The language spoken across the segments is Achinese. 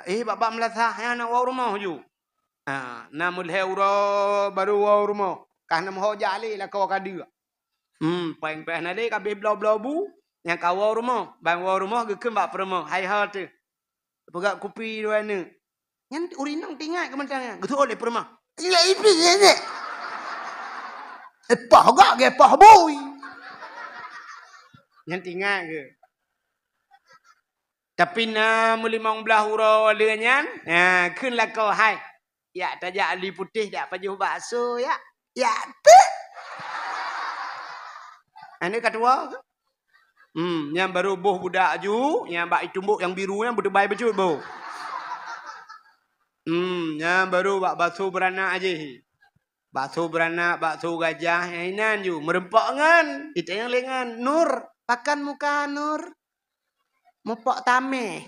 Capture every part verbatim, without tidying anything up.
Eh, bak-bak meulasah, nyan na woe rumoh ju. Ha, na meulhèe uroe baru woe rumoh. Kah na meuho jak lé lakoe ka deuek. Hmm, péng pèh na lé ka abéh bloe-bloe bu, nyang ka woe rumoh. Ban woe rumoh geukheun bak peurumoh, "Hai ho teuh. Peugöt kupi dua neuk." Nyan ureueng inong teuingat keu mantong nyan. Geutôk lé peurumoh. "Nyan ipi nyan, nyan? Éh, poh gak gé poh bui." Nyan teuingat keu. Tapi na meulimong blaih uroe lheueh nyan, ha, kheun lakoe, "Hai, jak tajak Li Putéh jak pajoh bakso, jak." "Jak teuh." Aneuk ka tuwo. Hmm, nyan baru boh budak ju, nyang bak itumbok nyang biru nyan beuteubai bacut boh. Hmm, nyan baru bak bakso beuranak jih. Bakso beuranak, bakso gajah, nyang inan ju. Meureumpok ngon, itanyong lé ngon, "Nur, pakon muka Nur?" "Mupok tamèh."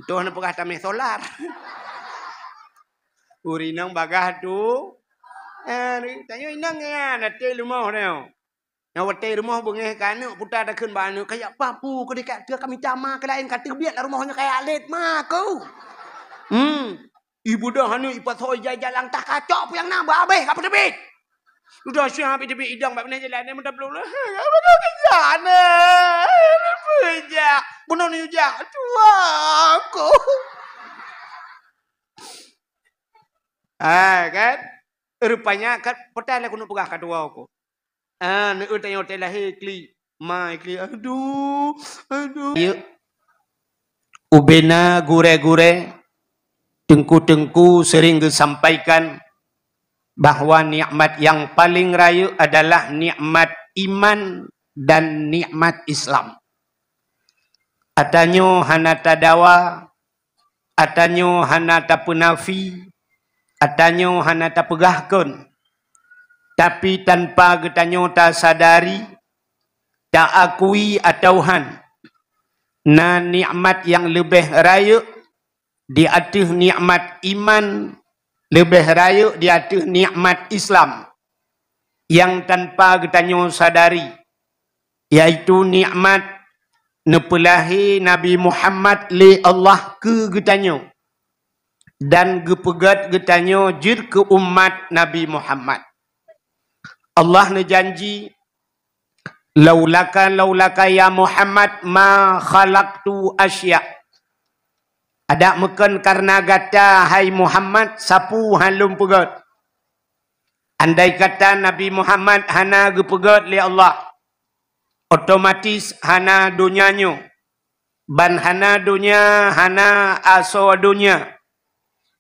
Toh neupeugah tamèh solar. Ureueng inong bagaih tu. Eh, tanyoe inong nyan, até rumoh nyoe. Nyang watèe rumoh beungèh keu aneuk, puta takheun bak aneuk, "Kajak papu keu dikak teuh kami tama keu laén ka teubiet lam rumoh nyoe kajak lét ma ku." Hmm. Ibeudôh aneuk ipasoe ija-ija lam tah kacok peue nyang na beuhabéh ka peuteubiet. Dudoe syah bit-bit idong bak binéh jalan nyan meutabloe. "Hai, apa kau keujak na? Peue jak? Bunoe neujak tuha ku." Ah, kan? Rupanya kan peue lé keuneuk peugah ka tuha ku. Ah, neueu tanyoe watèe lahé klik. Ma klik, aduh, aduh. Ya. Ubena gurèe-gurèe, teungku-teungku sering geusampaikan bahwa nikmat nyang paleng rayeuk adalah nikmat iman dan nikmat Islam. Ata nyoe hana tadawa, ata nyoe hana tapeunafi, ata nyoe hana tapeugah kon. Tapi tanpa geutanyoe tasadari, taakui atawa han, na nikmat nyang leubeh rayeuk di ateueh nikmat iman, leubeh rayeuk di ateueh nikmat Islam, nyang tanpa geutanyoe sadari, yaitu nikmat neupeulahé Nabi Muhammad lé Allah keu geutanyoe dan geupeugét geutanyoe jeuet keu umat Nabi Muhammad. Allah neujanji, "Laulaka, laulaka ya Muhammad ma khalaqtu asya." Adak meukon kareuna gata, hai Muhammad, sapeue han lôn peugét. Andai kata Nabi Muhammad hana geupeugét lé Allah, otomatis hana donya nyoe. Ban hana donya, hana asoe donya.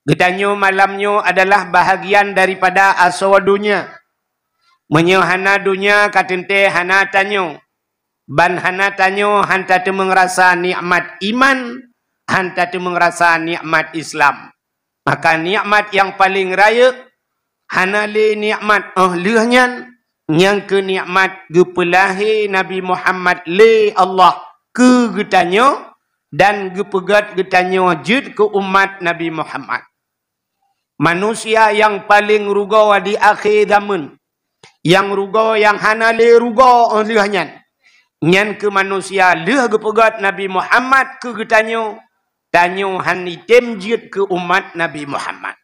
Geutanyoe malam nyoe adalah bahagian daripada asoe donya. Meunyoe hana donya, ka teuntèe hana tanyoe. Ban hana tanyoe han tateumeung rasa nikmat iman, han tateumeung rasa nikmat Islam. Maka nikmat nyang paleng rayeuk hana lé nikmat óh lheueh nyan, nyang keu nikmat geupeulahé Nabi Muhammad lé Allah keu geutanyoe dan geupeugét geutanyoe jeuet keu umat Nabi Muhammad. Manusia nyang paleng rugoe di akhé zameun, nyang rugoe nyang hana lé rugoe óh lheueh nyan, nyan keu manusia lheueh geupeugét Nabi Muhammad keu geutanyoe, tanyoe han item jeuet keu umat Nabi Muhammad.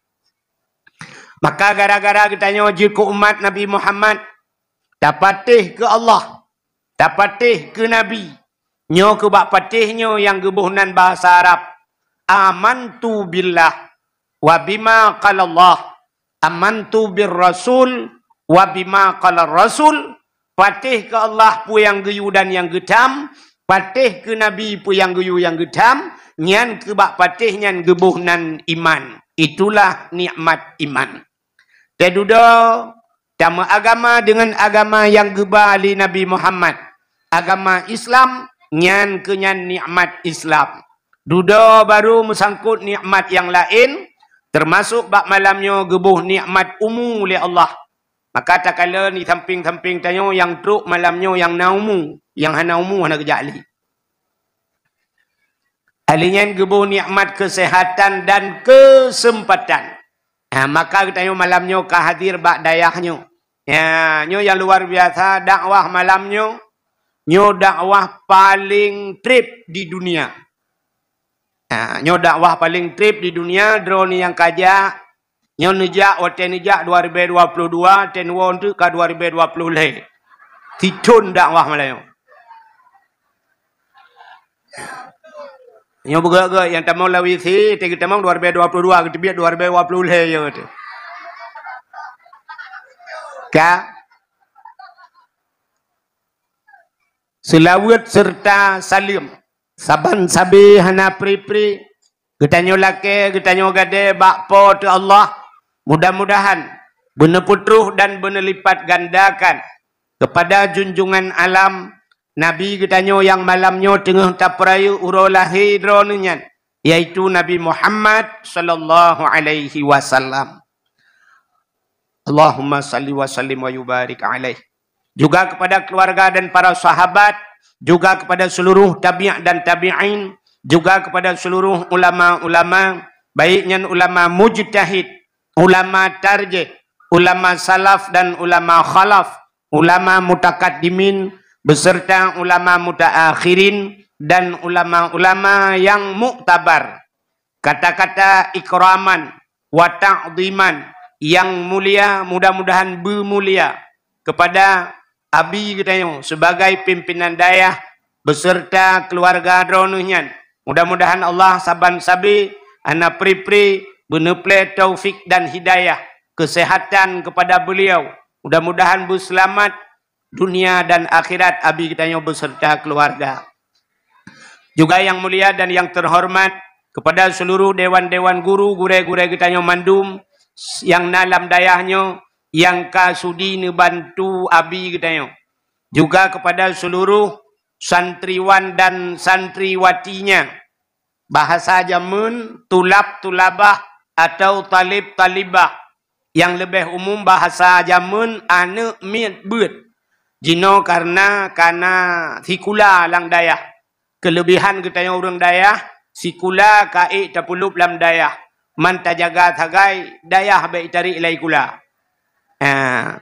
Maka gara-gara geutanyoe jeuet keu umat Nabi Muhammad, tapatéh keu Allah, tapatéh keu Nabi. Nyoe keu bak patéh nyoe nyang geuboh nan bahasa Arab, "Amantu billah wa bima qalallah, amantu bir rasul wa bima qalar rasul." Patéh keu Allah peue nyang geuyue dan nyang geutham, patéh keu Nabi peue nyang geuyue nyang geutham, nyan keu bak patéh nyan geuboh nan iman. Itulah nikmat iman. Teududoe tameuagama deungon agama nyang geuba lé Nabi Muhammad, agama Islam, nyan keu nyan nikmat Islam. Dudoe baru meusangkot nikmat nyang laén, teumasok bak malam nyoe geuboh nikmat umu lé Allah. Maka takalon di sampéng-sampéng tanyoe nyang trok malam nyoe nyang na umu, nyang hana umu hana geujak lé. Ahli nyan geuboh nikmat keuseuhatan dan keuseumpatan. Ha, maka geutanyoe malam nyoe ka hadir bak dayah nyoe. Ya, nyoe nyang luar biasa dakwah malam nyoe. Nyoe dakwah paleng treb di dunia. Ha, nyoe dakwah paléng treb di dunia, droeneuh nyang ka jak. Nyoe neujak, watée neujak dua ribée dua puluh dua, watée neuwoe teuk ka dua ribée dua puluh lhée. Sithon dakwah malam nyoe. Nyoe beugét-gét nyang tamong lam W C, watée geutamong dua ribée dua puluh dua, geuteubiet dua ribée dua puluh lhée nyoe teuh. Ka? Seulaweuet seureuta saleuem saban sabe hana pri-pri geutanyoe lakée, geutanyoe gadée bak Po teu Allah. Mudah-mudahan beuneupeutroh dan beuneulipatgandakan keupada junjungan alam, Nabi geutanyoe nyang malam nyoe teungoh tapeurayeuk uroe lahé droeneuh nyan, yaitu Nabi Muhammad sallallahu alaihi wasallam. Allahumma salli wa sallim wa yubarik alaih. Juga kepada keluarga dan para sahabat, juga kepada seluruh tabi' dan tabi'in, juga kepada seluruh ulama-ulama, baik nyan ulama mujtahid, ulama tarjih, ulama salaf dan ulama khalaf, ulama mutakaddimin, beserta ulama mutaakhirin dan ulama-ulama yang muktabar. Kata-kata ikraman wa ta'dhiman nyang mulia, mudah-mudahan beumulia kepada Abi geutanyoe sebagai pimpinan dayah beserta keluarga droeneuh nyan. Mudah-mudahan Allah saban sabe hana pri-pri beuneuplée taufik dan hidayah, kesehatan kepada beliau. Mudah-mudahan beuseulamat dunia dan akhirat Abi geutanyoe beserta keluarga. Juga yang mulia dan yang terhormat kepada seluruh dewan-dewan guru, gurée-gurée geutanyoe mandum nyang na lam dayah nyoe nyang ka sudi neubantu Abi geutanyoe. Juga kepada seluruh santriwan dan santriwatinya. Bahasa jameun tulab-tulabah atau talib-talibah. Nyang leubeh umum bahasa jameun aneuëk miet beuet. Jinoe karena kana sikula lam dayah. Keulebihan geutanyoe ureuëng dayah, sikula ka ék tapeulop lam dayah. Man tajaga sagai dayah bék itarék lam sikula. Ha.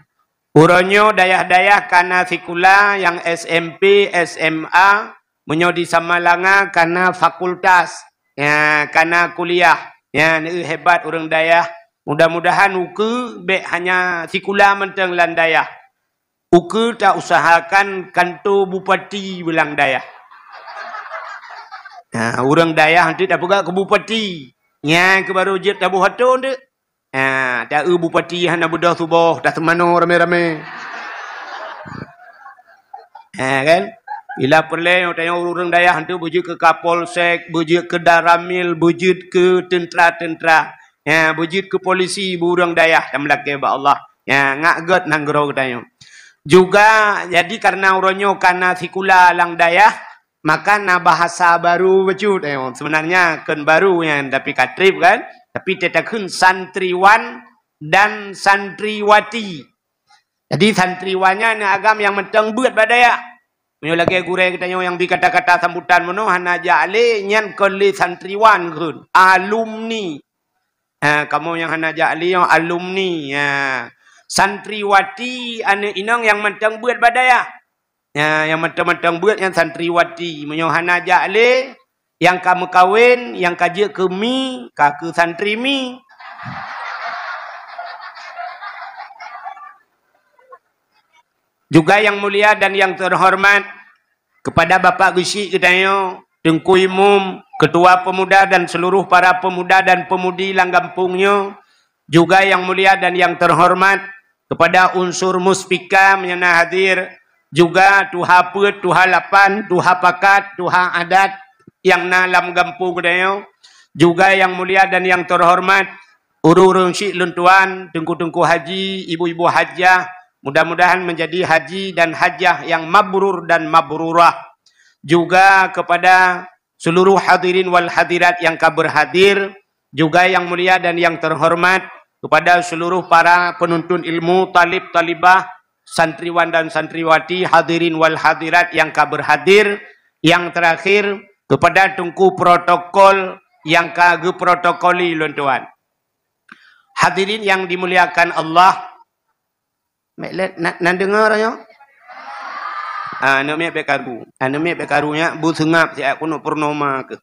Uroe nyoe dayah-dayah kana sikula nyang S M P, S M A, meunyoe di Samalanga kana fakultas, ya, kana kuliah. Ya, neu hebat ureuëng dayah. Mudah-mudahan ukeue bék hanya sikula mantong lam dayah. Ukeue tausahakan kanto bupati beulang dayah. Ha, ureuëng dayah nanti tapeugah keu bupati. Nyan keuh baru jeuet taboh atô deuek. Ha, ta-eu bupati hana beudôh tuboh, taseumanoe ramé-ramé. Ha, kan? Bila peureulée tanyoe ureuëng dayah tu beujeuet keu Kapolsek, beujeuet keu Danramil, beujeuet keu teuntra-teuntra. Ha, beujeuet keu polisi, beu ureuëng dayah, tameulakée bak Allah. Ha, ngak gét nanggroe geutanyoe. Juga, jadi karena uroe nyoe kana sikula lam dayah, maka na bahasa baru bacut. Eh, sebenarnya kon baru nyan, tapi ka treb kan. Tapi teutakheun santriwan dan santriwati. Jadi santriwan nyan agam nyang mantong beuet bak dayah. Meunyoe lagée gurée geutanyoe nyang bi kata-kata sambutan meunoe hana jak lé, nyan kon lé santriwan kheun, alumni. Ha, kamoe nyang hana jak lé nyoe alumni. Ha. Santriwati aneuëk inong nyang mantong beuet bak dayah. Ya, nyang mantong-mantong beuet nyan santriwati. Meunyoe hana jak lé, nyang ka meukawen, nyang ka jeuet keu mi, ka keu santri mi. Juga yang mulia dan yang terhormat kepada Bapak Geuchik geutanyoe, Teungku Imum, Ketua Pemuda dan seluruh para pemuda dan pemudi lam gampông nyoe, juga yang mulia dan yang terhormat kepada unsur muspika nyang na hadir, juga tuha peuet, tuha lapan, tuha pakat, tuha adat nyang na lam gampông geutanyoe, juga yang mulia dan yang terhormat ureuëng-ureuëng syik lôn tuan, teungku-teungku haji, ibu-ibu hajah, mudah-mudahan menjadi haji dan hajah yang mabrur dan mabrurah. Juga kepada seluruh hadirin wal hadirat yang ka berhadir, juga yang mulia dan yang terhormat kepada seluruh para penuntut ilmu, talib talibah, santriwan dan santriwati, hadirin wal hadirat yang ka berhadir, yang terakhir kepada teungku protokol yang ka geuprotokoli lôn tuan. Hadirin yang dimuliakan Allah, mek lét na, na deungoe nyoe? Ah, aneuk miet bék karu. Aneuk miet bék karu nyan, bu seungab siat keuneuk purnoma keuh.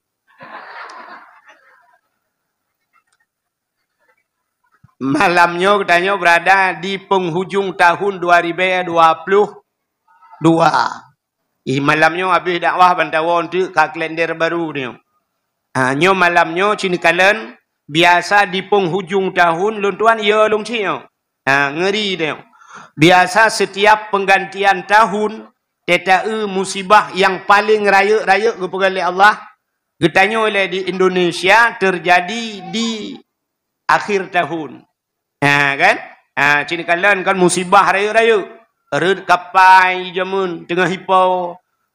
Malam nyoe geutanyoe beurada di peunghujung tahun dua ribèe dua ploh dua. Ih, malam nyoe habéh dakwah ban tawoe teuk ka kalender baru nyoe. Ha, nyoe malam nyoe cit neukalon, biasa di peunghujung tahun lôn tuan, ya lôn cit nyoe. Ha, ngeuri deh. Biasa setiap penggantian tahun, teuta-eu musibah nyang paleng rayeuk-rayeuk geupeugah lé Allah, geutanyoe lé di Indonesia teujadi di akhir tahun. Ha, kan? Ha, cit neukalon kan musibah rayeuk-rayeuk. Rhot kapai jameun teungoh ipo.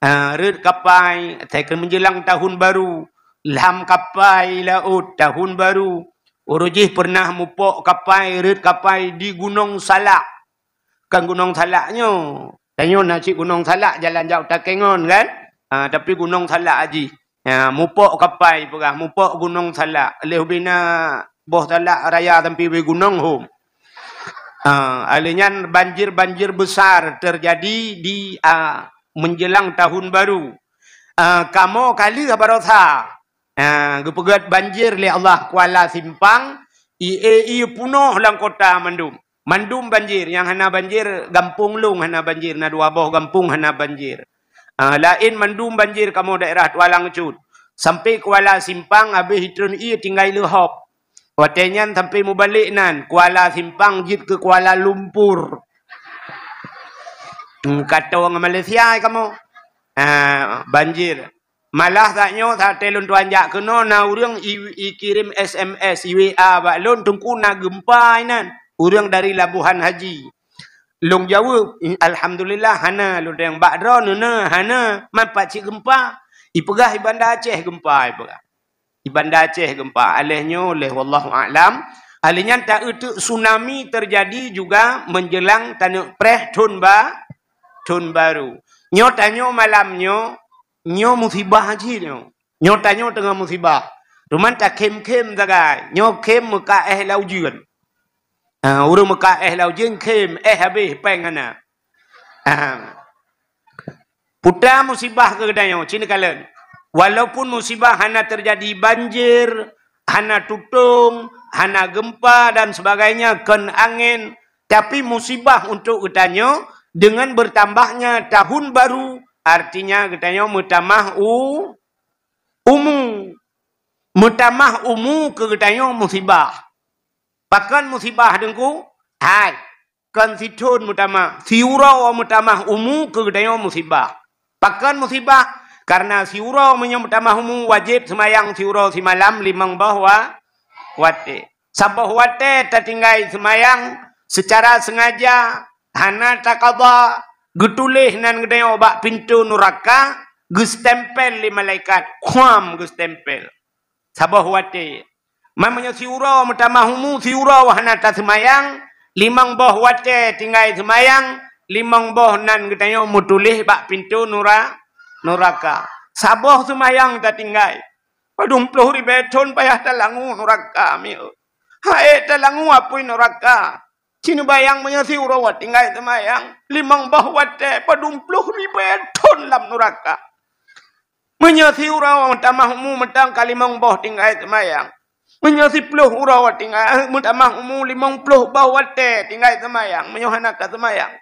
Ha, rhot kapai, teuka meunjeulang tahun baru. Lam kapai laôt tahun baru. Uroe jih pernah mupok kapai, rhot kapai di Gunong Salak. Kan Gunong Salak nyoe. Tanyoe na cit Gunong Salak jalan jak Takengon kan? Ha, tapi Gunong Salak jih. Ha, mupok kapai peugah, mupok Gunong Salak. Lheuh bina boh salak raya sampai beu gunong hom. Ha, lheuh nyan banjir-banjir besar teujadi di, a, meunjeulang tahun baru. A, kamoe ka lheuh barosa. Ha, geupeugét banjir lé Allah Kuala Simpang, ie-ie peunoh lam kota mandum. Mandum banjir, nyang hana banjir, gampông lôn hana banjir, na dua boh gampông hana banjir. Ah, laén mandum banjir kamoe daerah Tualang Cut. Sampai Kuala Simpang habéh itreun ie tinggai leuhop. Watée nyan sampai mubalek nan, Kuala Simpang jeuet keu Kuala Lumpur. Hmm, ka toe ngon Malaysia kamoe. Ah, banjir. Malah saat nyoe, saat lôn tuan jak keunoe, na ureuëng i, i kirim S M S, i W A bak lôn, "Teungku, na geumpa inan." Ureuëng dari Labuhan Haji. Lôn jaweueb, "I, alhamdulillah, hana." Lôn tanyong, "Bak droeneuh na?" "Hana." "Man pat cit geumpa?" "Ipeugah i Banda Aceh geumpa," ipeugah. "I Banda Aceh geumpa." Aléh nyoe, lheuh wallahu a'lam. Aléh nyan taeu teuk tsunami teujadi juga meunjeulang taneuk preh thon ba, thon baru. Nyoe tanyoe malam nyoe, nyoe musibah cit nyoe. Nyoe tanyoe teungoh musibah. Teuma takhém-khém sagai. Nyoe khém meuka éh lam ujeuen. Ha, ureuëng meuka éh lam ujeuen khém, éh habéh, péng hana. Ha. Peue musibah keu geutanyoe, cit neukalon. Walaupun musibah hana teujadi banjir, hana tutong, hana geumpa dan sebagainya, kon angén, tapi musibah untuk geutanyoe dengan bertambahnya tahun baru, artinya geutanyoe meutamah u umu. Meutamah umu keu geutanyoe musibah. Pakon musibah, Teungku? Hai, kon sithon meutamah, siuroe meutamah umu keu geutanyoe musibah. Pakon musibah? Karena siuroe meunyoe meutamah umu wajéb seumayang siuroe simalam limong boh wa-, watée. Saboh watée tatinggai seumayang seucara seungaja, hana taqadha, geutuléh nan geutanyoe bak pintoe nuraka, geustempel lé malaikat, khuam geustempel. Saboh watée. Man meunyoe siuroe meutamah umu, siuroe hana taseumayang, limong boh watée tinggai seumayang, limong boh nan geutanyoe meutuléh bak pintoe nura-, nuraka. Saboh seumayang tatinggai. Padum ploh ribée thon payah talangue nuraka, mieu. Hai talangue apui nuraka. Cit neubayang meunyoe siuroe tinggai seumayang, limong boh watée, padum ploh ribée thon lam nuraka. Meunyoe siuroe meutamah umu mantong ka limong boh tinggai seumayang. Meunyoe siploh uroe tinggai, meutamah umu limong ploh boh watée tinggai seumayang, meunyoe hana taseumayang.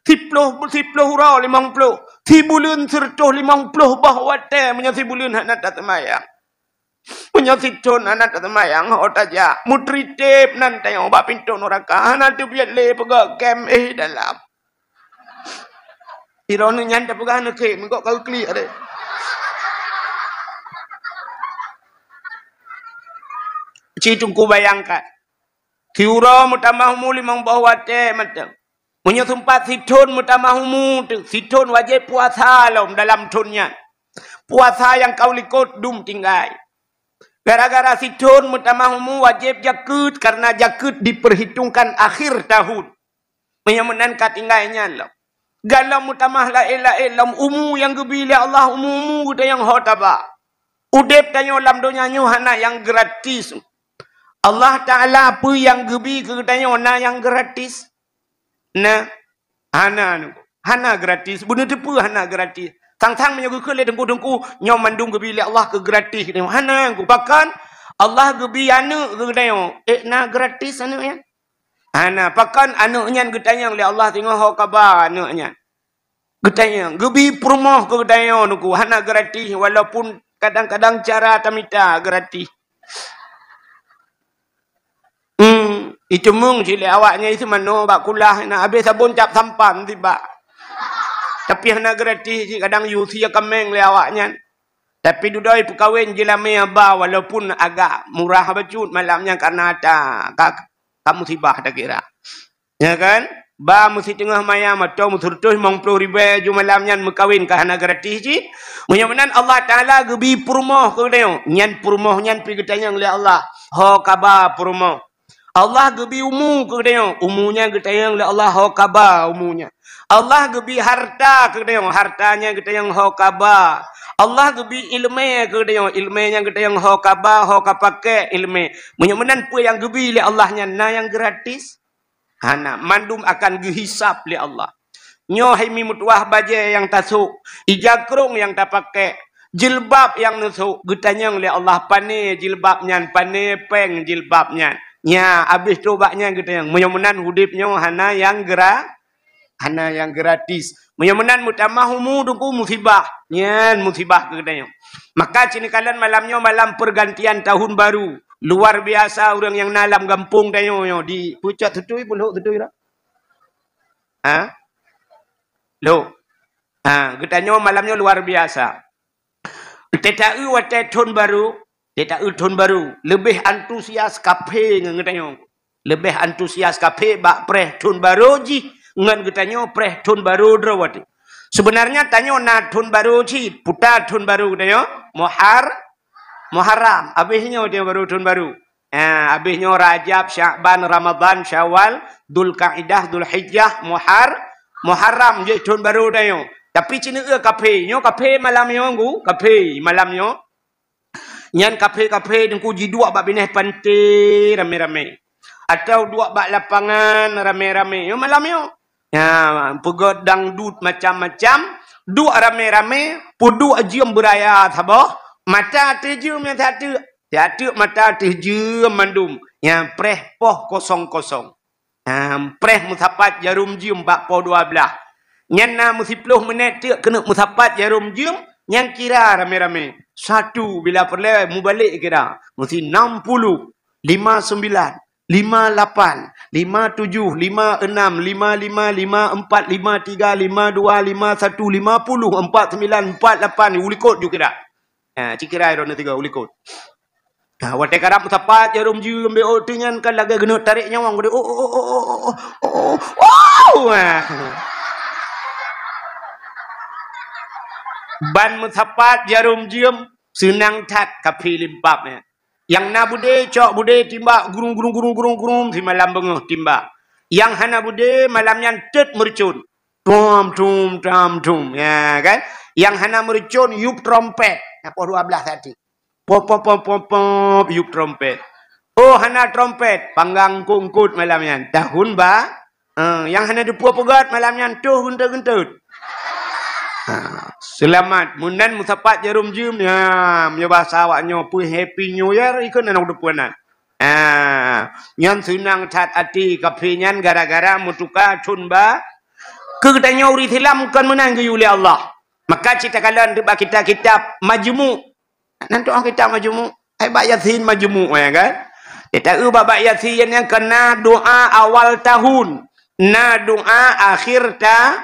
Siploh, siploh uroe limong ploh, sibuleuen sireutôh limong ploh boh watée meunyoe sibuleuen hana taseumayang. Meunyoe sithon hana taseumayang, ho tajak, meutritép nan tanyoe bak pintoe nuraka, hana teubiet lé peugah kém éh dalam. Droeneuh nyan tapeugah neukhém, meugot ka geuklik deh. Cit Teungku bayangkan. Siuroe meutamah umu limong boh watée mantong. Meunyoe seumpat sithon meutamah umu teuk, sithon wajéb puasa lom dalam thon nyan. Puasa nyang ka u likot dum tinggai. Gara-gara sithon meutamah umu wajéb jakeuet, karena jakeuet diperhitungkan akhir tahun. Meunyoe meunan ka tinggai nyan lom. Galom meutamah laén-laén lom umu nyang geubi lé Allah, umu-umu geutanyoe ho taba. Udeb tanyoe lam donya nyoe hana nyang gratis. Allah Taala peue nyang geubi keu geutanyoe na nyang gratis? Na, hana, hana gratis. Beuneuteupeu hana gratis. Sang-sang meunyoe geukheun lé teungku-teungku, nyoe mandum geubi lé Allah keu gratis. Hana, pakon? Allah geubi aneuëk keu geutanyoe, ék na gratis aneuëk nyan? Hana, pakon aneuëk nyan geutanyong lé Allah singoh ho kaba aneuëk nyan. Geutanyong, geubi peurumoh keu geutanyoe nuku, hana gratis, walaupun kadang-kadang cara tamita gratis. Hmm, iteumeung cit lé awaknyan iseumanoe bak kulah, na abéh sabon cap sampan tibak. Tapi hana gratis cit, kadang yue sie kaméng lé awaknyan. Tapi dudoe peukawen jilamé ba, walaupun agak murah bacut malam nyan karena ata ka, ka musibah takira. Ya kan? Ba meusitingoh mayam atau meuseureutoh limong ploh ribèe ju malam nyan meukawen ka hana gratis cit. Meunyoe meunan Allah Taala geubi peurumoh keu geutanyoe, nyan peurumoh nyan pi geutanyong lé Allah. Ho kaba peurumoh. Allah geubi umu keu geutanyoe, umu nyan geutanyong lé Allah ho kaba umu nyan. Allah geubi harta keu geutanyoe, harta nyan geutanyong ho kaba. Allah geubi ileumé keu geutanyoe, ileumé nyan geutanyong ho kaba, ho kapaké ileumé. Meunyoe meunan peue nyang geubi lé Allah nyan, na nyang gratis? Hana, mandum akan geuhisab lé Allah. Nyoe hai mi meutuwah bajée nyang tasôk, ija krông nyang tapaké, jilbab nyang neusôk, geutanyong lé Allah, pané jilbab nyan, pané péng jilbab nyan. Nya, abéh trok bak nyan geutanyong, meunyoe meunan udeb nyoe hana nyang gra-, hana nyang gratis. Meunyoe meunan meutamah umu teungku musibah, nyan musibah keu geutanyoe. Maka ci neukalon malam nyoe malam pergantian tahun baru. Luar biasa ureuëng nyang na lam gampông tanyoe nyoe di Pucok Tutui, Pulhok Tutui dah. Ha? Lhok. Ha, geutanyoe malam nyoe luar biasa. Teuta-eu watée thon barô, teuta-eu thon barô, leubeh antusias kaphé ngon geutanyoe. Leubeh antusias kaphé bak preh thon barô jih ngon geutanyoe preh thon barô droe watée. Seubeunarnya tanyoe na thon barô cit, puta thon barô geutanyoe, Muhar-, Muharram. Abéh nyoe tanyoe barô thon barô. Ha, abéh nyoe Rajab, Syakban, Ramadhan, Syawal, Dzulkaidah, Dzulhijjah, Muhar-, Muharram jeuet thon barô tanyoe. Tapi ci neueu kaphé, nyoe kaphé malam nyoe nggu, kaphé malam nyoe. Nyan kaphé-kaphé teungku jiduek bak binéh panté ramé-ramé. Atau duek bak lapangan ramé-ramé. Nyoe malam nyoe. Ya, peugét dangdut macam-macam, duek ramé-ramé, peuduek jeuem beuraya saboh, mata ateueh jeuem nyang siateuk, siateuk mata ateueh jeuem mandum, nyang preh poh kosong-kosong. Ha, preh meusapat jarom jeuem bak poh dua blaih. Nyan na meusiplôh minét teuk keuneuk meusapat jarom jeuem, nyan kira ramé-ramé. Satu, bila peureulée mubalek kira, meusi nam puluh, lima sembilan, lima lapan, lima tujuh, lima enam, lima lima, lima empat, lima tiga, lima dua, lima satu, lima puluh, empat sembilan, empat lapan, u likot ju kira. Ha, ci kira droeneuh tiga u likot. Ha, watée karab meusapat jarom jeuem, beu teuh nyan kan lagée geuneuk tarek nyawöng geude. Oh, oh, oh, oh, oh, oh, oh, oh, ha. Ban meusapat jarom jeuem, seunang that kaphé limpab nyan. Nyang na beudé, cok beudé, timbak, gurung, gurung, gurung, gurung, gurung, simalam beungoh timbak. Nyang hana beudé, malam nyan teut meureucon. Tum, tum, tum, tum. Ya, kan? Nyang hana meureucon, yup trompet. Na poh dua blaih tadi. Pop, pop, pop, pop, pop, yup trompet. Oh, hana trompet, panggang kungkut malam nyan. Tahun ba-, eh, nyang hana teupeue peugét malam nyan, toh geuntôt-geuntôt. Ha, seulamat. Meunan meusapat jarom jeuem, ya, meunyoe basa awak nyoe peue Happy New Year, ikheun aneuk teupeue nan. Ha, nyan seunang that até kaphé nyan gara-gara meutuka thon ba-, keu geutanyoe ureuëng Islam kon meunan geuyue lé Allah. Maka ci takalon bak kitab-kitab Majmu'. Nan tu'oh kitab Majmu', ai bak Yasin Majmu', ya kan? Teuta-eu bak, bak Yasin nyan kan na doa awal tahun, na doa akhir ta-,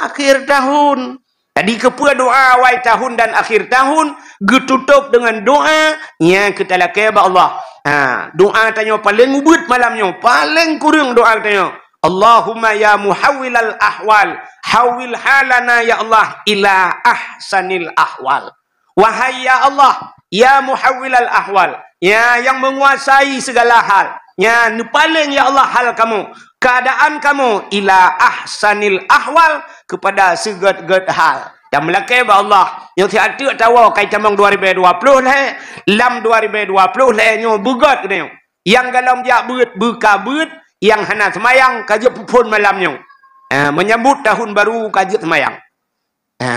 akhir tahun. Jadi keupeue doa awal tahun dan akhir tahun geututôp deungon doa nyang keu talakée bak Allah. Ha, doa tanyoe paleng ubit malam nyoe, paleng kureueng doa tanyoe. Allahumma ya muhawwilal ahwal, hawwil halana ya Allah ila ahsanil ahwal. Wahai ya Allah, ya muhawwilal ahwal, ya nyang menguasai segala hal, ya neupaleng ya Allah hal kamoe, keadaan kamoe ila ahsanil ahwal, kepada seugét-gét hal. Dan meulakée bak Allah, nyoe siat teuk tawoe kai tamong dua ribée dua ploh lhée, lam dua ribée dua ploh lhée nyoe beugét keunoe. Nyang golom jak beuet, beuka beuet, nyang hana seumayang ka jeuet peuphon malam nyoe. Ah, menyambut tahun baru ka jeuet seumayang. Ha,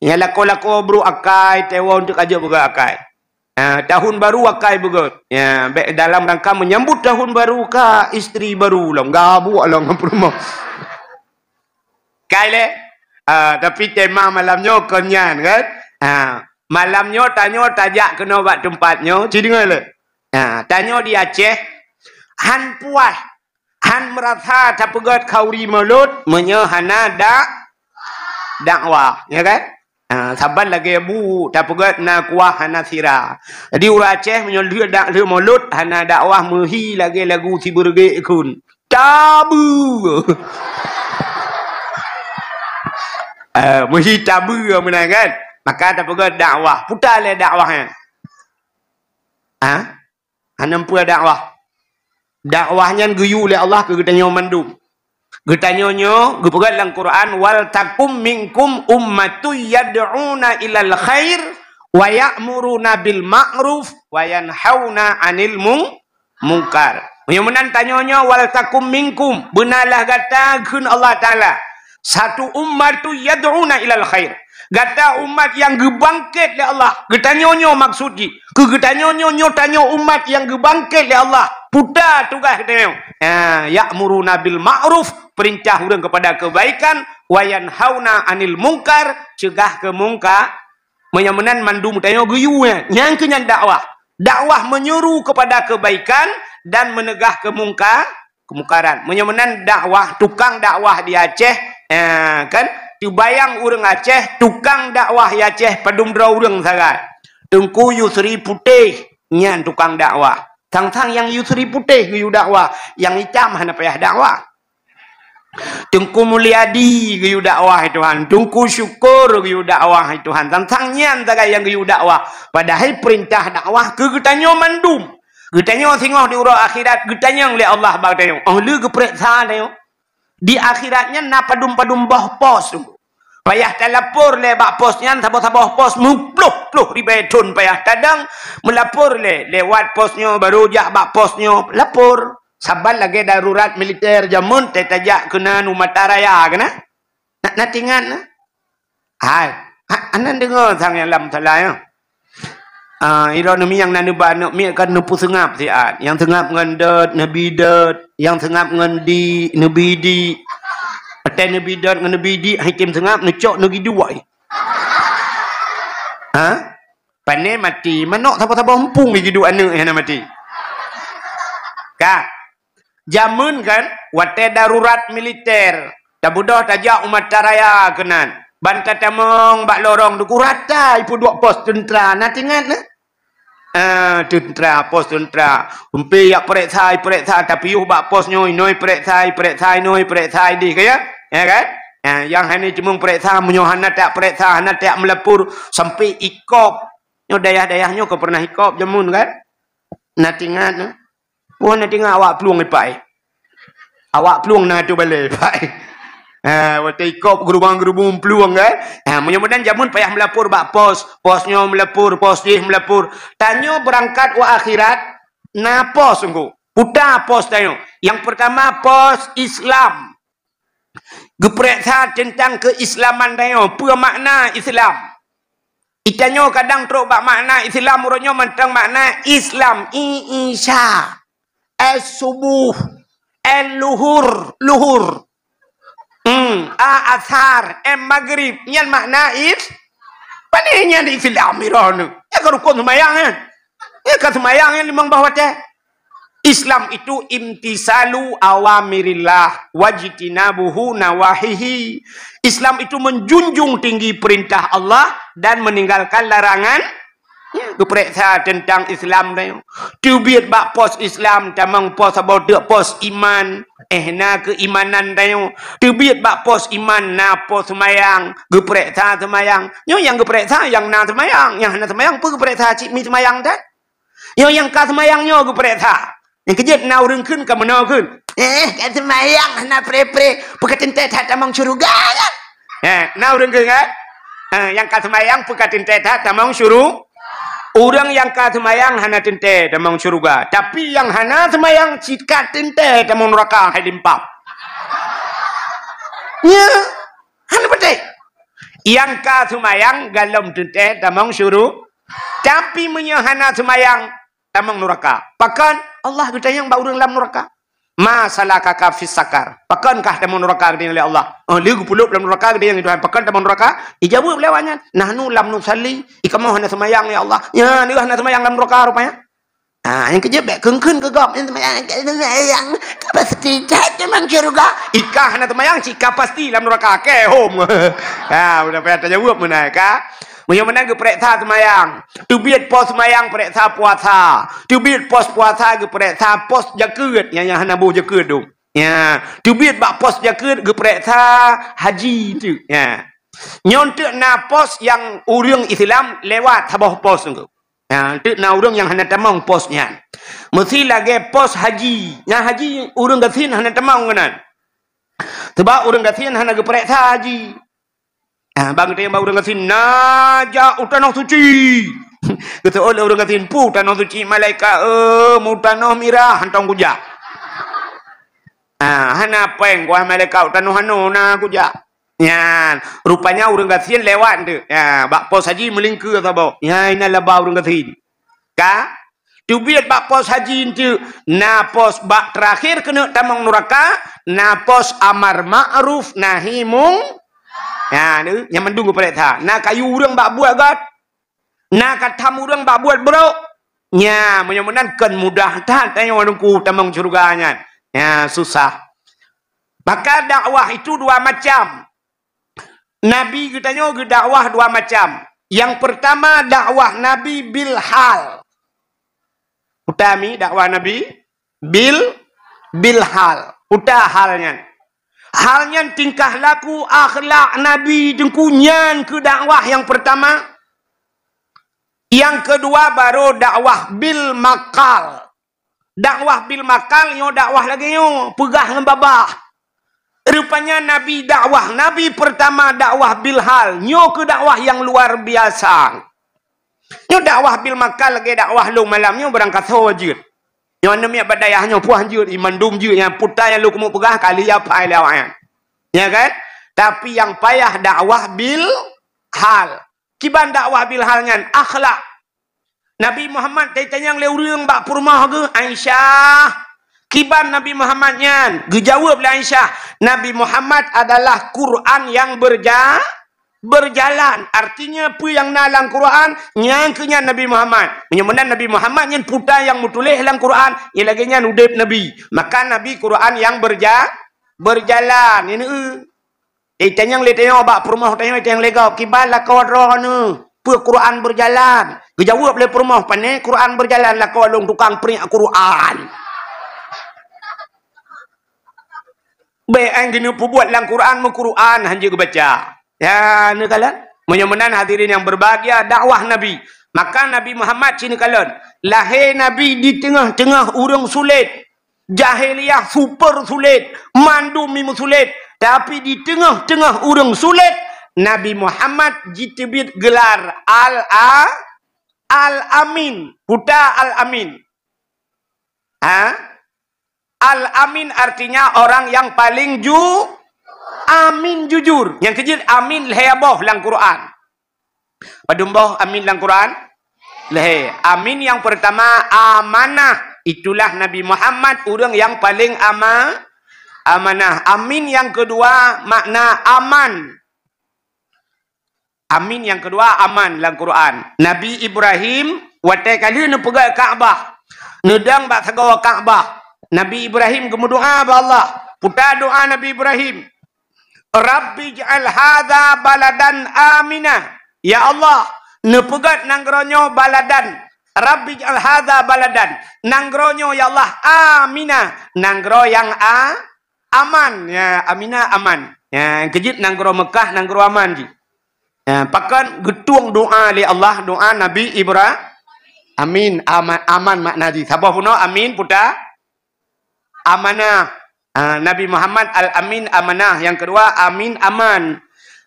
nyang lakoe-lakoe brok akai, teuwoe untuk ka jeuet beugét akai. Ah, tahun baru akai beugöt. Ya, bèk dalam rangka menyambut tahun baru ka istri baru lom. Gabuek lom ngon peurumoh. Kai lé. Ah, tapi tema malam nyoe kon nyan kan. Ah, malam nyoe tanyoe tajak keunoe bak teumpat nyoe, ci deungö lé. Ah, tanyoe di Aceh han puas, han meurasa tapeugöt khauri mulod meunyoe hana dak dakwah, ya kan? Ha, saban lagèe bu tapeugöt na kuah hana sira. Jadi ureueng Aceh meunyoe lheueh dak lheueh mulod hana dakwah meuhi lagèe lagu sibeureuguek kheun. Tabeue. Eh, meuhi tabeue meunan kan? Maka tapeugöt dakwah. Puta lé dakwah nyan. Ha? Hana peue dakwah. Dakwah nyan geuyue lé Allah keu geutanyoe mandum. Geutanyoe nyoe geupeugah lam Quran, "Wal takum minkum ummatun yad'una ilal khair wa ya'muruna bil ma'ruf wa yanhauna 'anil mung-, mungkar." Meunyoe meunan tanyoe nyoe, "Wal takum minkum," beunalah gata kheun Allah Taala. Satu umat tu yad'una ilal khair. Gata umat nyang geubangket lé Allah. Geutanyoe nyoe maksud jih. Keu geutanyoe nyoe, nyoe tanyoe umat nyang geubangket lé Allah. Puta tugaih geutanyoe. Ha, ya'muruna bil ma'ruf, perintah ureueng kepada kebaikan, wa yanhauna 'anil mungkar, cegah keu mungkar. Meunyoe meunan mandum tanyoe geuyue, nyan keuh nyan dakwah. Dakwah menyuruh kepada kebaikan dan menegah kemungka-, kemungkaran. Meunyoe meunan dakwah, tukang dakwah di Aceh, eh, kan? Teubayang ureueng Aceh, tukang dakwah di Aceh padum droe ureueng sagai. Teungku Yusri Putéh, nyan tukang dakwah. Sang-sang nyang Yusri Putéh geuyue dakwah, nyang itam hana payah dakwah. Teungku Mulyadi geuyue dakwah, hai Tuhan. Teungku Syukur geuyue dakwah, hai Tuhan. Sang-sang nyan sagai nyang geuyue dakwah. Padahai perintah dakwah keu geutanyoe mandum. Geutanyoe singoh di uroe akhirat geutanyong lé Allah bak geutanyoe. Óh lheueh geupareksa tanyoe. Di akhirat nyan na padum-padum boh pos tu. Payah talapor lé bak pos nyan, saboh-saboh pos meuploh-ploh ribèe thon payah tadong meulapor lé. Lewat pos nyoe, baru jak bak pos nyoe, lapor. Saban lagèe darurat militer jameun, tajak keunan u Mataraya keunan. Na, na teuingat na? Hai, ha, anan deungoe sang nyang lam salah nyoe. Ah, droeneuh mieng na neuba aneuk miet kan neupeuseungab siat. Nyang seungab ngon dot, neubi dot. Nyang seungab ngon di, neubi di. Watèe neubi dot ngon neubi di, hai tem seungab, neucok neugi duek. Ha? Pané maté, manok saboh-saboh eumpung neugi duek aneuk hana maté. Ka. Jameun kan, watèe darurat militer, tabeudôh tajak u Mataraya keunan. Ban tatamong bak lorong, deuh rata ipeuduek pos teuntra, na teuingat na? Ah, teuntra, pos teuntra. Umpé jak pareksa, ipareksa, tapiôh bak pos nyoe, inoe ipareksa, ipareksa inoe, ipareksa idéh, ka ya? Ya kan? Ah, nyang hana cumong pareksa, meunyoe hana tapareksa, hana tameulapor, sampoe ikop. Nyoe dayah-dayah nyoe ka pernah ikop jameun kan? Na teuingat na? Wah, na teuingat awak plueng ipai. Awak plueng na tu balèe ipai. Ha, watèe ikop geurubang-geurubung plueng kan? Ha, meunyoe meunan jameun payah meulapor bak pos, pos nyoe meulapor, pos jéh meulapor. Tanyoe beurangkat u akhirat, na pos sunggoh. Puta pos tanyoe. Nyang peurtama pos Islam. Geupareksa teuntang keuislaman tanyoe, peue makna Islam. Itanyoe kadang trok bak makna Islam, uroe nyoe mantong makna Islam, i, isya, es subuh, el luhur, luhur. Hmm, a asar, em magrib. Nyan makna is-, pane nyan Islam iroh nyoe. Nyan ka rukon seumayang nyan. Nyan ka seumayang nyan limong boh watèe. Islam itu imtisalu awamirillah wajtinabuhu nawahihi. Islam itu menjunjung tinggi perintah Allah dan meninggalkan larangan. Ya, geupareksa teuntang Islam tanyoe. Teubiet bak pos Islam, tamong pos saboh teuk pos iman. Eh, na keuimanan tanyoe. Teubiet bak pos iman, na pos seumayang. Geupareksa seumayang. Nyoe nyang geupareksa nyang na seumayang. Nyang hana seumayang peue geupareksa cit mi seumayang that? Nyoe nyang ka seumayang nyoe geupareksa. Nyang keujeuet na ureueng kheun ka meunoe kheun. Eh, ka seumayang hana pre-pre, peue ka teuntèe that tamong syeuruga kan? Eh, na ureueng kheun kan? Eh, nyang ka seumayang peue ka teuntèe that tamong syuru-, ureueng nyang ka seumayang hana teuntèe tamong syeuruga. Tapi nyang hana seumayang cit ka teuntèe tamong neuraka hai limpam. Nya, hana beutôi. Nyang ka seumayang galom teuntèe tamong syuru-, Tapi meunyoe hana seumayang, tamong nuraka. Pakon? Allah geutanyong bak ureuëng lam nuraka. "Ma salakaka fis sakar?" Pakon kah tamong nuraka geutanyong lé Allah? Oh, lé geupulop lam nuraka geutanyong Tuhan, "Pakon tamong nuraka?" Ijaweueb lé awaknyan, "Nahnu lam nusalli." Ikamoe hana seumayang, ya Allah. Ya, lé hana seumayang lam nuraka rupanya. Ah, nyang keujeuet bék kheun-kheun keu gob, nyang seumayang, seumayang, ka pasti that tamong syeuruga. Ikah hana seumayang, cit ka pasti lam nuraka. Ke hom. Ha, udah payah tajaweueb meunan ka. Meunyoe meunan geupareksa seumayang. Teubiet pos seumayang pareksa puasa. Teubiet pos puasa geupareksa pos jakeuet nyang, nyang hana boh jakeuet tu. Ya, teubiet bak pos jakeuet geupareksa haji tu. Ya. Nyoe teuk na pos nyang ureuëng Islam lewat saboh pos tu. Ya, teuk na ureuëng nyang hana tamong pos nyan. Meusi lagée pos haji. Nyang haji ureuëng gasien hana tamong keunan. Sebab ureuëng gasien hana geupareksa haji. Ah, bang teuh bang ureuëng gasien, "Na jak u tanoh suci." Geuseuôt lé ureuëng gasien, "Peue tanoh suci malaikat, eh, mu tanoh mirah hantong kujak." Ah, hana péng kuah malaikat u tanoh hano na kujak. Nyan, rupanya ureuëng gasien lewat tu. Ya, bak pos haji meulingkeue saboh. Ya, inan laba ureuëng gasien. Ka? Teubiet bak pos haji enteuk, na pos bak terakhir keuneuk tamong nuraka, na pos amar ma'ruf nahi mung-, ya, tu, nyang mandum geupareksa. Na kayu ureuëng bak buet gét, na katham ureuëng bak buet brok. Nya, meunyoe meunan kon mudah that tanyoe Teungku tamong syeuruga nyan. Ya, susah. Maka dakwah itu dua macam. Nabi geutanyoe geudakwah dua macam. Nyang peurtama dakwah Nabi bil hal. Utami dakwah Nabi bil, bil hal. Uta hal nyan. Hal nyan tingkah laku akhlak Nabi Teungku nyan keu dakwah nyang peurtama. Nyang keudua baru dakwah bil makal. Dakwah bil makal nyoe dakwah lagée nyoe, peugah ngon babah. Rupanya Nabi dakwah, Nabi peurtama dakwah bil hal, nyoe keu dakwah nyang luar biasa. Nyoe dakwah bil makal lagée dakwah lôn malam nyoe barangkasoe jeuet. Nyoe aneuk miet bak dayah nyoe puah jeuet, imandum jeuet nyang puta nyang lôn keumeung peugah kali ya pai lé awaknyan. Ya kan? Tapi nyang payah dakwah bil hal. Kiban dakwah bil hal nyan akhlak. Nabi Muhammad tanyong lé ureuëng bak peurumoh geuh, "Aisyah, kiban Nabi Muhammad nyan?" Geujaweueb lé Aisyah, "Nabi Muhammad adalah Quran yang berja-, berjalan." Artinya, peue nyang na lam Quran, nyang keu nyan Nabi Muhammad. Meunyoe meunan Nabi Muhammad nyan puta nyang meutuléh lam Quran, nyang lagée nyan udeb Nabi. Maka Nabi Quran yang berja-, berjalan. Ini, eh. Eh, tanyong lé tanyong bak peurumoh tanyong, tanyong lé gob, "Kiban lakoe droeneuh? Peue Quran berjalan?" Geujaweueb lé peurumoh, "Pane Quran berjalan, lakoe lôn tukang priek Quran." Bék an geuneuk peubuet lam Quran, meu Quran hana geubaca. Ya, neukalon. Meunyoe meunan hadirin yang berbahagia, dakwah Nabi. Maka Nabi Muhammad cit neukalon. Lahé Nabi di teungoh-teungoh ureuëng sulet. Jahiliyah super sulet, mandum meusulet. Tapi di teungoh-teungoh ureuëng sulet, Nabi Muhammad jiteubiet geular Al-A-, Al-Amin. Puta Al-Amin. Ha? Al-Amin artinya orang yang paling ju-, amin, jujur. Nyang keujeuet amin lhée boh lam Quran. Padum boh amin lam Quran? Lhée. Amin nyang peurtama amanah. Itulah Nabi Muhammad ureuëng nyang paleng ama-, amanah. Amin nyang keudua makna aman. Amin nyang keudua aman lam Quran. Nabi Ibrahim watée ka lheueh neupeugét Ka'bah, neudong bak sagoe Ka'bah, Nabi Ibrahim geumeudoá bak Allah. Peue doá Nabi Ibrahim? "Rabbi ij'al hadza baladan amina." Ya Allah, neupeugét nanggroe nyoe baladan. "Rabbi ij'al hadza baladan." Nanggroe nyoe, ya Allah, amina. Nanggroe nyang a-, aman. Ya, amina, aman. Ya, keujeuet nanggroe Meukah, nanggroe aman jih. Ya, pakon geutueng doá lé Allah, doá Nabi Ibra-, amin, ama-, aman makna jih. Saboh bunoe amin, puta? Amanah. Ah, Nabi Muhammad Al-Amin amanah. Nyang keudua, amin aman.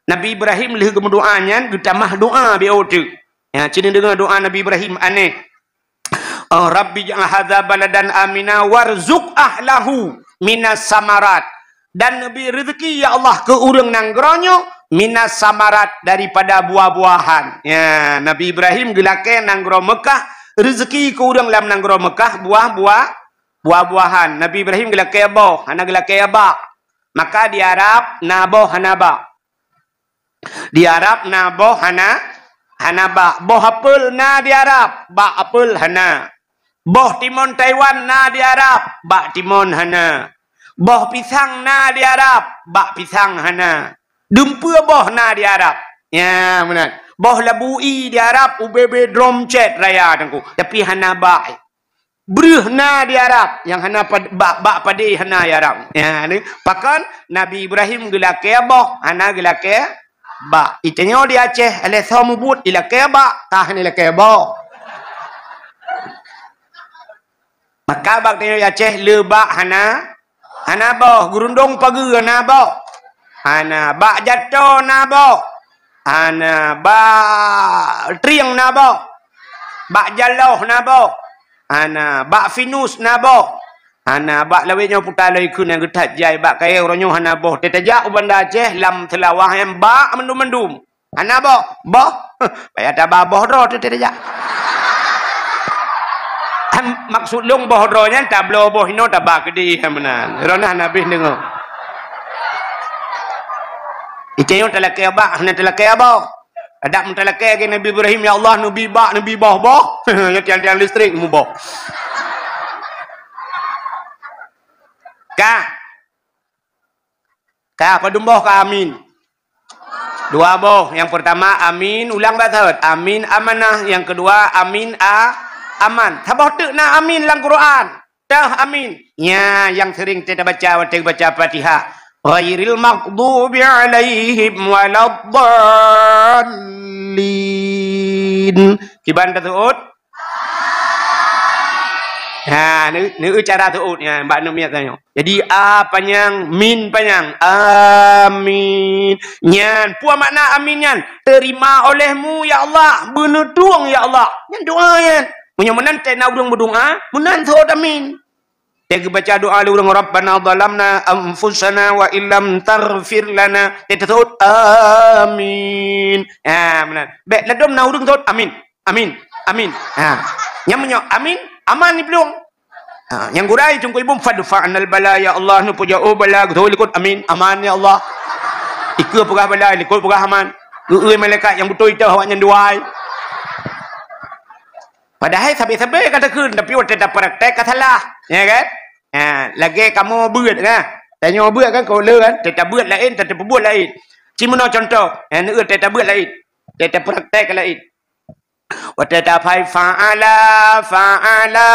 Nabi Ibrahim lheueh geumeudoá nyan geutamah doá beu teuk. Ya, cit neudeungoe doá Nabi Ibrahim aneh. Oh, "Rabbi ij'al hadza baladan amina warzuq ahlahu minas samarat." Dan neubri rezeki, ya Allah, keu ureuëng nanggroe nyoe minas samarat, daripada buah-buahan. Ya, Nabi Ibrahim geulakée nanggroe Meukah, rezeki keu ureuëng lam nanggroe Meukah buah-buah, buah-buahan. Nabi Ibrahim geulakée boh, hana geulakée bak. Maka di Arab na boh hana bak. Di Arab na boh hana, hana bak. Boh apel na di Arab, bak apel hana. Boh timon Taiwan na di Arab, bak timon hana. Boh pisang na di Arab, bak pisang hana. Dumpeue boh na di Arab. Ya, meunan. Boh labu ie di Arab, ubé-bé drom cét raya teungku. Tapi hana bak. Breuh na di Arab, nyang hana pad-, bak, bak padé hana di Arab. Ya, ni. Pakon Nabi Ibrahim geulakée boh, hana geulakée bak. Itanyoe di Aceh, alah soe mubuet, ilakée bak, tah ni ilakée boh. Maka bak tanyoe di Aceh, le bak hana, hana boh. Geurundong pageue hana boh. Hana bak jato na boh. Hana bak trieng na boh. Bak jaloh na boh. Hana bak finus na boh. Hana bak lawét nyoe puta loi kheun nyang geuthat jai bak kayée uroe nyoe hana boh. Teutajak u Banda Aceh lam Seulawah nyan bak mandum-mandum. Hana boh, boh. Payah taba boh droe teutajak. Maksud lôn boh droe nyan tabloe boh inoe taba keudeh meunan. Droeneuh hana beh deungoe. Itanyoe talakée bak, hana talakée boh. Adak meutalakée lagée Nabi Ibrahim, "Ya Allah, neubi bak, neubi boh-boh." Ya tiang-tiang listrik muboh. Ka. Ka, padum boh ka amin? Dua boh. Nyang peurtama amin, ulang bak saut. Amin amanah. Nyang keudua amin a-, aman. Saboh teuk na amin lam Quran. Teuh amin. Nya, nyang sering teubaca watée baca Fatihah. Ghairil maghdubi alaihim waladdallin. Kiban taseuôt? Ha, ni, ni cara seuôt nya, bak aneuk miet tanyoe. Jadi, a panyang, min panyang. Amin. Nyan, peue makna amin nyan? Terima olehmu, ya Allah. Beuneutueng, ya Allah. Nyan doa nyan. Meunyoe meunan, teuh na ureuëng meudoa, meunan seuôt amin. Teuh geubaca doa lé ureuëng, "Rabbana zalamna anfusana wa illam taghfir lana." Teuh taseuôt, "Amin." Ha, meunan. Bék ladom na ureuëng seuôt, "Amin. Amin. Amin." Ha. Nyang meunyoe amin, aman di plueng. Ha, nyang gurée teungku ibu, "Fadfa'nal bala, ya Allah, neupeujeuet bala," geutôi likot, "Amin, aman, ya Allah." Ikeue peugah bala, likot peugah aman. Geue malaikat nyang beutôi teuh awak nyan duai. Padahai sabe-sabe ka takheun, tapi watée tapraktek ka salah. Ya kan? Ha, lagée kamoe beuet kan? Tanyoe beuet kan, ka le kan? Teutabeuet laén, teutabeuet laén. Cimeunoe contoh, ya, neueu teutabeuet laén. Teutabeuet praktek laén. Watée taphai fa'ala, fa'ala,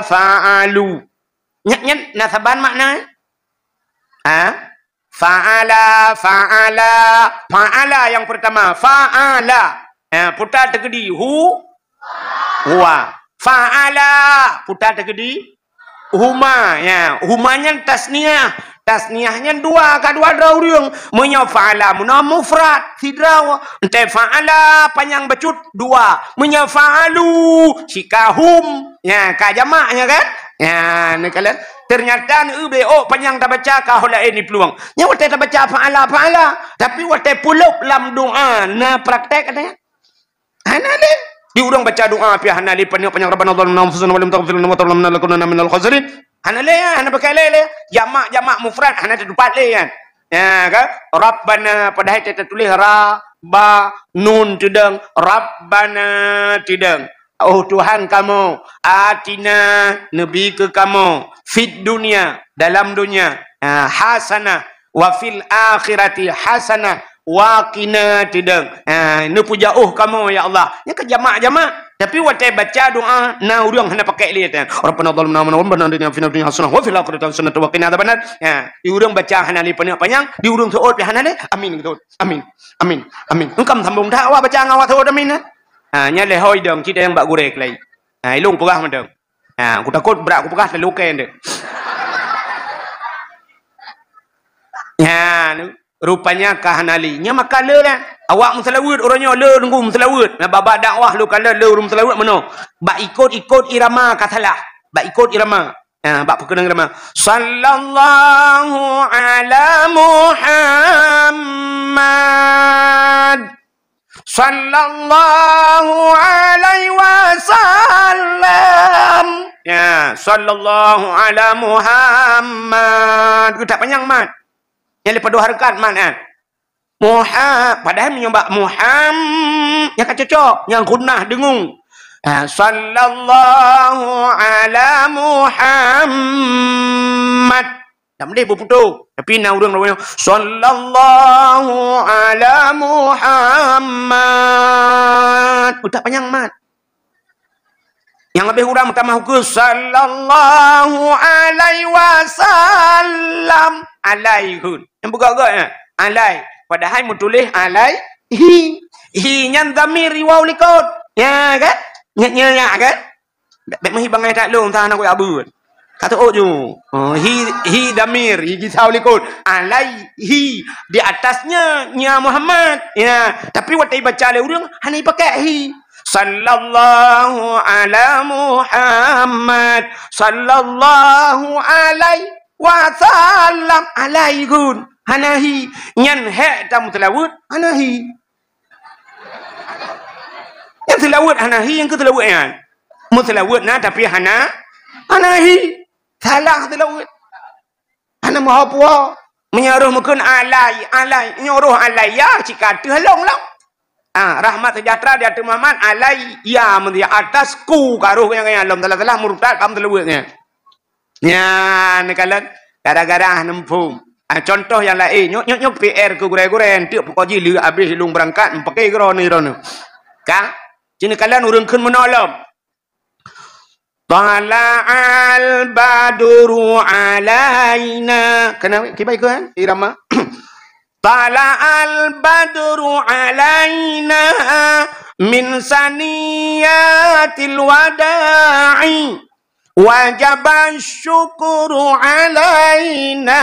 fa'alu. Nyan, nyan na saban makna? Ha? Fa'ala, fa'ala, fa'ala nyang peurtama. Fa'ala. Ha, puta teukeudi. Hu, huwa. Fa'ala, puta teukeudi. Huma, ya. Huma nyan tasniah. Tasniah nyan dua, ka dua droe ureuëng. Meunyoe fa'ala, meunoe mufrad, sidroe. Entée fa'ala, panyang bacut, dua. Meunyoe fa'alu, sika hum. Ya, ka jamak nya kan? Ya, neukalon. Ternyata neueu bék panyang tabaca ka ho laén di plueng. Nyan watée tabaca fa'ala, fa'ala. Tapi watée pulop lam doa, na praktek katanya. Hana lé. Di ureuëng baca doa pih hana lé, paneuk panyang, "Rabbana zalamna anfusana wa lam taghfir lana wa tarhamna lanakunanna minal khasirin." Hana lé, hana pakai lé, lé. Jamak, jamak mufrad hana teutupat lé nyan. Ya kan? Rabbana, padahai teutuléh ra, ba, nun teudong, Rabbana teudong. Oh Tuhan kamoe, atina, neubi keu kamoe, fid dunya, dalam donya, ha, hasanah, wa fil akhirati hasanah, wa qina teudong. Ha, neupeujeuet kamoe, ya Allah. Nyan ka jamak-jamak. Tapi watée baca doa, na ureuëng hana pakai lé, ya. "Rabbana zalamna anfusana wa lam taghfir lana wa tarhamna lanakunanna minal khasirin wa fil akhirati hasanatan wa qina adzabannar." Ha, di ureuëng baca hana lé paneuk panyang, di ureuëng seuôt pih hana lé, amin, seuôt. Amin. Amin. Engkam sambung that awak baca ngon awak seuôt amin, eh? Ha, nyan lé hôi dong, cit nyang bak gurée keulai. Ha, ilong peugah mantong. Ha, aku takot brat aku peugah terlalu kén deh. Ha, ni, rupanya ka hana lé. Nya maka le lah. Awak meuseulaweuet uroe nyoe le nunggu meuseulaweuet. Nah, babah dakwah lu ka le, le ureuëng meuseulaweuet meunoe. Bak ikot-ikot irama ka salah. Bak ikot irama. Ha, bak peukeunong ramah. Sallallahu ala Muhammad. Sallallahu alaihi wasallam. Ya, sallallahu ala Muhammad. Geutak panyang mat. Nyang leupah dua hareukat mat, kan? Muha-, padahai meunyoe bak Muham-, nyang ka cocok, nyang gunnah deungoe. Ha, sallallahu ala Muhammad. Tak meudeh beuputôh. Tapi na ureuëng lawanya, "Sallallahu ala Muhammad." Utak panyang mat. Nyang leubeh urang meutamah ukeue, "Sallallahu alaihi wasallam." Alai hun. Nyang beugok-gok nyan. Alai. Padahai meutuléh alai hi. Hi nyan dhamir riwau likot. Ya kan? Nyak-nyak kan? Bèk, bèk meuhi bangai that lôn, entah aneuk kuyak beut. Ka teuôt ju. Oh, hi, hi damir, hi gisau likot. Alaihi, di atasnya, nya Muhammad. Ya, tapi watèe baca lé ureueng, hana ipakai hi. Sallallahu ala Muhammad, sallallahu alaihi wasallam. Alaihi gun. Hana hi. Nyan hek tameuseulaweuet, hana hi. Nyang seulaweuet hana hi, nyang keu seulaweuet nyan. Meuseulaweuet na, tapi hana, hana hi. Salah seulaweuet. Hana meuho puho. Meunyoe roh meukeun alai, alai. Nyoe roh alai, ya, cit ka teuh lông lom. Ah, rahmat sejahtera di ateueh Muhammad, alai, ya, di atasku, ka roh nyang, nyang lom, salah-salah, murtad, ka meuseulaweuet nyan. Nyan, neukalon, gara-gara hana muphom. Ah, contoh nyang laén, nyoe, nyoe, nyoe P R keu gurèe-gurèe, enteuk peukoh jih lheueh abéh lôn beurangkat, meupaké keudroe nyoe, droeneuh. Ka? Ci neukalon ureueng kheun meunoe lom. Tala'al badru alaina. Keuneuk kiban kheun, eh? Irama. Tala'al badru alaina min saniyatil wada'i. Wajaba syukru alaina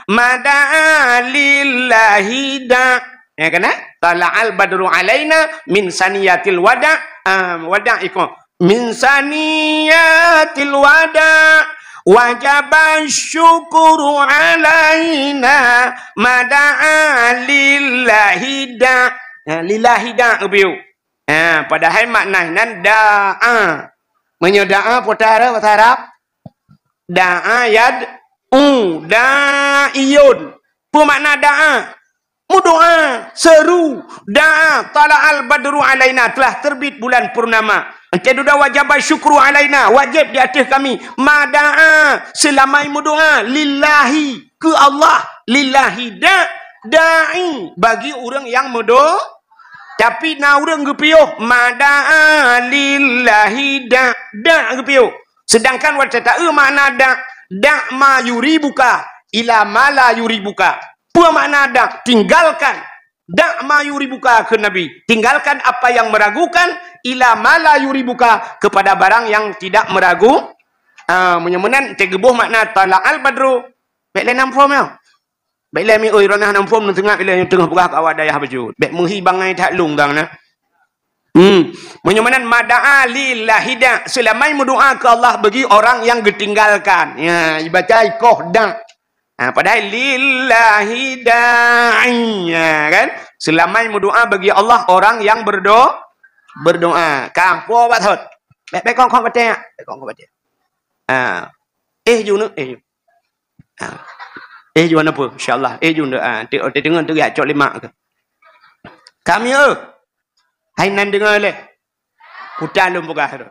mada'a lillahi da. Ya kan, eh? Tala'al badru alaina min saniyatil wada'. Ah, wada' iko. Min saniyatil wada'. Wajaba syukru alaina mada'a lillahi da. Ya, lillahi da, geubiyeu. Ha, padahai makna nan da'a. Meunyoe da'a, peue tara bahasa Arab? Da'a yad'u, da'iyun. Peue makna da'a? Meudoa, seuru, da'a, tala'al badru alaina, telah terbit bulan purnama. Entah duda wajaba syukru alaina, wajib di ateueh kami. Mada'a, seulamai meudoa, lillahi, keu Allah, lillahi da, da'i, bagi ureueng nyang meudo-, tapi na ureueng geupiôh, mada'a lillahi da, da geupiôh. Sedangkan watèe taeu makna da, da ma yuribuka, ila ma la yuribuka. Peue makna da? Tinggalkan. Da ma yuribuka kheun Nabi. Tinggalkan apa yang meragukan, ila ma la yuribuka, kepada barang yang tidak meragu. Ah, meunyoe meunan, teugeubôh makna tala'al badru. Bèk lé nam phom nyoe. Bèk lé mi oi, droeneuh nam phom, neuteungoh ilèe nyoe teungoh peugah keu awak dayah bacut. Bèk meuhi bangai that lông dang na. Hmm. Meunyoe meunan mada'a lillahi da, seulamai meudoa keu Allah bagi orang yang geutinggalkan. Ya, ibaca ikoh da. Ha, padahai lillahi da'i, ya kan? Seulamai meudoa bagi Allah orang yang berdo-, berdoa. Ka, po bat thot. Bèk, bèk kong-kong batèe. Bèk kong-kong batèe. Ha. Eh, ju neu, eh, ju. Ha. Eh, ju neu peue? Insya-Allah. Eh, ju neu. Ha, ti, ti deungoe tu ya cok lima ke. Kami, eh. Hai nan deungoe lé. Kuta lôn peugah tu.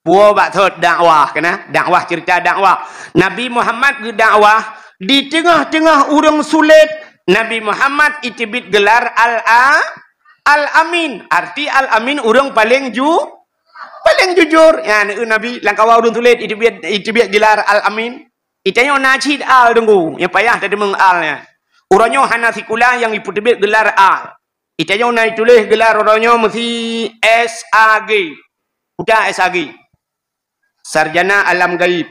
Puo bak thot dakwah kena, dakwah cerita dakwah. Nabi Muhammad geudakwah di teungoh-teungoh ureueng sulet. Nabi Muhammad iteubiet gelar Al-A-, Al-Amin. Arti Al-Amin ureueng paleng ju-, paleng jujur. Ya, Nabi lam kawan ureueng sulet iteubiet, iteubiet gelar Al-Amin. Itanyoe na cit al teungku, nyang payah tateumeung al nyan. Uroe nyoe hana sikula nyang ipeuteubiet gelar al. Itanyoe na ituléh gelar uroe nyoe meusi S A G. Peue S A G? Sarjana Alam Gaib.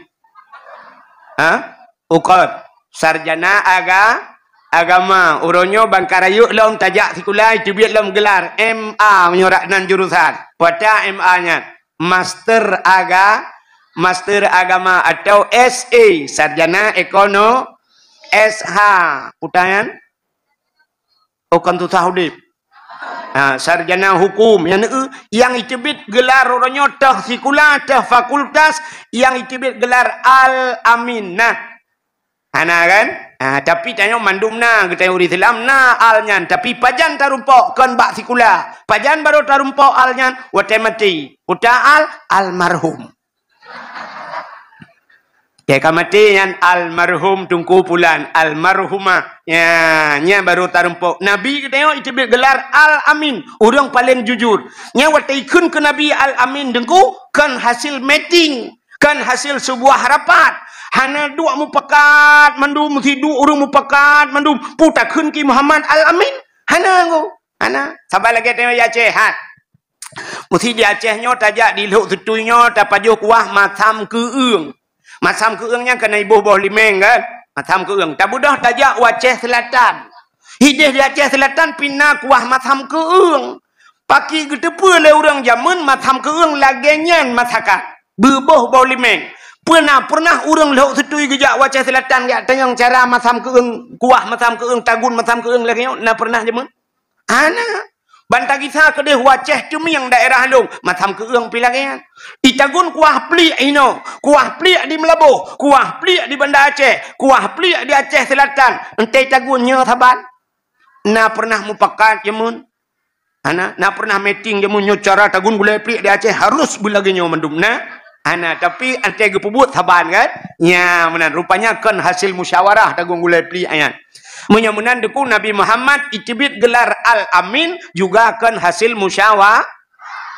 Ha? Ukot. Sarjana aga-, Agama. Uroe nyoe ban ka rayeuk lom tajak sikula, iteubiet lom gelar M A meunyoe rak nan jurusan. Peue ta M A nyan? Master aga-, Master Agama atau S A, Sarjana Ekono-, S H, peue nyan? Oh, kan susah udeb. Ha, sarjana hukum. Nyang, nyang iteubiet gelar uroe nyoe teuh sikula, teuh fakultas, nyang iteubiet gelar Al-Amin. Nah. Hana kan? Ha, tapi tanyoe mandum na, geutanyoe ureueng Islam na al nyan. Tapi pajan tarumpok kon bak sikula. Pajan barô tarumpok al nyan? Watèe maté. Peue ta al? Almarhum. Watèe ka maté nyan almarhum Teungku Pulan, almarhumah. Ya, nyan barô tarumpok. Nabi geutanyoe iteubiet gelar Al-Amin. Ureueng paleng jujur. Nyan watèe ikheun keu Nabi Al-Amin Teungku, kon hasil meeting. Kan hasil seubuah rapat. Hana duek mupakat mandum, siduek ureueng mupakat mandum. Peue takheun keu Muhammad Al-Amin? Hana, Teungku. Hana. Saban lagèe tanyoe di Aceh, ha. Meusi di Aceh nyoe tajak di Lhok Seutui nyoe tapajoh kuah masam keueung. Masam keueung nyan ka na iboh boh limeng kan? Masam keueung. Tabeudôh tajak u Aceh Selatan. Idéh di Aceh Selatan pih na kuah masam keueung. Pakri geuteupeue lé ureueng jameun masam keueung lagèe nyan masakan. Beuboh boh limeng. Peue na pernah ureueng Lhok Seutui geujak u Aceh Selatan jak tanyong cara masam keueung, kuah masam keueung, tagun masam keueung lagèe nyoe? Na pernah jameun? Hana. Ban tagisa keudéh u Aceh Teumieng daerah lôn, masam keueung pih lagèe nyan. Itagun kuah pliek inoe, kuah pliek di Meulaboh, kuah pliek di Banda Aceh, kuah pliek di Aceh Selatan. Entah itagun nyoe saban. Na pernah mupakat jameun? Hana. Na pernah meeting jameun nyoe cara tagun gulai pliek di Aceh harus beulagèe nyoe mandum? Na. Hana, tapi entah geupeubuet saban kan? Nya, meunan. Rupanya kon hasil musyawarah tagun gulai pliek nyan. Meunyoe meunan Teungku, Nabi Muhammad iteubiet gelar Al-Amin juga kon hasil musyawa-,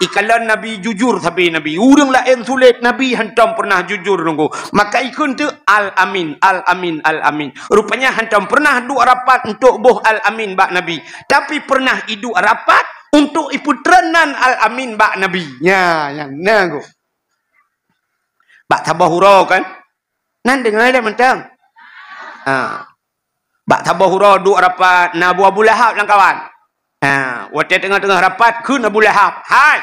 ikalon Nabi jujur sabe Nabi. Ureueng laén sulet, Nabi hantom pernah jujur Teungku. Maka ikheun teuk Al-Amin, Al-Amin, Al-Amin. Rupanya hantom pernah duek rapat untuk boh Al-Amin bak Nabi. Tapi pernah iduek rapat untuk ipeutreun nan Al-Amin bak Nabi. Nya, nyan na Teungku. Bak saboh uroe kan? Nan deungoe lé mantong. Ha. Bak saboh uroe duek rapat, na Abu, Abu Lahab lam kawan. Ha, watèe teungoh-teungoh rapat, kheun Abu Lahab, "Hai!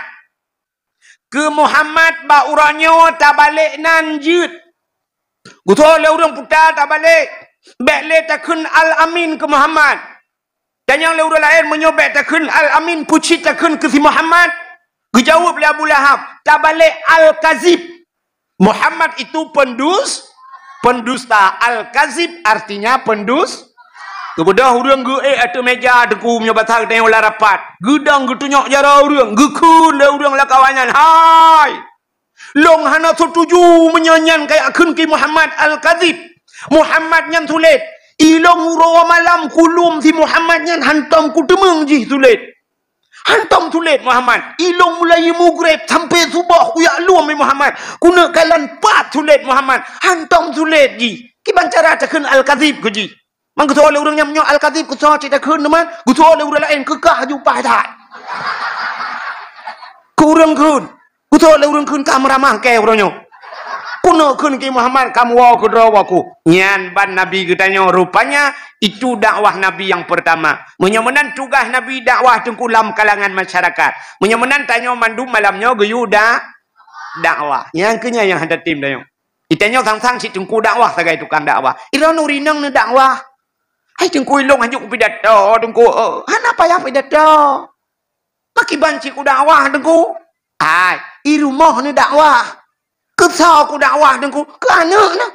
Keu Muhammad bak uroe nyoe tabalek nan jeuet. Geutanyoe lé ureueng puta tabalek. Bèk lé takheun Al-Amin keu Muhammad." Tanyong lé ureueng laén, "Meunyoe bèk takheun Al-Amin, peue cit takheun keu si Muhammad?" Geujaweueb lé Abu Lahab, "Tabalek Al-Kazib." Muhammad itu pendus-, pendusta. Al-Kazib artinya pendus-, Geubeudôh ureueng geuék ateueh mèja Teungku, meunyoe basa geutanyoe lam rapat. Geudong geutunyok jaroe ureueng, geukheun lé ureueng lam kawan nyan, "Hai! Lôn hana seutuju meunyoe nyan kajak kheun keu Muhammad Al-Kazib. Muhammad nyan sulet. Ilôn uroe malam kulom si Muhammad nyan hantom kuteumeung jih sulet. Hantom sulet Muhammad. Ilôn mulai mugreb sampoe suboh kujak lom Muhammad. Kuneuk kalon pat sulet Muhammad. Hantom sulet jih. Kiban cara takheun Al-Kazib keu jih." Man geutanyoe lé ureueng nyan, "Meunyoe Al-Kazib keu soe cit takheun teuma, geutanyoe lé ureueng laén keu kah jupah that." Keu ureueng kheun. Geutanyoe lé ureueng kheun ka meuramah kèe uroe nyoe. Kuneuk kheun keu Muhammad ka meuwoe keudroe woe ku. Nyan ban Nabi geutanyoe, rupanya itu dakwah Nabi nyang peurtama. Meunyoe meunan tugaih Nabi dakwah Teungku lam kalangan masyarakat. Meunyoe meunan tanyoe mandum malam nyoe geuyue da-, dakwah. Nyang keu nyan nyang hana tem tanyoe. Geutanyoe sang-sang cit teungku dakwah sagai tukang dakwah. Droeneuh rinong neudakwah. Hai teungku, ilôn hanjeuet kupidato teungku. Eh, hana payah pidato. Pakriban cit kudakwah teungku? Hai, i rumoh neudakwah. Keu soe kudakwah teungku? Keu aneuk neuh.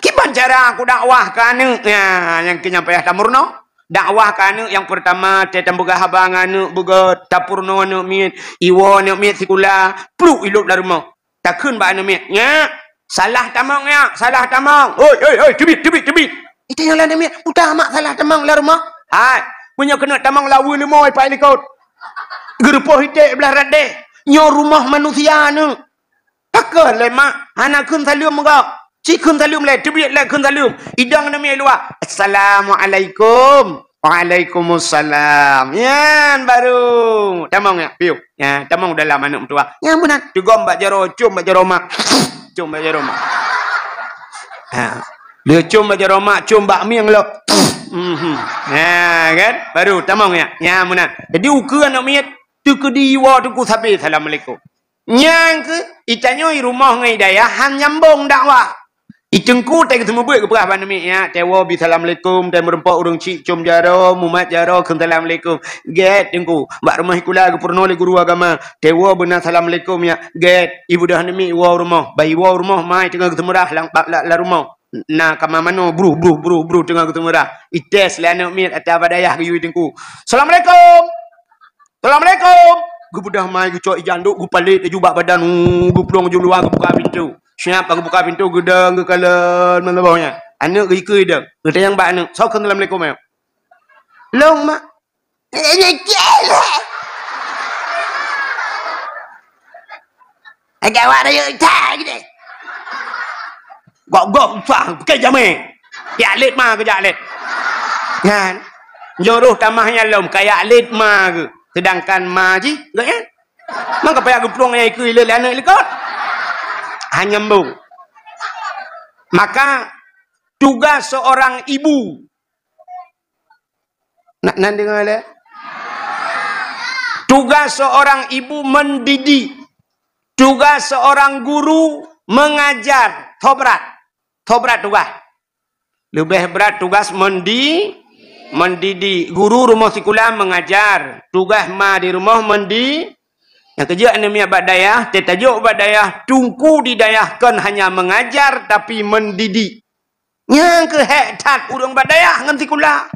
Kiban cara kudakwah keu aneuk? Nyan, nyang keu nyan payah tameurunoe. Dakwah keu aneuk nyang peurtama, teuh tameupeugah haba ngon aneuk beugöt, tapeurunoe aneuk miet, iwoe aneuk miet sikula, pluek ilop lam rumoh. Takheun bak aneuk miet, "Nyak, salah tamong nyak, salah tamong. Hoi, hoi, hoi, teubiet, teubiet, teubiet." Itanyong lé aneuk miet, "Peue ta mak salah tamong lam rumoh?" "Hai, meunyoe keuneuk tamong laweue leumo ipat likot. Geurupoh iték blah rot deh. Nyoe rumoh manusia aneuk." Pakon lé mak, hana kheun saleuem meugoe. Ci kheun saleuem lé, teubiet lé kheun saleuem. Idong aneuk miet luwa, "Assalamualaikum." "Waalaikumsalam." Nyan baru. Tamong nyak, piôh. Nyan, tamong dalam aneuk meutuwah. Nyan meunan. Teugom bak jaroe, com bak jaroe mak. Com bak jaroe mak. Ha. Lheueh com bak jaroe mak, com bak mieng lom. Mhm. Ha, kan? Baru tamong nyak. Nyan meunan. Jadi ukeue aneuk miet, teukeudi iwoe teungku sabe, "Assalamualaikum." Nyang keuh, itanyoe i rumoh ngon i dayah han nyambong dakwah. I teungku teuh geuseumeubeuet geupeugah bak aneuk miet nyan, teuh woe bi assalamualaikum, teuh meureumpok ureueng chik com jaroe, mumat jaroe, kheun assalamualaikum. Gét teungku, bak rumoh sikula geupeurunoe lé guru agama, teuh woe beuna assalamualaikum nyan. Gét, i beudôh aneuk miet woe u rumoh, bah i woe u rumoh mai teungoh geuseumeurah lam, lam, lam rumoh. Na kama manoe bruh, bruh, bruh, bruh teungoh geuseumeurah. Ites lé aneuk miet ata bak dayah geuyue i teungku. Assalamualaikum. Assalamualaikum. Geubeudôh mai geucok ija anduk, geupalét laju bak badan, uh, geuplueng laju luwa geubuka pintoe. Siap geubuka pintoe, geudong geukalon meuleubôh nyan. Aneuk geuikeue dong. Geutanyong bak aneuk, "Soe kheun assalamualaikum nyoe?" "Lôn, mak." "Lôn, mak." Ada awak rayeuk itai geude. Gok-gok usah, pakai jamé. Jak lét ma keu jak lét. Nyan. Nyoe roh tamah nyan lom, ka jak lét ma keu. Sedangkan ma jih, gok nyan. Maka payah geuplueng nyang ikeue lé aneuk likot. Hana nyambong. Maka tugas seorang ibu Nak nan deungoe lé? Tugas seorang ibu mendidik. Tugas seorang guru mengajar. Tho brat. Tho brat tugas. Leubeh brat tugas mendi-, mendidik. Guru rumoh sikula mengajar. Tugas ma di rumoh mendi-, nyang keujeuet aneuk miet bak dayah, teutajok bak dayah, teungku di dayah kon hanya mengajar, tapi mendidik. Nyang keuh hék that ureuëng bak dayah ngon sikula.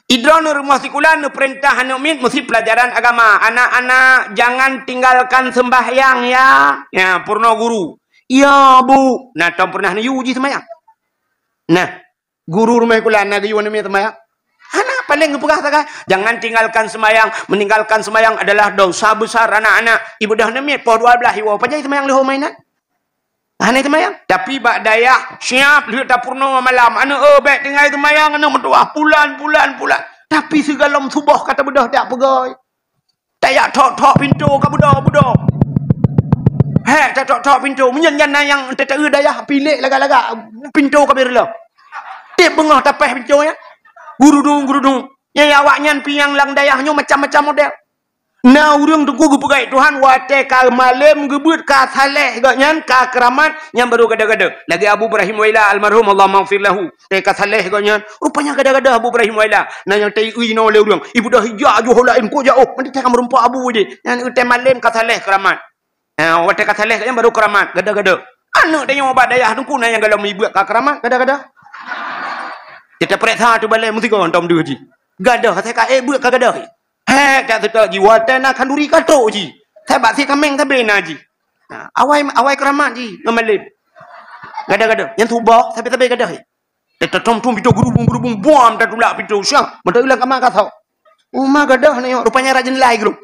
Idroeneuh rumoh sikula neupeurintah aneuk miet meusi peulajaran agama. "Anak-anak, jangan tinggalkan sembahyang, ya." Ya, peurunoe guru. "Ya, Bu." Nah, tom pernah neuyue jih seumayang. Nah, guru rumoh sikula na geuyue aneuk miet seumayang? Hana, paléng geupeugah sagai, "Jangan tinggalkan sembahyang. Meninggalkan sembahyang adalah dosa besar, anak-anak." I beudôh aneuk miet poh dua belas iwoe, pajan seumayang leuhô mainan. Hana seumayang. Tapi bak dayah, siap lheueh tapeurunoe malam. Aneuk, "Oh, bék tinggai seumayang, aneuk meutuwah." Pulan, pulan, pulan. Tapi sigohlom suboh ka tabeudôh dak peugoi. Tajak thok-thok pintoe ka beudôh-beudôh. Hék, tathok-thok pintoe. Meunyan nyan na nyang teuteue dayah, pilék lagak-lagak. Pintoe ka beureuloh. Tiep beungoh tapéh pintoe nyan. Gurudung, gurudung. Nyan awaknyan pih nyang lam dayah nyoe macam-macam model. Na ureuëng teungku geupeugah Tuhan, watée ka malem geubeuet ka saleh gobnyan, ka keuramat, nyan barô gada-gada. Lagée Abu Ibrahim Waila almarhum, Allahumma ighfir lahu. Watée ka saleh gobnyan, rupanya gada-gada Abu Ibrahim Waila. Na nyang teuiui inoe lé ureuëng. I beudôh ija ju ho laén ko jaoh, meuntée ka meureumpok abu jih. Nyan watée malem ka saleh keuramat. Ha, watée ka saleh gobnyan barô keuramat, gada-gada. Aneuk tanyoe bak dayah teungku na nyang gohlom i beuet ka keuramat, gada-gada. Kita pereksa tu balai meusigoe tom deuh jih. Gada, saya ka, eh, beuet ka gada. Hék, jak seutôt jih, watée na khanduri ka trok jih. Sabab si kaméng sabe na jih. Ha, awai, awai keuramat jih, ngon malem. Gada-gada, nyang suboh, sabe-sabe gada. Teutôm-tôm pintoe geurubung-geurubung, buam tatulak pintoe, siang, meunteulang kama ka sok. Uma gadoh na nyoe, rupanya rajin lai geurup.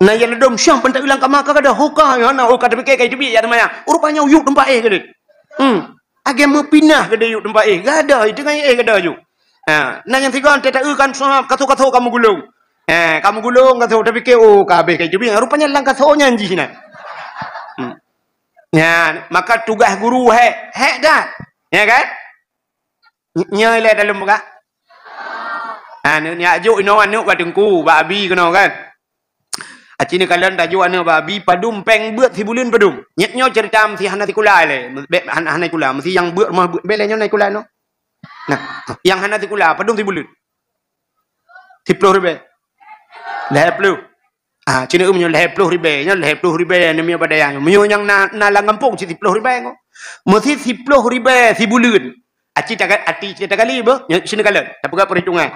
Na ya ladom, siang, meunteulang kama ka gadoh, hoka, ya na, oh, ka teupike ka iteubiet ya teuma ya. Rupanya uyuek teumpat éh geude. Hmm. Agée meupinah geude yuk teumpat éh. Gadoh, itu kan éh gadoh yuk. Ha, na nyang sigoe teuta eu kan sahab, kaso-kaso kamu gulong. Ha, kamu gulong, kaso teupike, oh, ka habéh ka iteubiet. Rupanya lam kaso nyan jih na. Hmm. Nyan, maka tugaih guru hék, hék that. Ya kan? Ny-, nyoe ilée dalem buka. Ha, neuk nyak jok inoe aneuk bak teungku, bak abi keunoe kan. Aci neukalon tajok aneuk bak abi, padum péng beuet sibuleuen padum. Nyet nyoe ceurita meusi hana sikula ilée. Bék hana, hana sikula, meusi nyang beuet rumoh beuet, bék lé nyoe na sikula inoe. Nah, nyang hana sikula, padum sibuleuen? Siploh ribée. Lhée ploh. Ah, ci neueu meunyoe lhée ploh ribée, nyoe lhée ploh ribée, nyoe miyueb bak dayah nyoe. Meunyoe nyang na, na lam gampông cit siploh ribée nyoe. Meusi siploh ribée sibuleuen. Aci taga-, aci cit tagali beuh, nyoe ci neukalon. Tapeugah peuhitungan.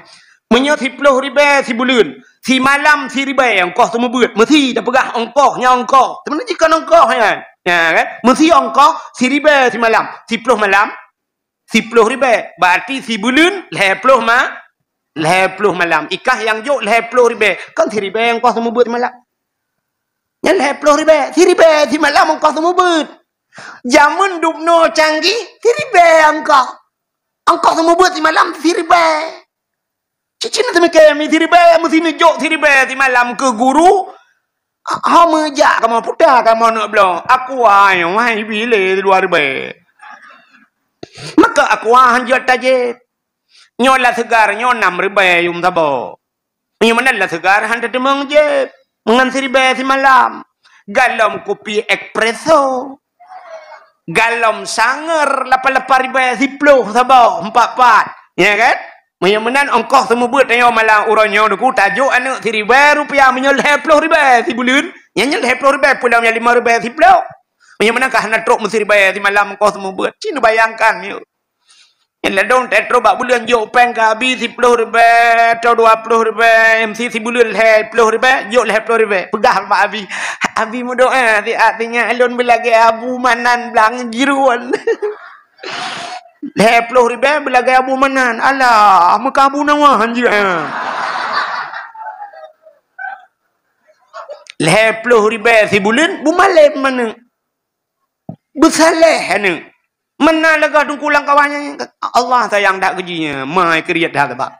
Meunyoe siploh ribée sibuleuen, simalam siribée ongkoh seumeubeuet. Meusi tapeugah ongkoh, nyoe ongkoh. Seubeuna jih kon ongkoh nyan. Ya kan? Meusi ongkoh siribée simalam. Siploh malam, siploh ribée, berarti sibuleuen lhée ploh ma-, lhée ploh malam. Ikah nyang jok lhée ploh ribée, kon siribée ongkoh seumeubeuet simalam. Nyan lhée ploh ribée, siribée simalam ongkoh seumeubeuet. Jameun dubnoe canggih, siribée ongkoh. Ongkoh seumeubeuet simalam siribée. Cicin teumike mi siribée, meusi neujok siribée simalam keu guru. Ha, meujak kamoe puta kamoe neuk bloe. Aku ai, wahai bilé dua ribée. Maka aku han jeuet tajép. Nyoe lam seugar, nyoe nam ribée yum saboh. Nyoe meunan lam seugar han tateumeung jép. Ngon siribèe simalam. Galom kupi espresso. Galom sanger lapan lapan ribèe siploh saboh, empat-empat. Ya kan? Meunyoe meunan ongkoh seumeubeuet tanyoe malam uroe nyoe Teungku, tajok aneuk siribèe rupiah, meunyoe lhèe ploh ribèe sibuleuen. Nyan, nyan lhèe ploh ribèe pulang nyan lima ribèe siploh. Meunyoe meunan ka hana trok meusiribèe simalam ongkoh seumeubeuet. Ci neubayangkan nyoe. Nyan ladôm teutroh bak buleuen jok péng ka abi siploh ribèe atau dua ploh ribèe, meusi sibuleuen lhèe ploh ribèe, jok lhèe ploh ribèe. Peugah bak abi, "Abi meudoa siat sinyak lôn beulagèe Abu Manan blang jiruon." Lhèe ploh ribèe beulagèe Abu Manan. Alah, meukabu nawa hanjeuet, ha. Lhèe ploh ribèe sibuleuen, beumalém aneuk. Beusaléh aneuk. Meunan lagèe Teungku lam kawan nyan, Allah sayang that keu jih nyan, ma keuriet that sabab.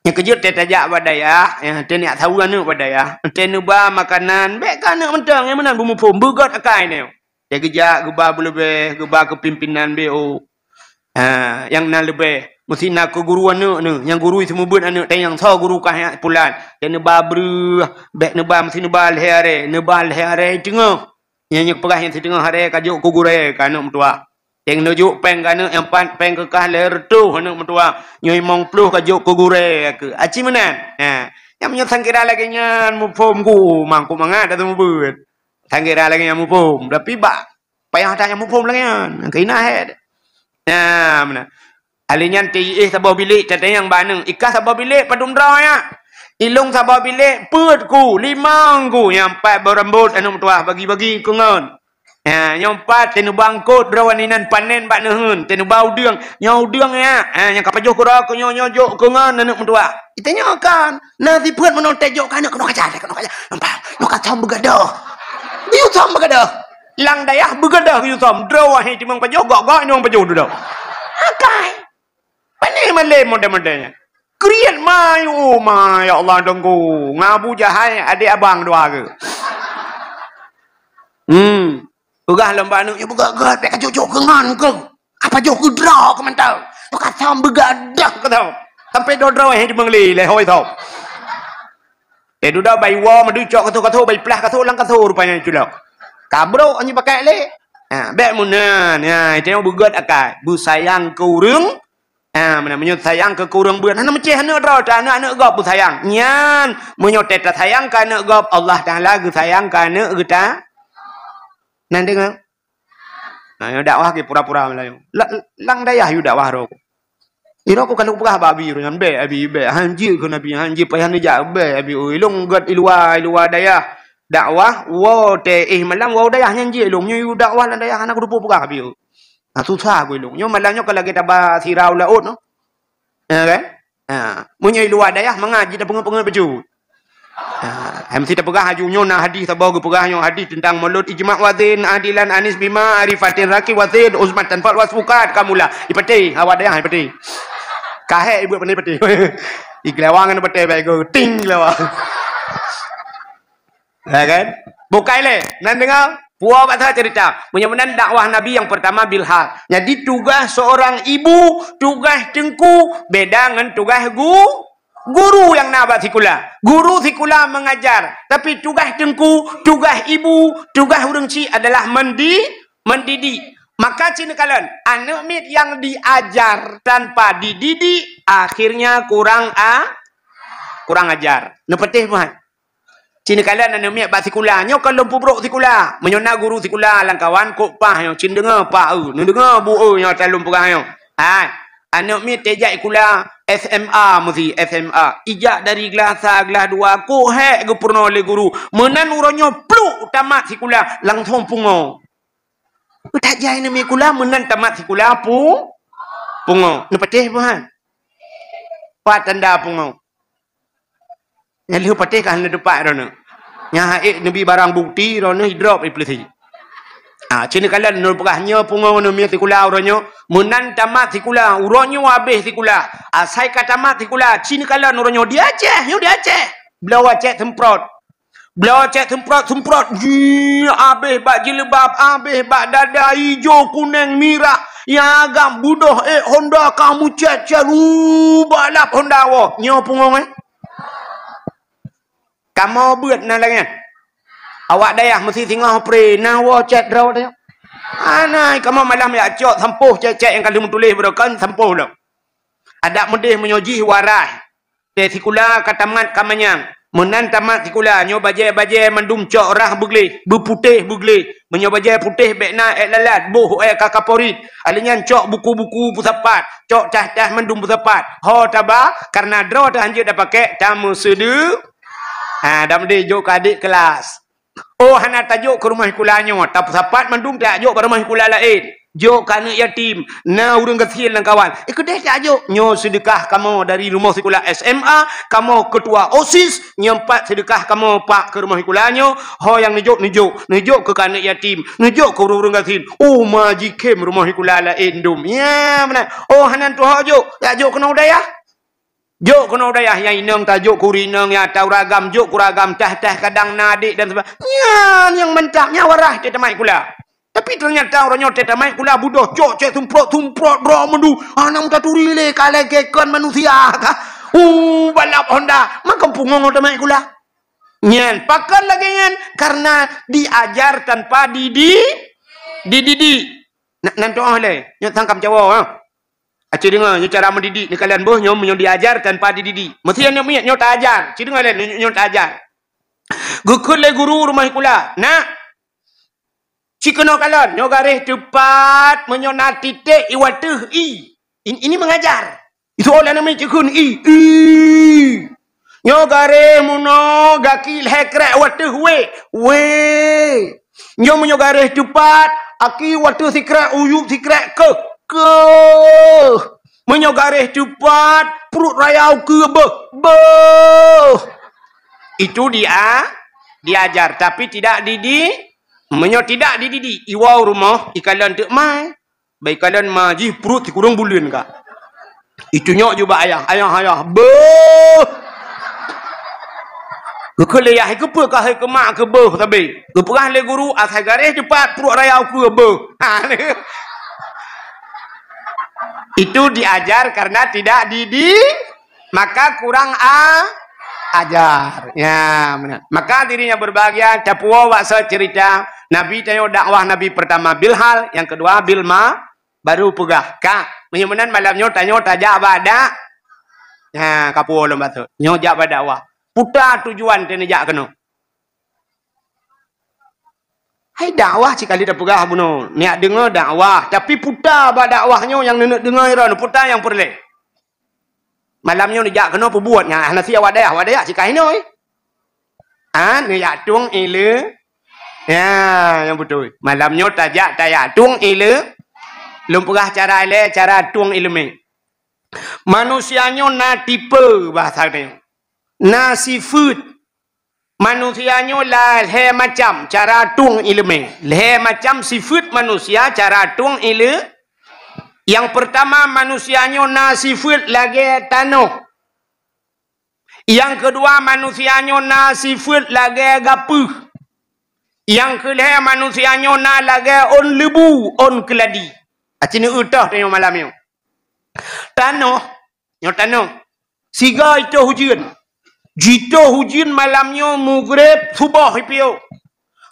Nyang keujeuet teuh tajak bak dayah, ya, teuh neujak saweue aneuk bak dayah, teuh neuba makanan, bèk keu aneuk mantong, nyang meunan beumuphom, beugöt akai nyoe. Teuh geujak geuba beuleubèh, geuba keu pimpinan B O. Ha, nyang na leubeh. Meusi na keu guru aneuk neuh, nyang guru seumeubeuet aneuk tanyong, "Soe guru kah nyan?" "Pulan." Teuh neuba breuh, bèk neuba, meusi neuba lhèe arèe, neuba lhèe arèe teungoh. Nyang, nyang peugah nyang siteungoh arèe ka jok keu gurèe keu aneuk meutuah. Teuh neujok péng keu aneuk nyang pat, péng keu kah lhèe reutôh aneuk meutuah. Nyoe limong ploh ka jok keu gurèe keu. Aci meunan. Ha. Nyang meunyoe sangkira lagèe nyan muphom ku, mangkok mangat dah seumeubeuet. Sangkira lagèe nyan muphom. Tapi bak Payah that nyang muphom lagèe nyan. Keu inah hèt. Nah, meunan. Ahli nyan teuiéh saboh bilék, tatanyong bak aneuk, "Ikah saboh bilék padum droe nyak?" "Ilôn saboh bilék peuet ku, limong ku, nyang pat beurambot aneuk meutuah bagi-bagi keu ngon." Ha, nyang pat teuh neuba eungkôt droe inan panen bak neuheun, teuh neuba udeueng, "Nyoe udeueng nyak, ha, nyang ka pajoh keudroe keu nyoe, nyoe jok keu ngon aneuk meutuah." Itanyong kan, na sifeuet meunoe teuh jok keu aneuk, keunoe aja, keunoe aja. Nampak, nyoe ka thom beugadôh. Geuyue thom beugadôh. Lam dayah beugadôh geuyue thom. Droe wahé timong pajoh, gok-gok nyang pajoh dudoe. Akai. Pane malém model-model nyan. Kriet ma, oh ma, ya Allah, Teungku. Ngon Abu Jahai, adék abang dua geuh. Hmm. Peugah lom bak aneuk nyoe, "Beugöt-göt, bèk kajok-jok keu ngon keuh. Ka pajoh keu droe keuh mantong. Nyoe ka thom beugadôh keuh thom. Sampoe droe-droe hé jimeung lé, lé hôi thom." Eh, dudoe bai woe, meuducok kasoe-kasoe, bai plah kasoe lam kasoe rupanya culok. Ka brok nyoe pakai lé. Ha, bèk meunan. Ha, itu nyang beugöt akai. Beusayang keu ureueng. Ha, meunan meunyoe sayang keu ureueng beuet, hana meucéh aneuk droe, ta aneuk-aneuk gob beusayang. Nyan, meunyoe teuh tasayang keu aneuk gob, Allah Taala geusayang keu aneuk geuta. Nan deungoe. Nah, nyoe dakwah ke pura-pura Meulayu. La-, lam dayah yue dakwah droe. Droe ku ka lôn peugah bak abi, nyan bèk abi, bèk. Han jeuet keu Nabi, han jeuet payah neujak, bèk abi. Oi, lôn göt i luwa, i luwa dayah. Dakwah, woe teuh éh malam, woe dayah nyan jeuet lôn. Nyoe yue dakwah lam dayah, hana kuteupeu peugah abi. Nah, susah ku lôn. Nyoe malam nyoe ka lagèe taba sira u laôt nyoe. Ya kan? Ha, meunyoe i luwa dayah mangat jih tapeungeut-peungeut bacut. Ha, meusti tapeugah laju nyoe na hadih saboh geupeugah nyoe hadih teuntang mulod ijma' wazin, adilan anis bima, arifatin raki wazin, usmatan fal wasfukat kamula. Ipatéh, awak dayah ipatéh. Kahek ibuet pandai patéh. Igelawang ngon patéh baik go, ting gelawang. Ya kan? Bukai lé, nan deungoe, puwoe bak that cerita. Meunyoe meunan dakwah Nabi nyang pertama bilhal. Jadi tugaih seorang ibu, tugaih teungku beda ngon tugaih gu-, guru nyang na bak sikula. Guru sikula mengajar, tapi tugaih teungku, tugaih ibu, tugaih ureueng chik adalah mendi-, mendidik. Maka ci neukalon, aneuk miet nyang diajar tanpa dididik, akhirnya kurang a-, kurang ajar. Neupatéh buhan. Ci neukalon aneuk miet bak sikula. Nyoe ka lôn peubrok sikula. Meunyoe na guru sikula lam kawan, kok pah nyoe, ci neudeungoe pah eu, neudeungoe bu eu nyoe ata lôn peugah nyoe. Hai, aneuk miet teuh jak sikula S M A meusi, S M A. Ijak dari glah sa, glah dua, kok hék geupeurunoe lé guru. Meunan uroe nyoe pluk tamat sikula, langsong pungo. Tajak aneuk miet sikula, meunan tamat sikula pu-, pungo. Neupatéh buhan. Pat tanda pungo. Nyang lheueh patéh ka hana teupat droeneuh. Nyang hana neubi barang bukti droeneuh idrop i peulisi. Ah, ci neukalon lôn peugah nyoe pungo aneuk miet sikula uroe nyoe. Meunan tamat sikula, uroe nyoe habéh sikula. Asai ka tamat sikula, ci neukalon uroe nyoe di Aceh, nyoe di Aceh. Bloe cèk semprot. Bloe cèk semprot-semprot. Jih, habéh bak jilbab, habéh bak dada, ijo, kunèng, mirah. Nyang agam beudôh ék Honda ka meucèt-cèt. Uh, balap Honda woe. Nyoe pungo, eh. Kamoe beuet na lagée nyan. Awak dayah meusti singoh pre, na woe cét droe tanyoe. Hana, kamoe malam jak cok sampôh cét-cét nyang ka lheueh meutuléh beureukon sampôh lom. Adak meudeh meunyoe jih warai. Teuh sikula ka tamat ka manyang. Meunan tamat sikula, nyoe bajée-bajée mandum cok rhah beugleh, beuputéh beugleh. Meunyoe bajée putéh bék na ék lalat, boh ék ka kaporit. Alheuh nyan cok buku-buku peusapat, cok cah-cah mandum peusapat. Ho taba, kareuna droe teuh hanjeuet tapakék, tameuseude-, ha, dan meudeh jok keu adék keulas. Oh, hana tajok keu rumoh sikula nyoe, tapeusapat mandum tajok bak rumoh sikula laén. Jok keu aneuk yatim, na ureuëng gasien lam kawan. Eh, keudeh tajok, nyoe seudeukah kamoe dari rumoh sikula S M A, kamoe keutua OSIS, nyoe pat seudeukah kamoe pak keu rumoh sikula nyoe, ho nyang neujok, neujok, neujok keu aneuk yatim, neujok keu ureuëng gasien. Oh, ma jikhém rumoh sikula laén dum. Ya, meunan. Oh, hana tuho jok, tajok keunoe u dayah. Jok keunoe u dayah, nyang inong tajok keu ureuëng inong, nyang ata ureuëng agam jok keu ureuëng agam, tah-tah kadang na adék dan sebagainya. Nyan nyang mantap, nyan warai teuh tamat sikula. Tapi teunyata uroe nyoe teuh tamat sikula budoh cok cét sumprot-sumprot droe mandum. Hana meutaturi lé ka lagée kon manusia ka. Uh, balap Honda, makam pungo tamat sikula. Nyan, pakon lagée nyan? Kareuna diajar tanpa didi-, dididik. Na, nan tuoh lé, nyoe sangkam cawo, ha. Aci deungoe, nyoe cara mendidik neukalon boh nyoe meunyoe diajar tanpa dididik. Meusti nyoe miet nyoe taajar. Ci deungoe lé nyoe, nyoe taajar. Geukheun lé guru rumoh sikula, "Nak, ci keunoe kalon, nyoe garéh teupat meunyoe na titék i wateuh i." In-, ini mengajar. Itu oleh nama cikun i. I. Nyoe garéh meunoe gaki lhée krek wateuh wé. Wé. Nyoe meunyoe garéh teupat, aki wateuh sikrek, uyueb sikrek keuh. Keuh. Meunyoe garéh teupat, pruet raya ukeue beuh. Beuh. Itu dia, diajar, tapi tidak didi-, meunyoe tidak dididik, iwoe rumoh, ikalon teuk mai. Bak ikalon ma jih pruet sikureueng buleuen ka. Itu nyok jubak ayah, "Ayah, ayah, beuh!" Geukheun lé yah, "Keupeue ka hai keumak keu beuh sabe?" Geupeugah lé guru, "Asai garéh teupat pruet raya ukeue beuh." Ha, itu diajar karena tidak didi-, maka kurang a-, ajar. Ya, meunan. Maka hadirin yang berbahagia, tapuwoe bak soe cerita, Nabi tanyoe dakwah Nabi pertama bilhal, yang kedua bilma, baru peugah. Ka, meunyoe meunan malam nyoe tanyoe tajak bak dak-, ha, kapuwoe lom bacut. Nyoe jak bak dakwah. Peue tujuan teuh neujak keunoe? Hai dakwah cit ka lheueh tapeugah bunoe, neujak deungoe dakwah, tapi peue bak dakwah nyoe nyang neuneuk deungoe droeneuh, peue nyang peureulée? Malam nyoe neujak keunoe peubuet nyan, hana si awak dayah, awak dayah cit ka hinoe. Ha, neujak tueng ileumé. Ya, nyang beutôi. Malam nyoe tajak tajak tueng ileumé. Lôn peugah cara ilée, cara tueng ileumé. Manusia nyoe na tipe bahasa nyoe. Na sifeuet. Manusia nyoe la lhée macam cara tueng ileumé. Lhée macam sifeuet manusia cara tueng ile-, nyang peurtama, manusia nyoe na sifeuet lagée tanoh. Nyang keudua, manusia nyoe na sifeuet lagée gapeuh. Nyang keulhée, manusia nyoe na lagée ôn leubu, ôn keuladi. Aci neueu toh tanyoe malam nyoe. Tanoh, nyoe tanoh. Sigoe itoh ujeuen. Jitoh ujeuen malam nyoe mugreb suboh ipiôh.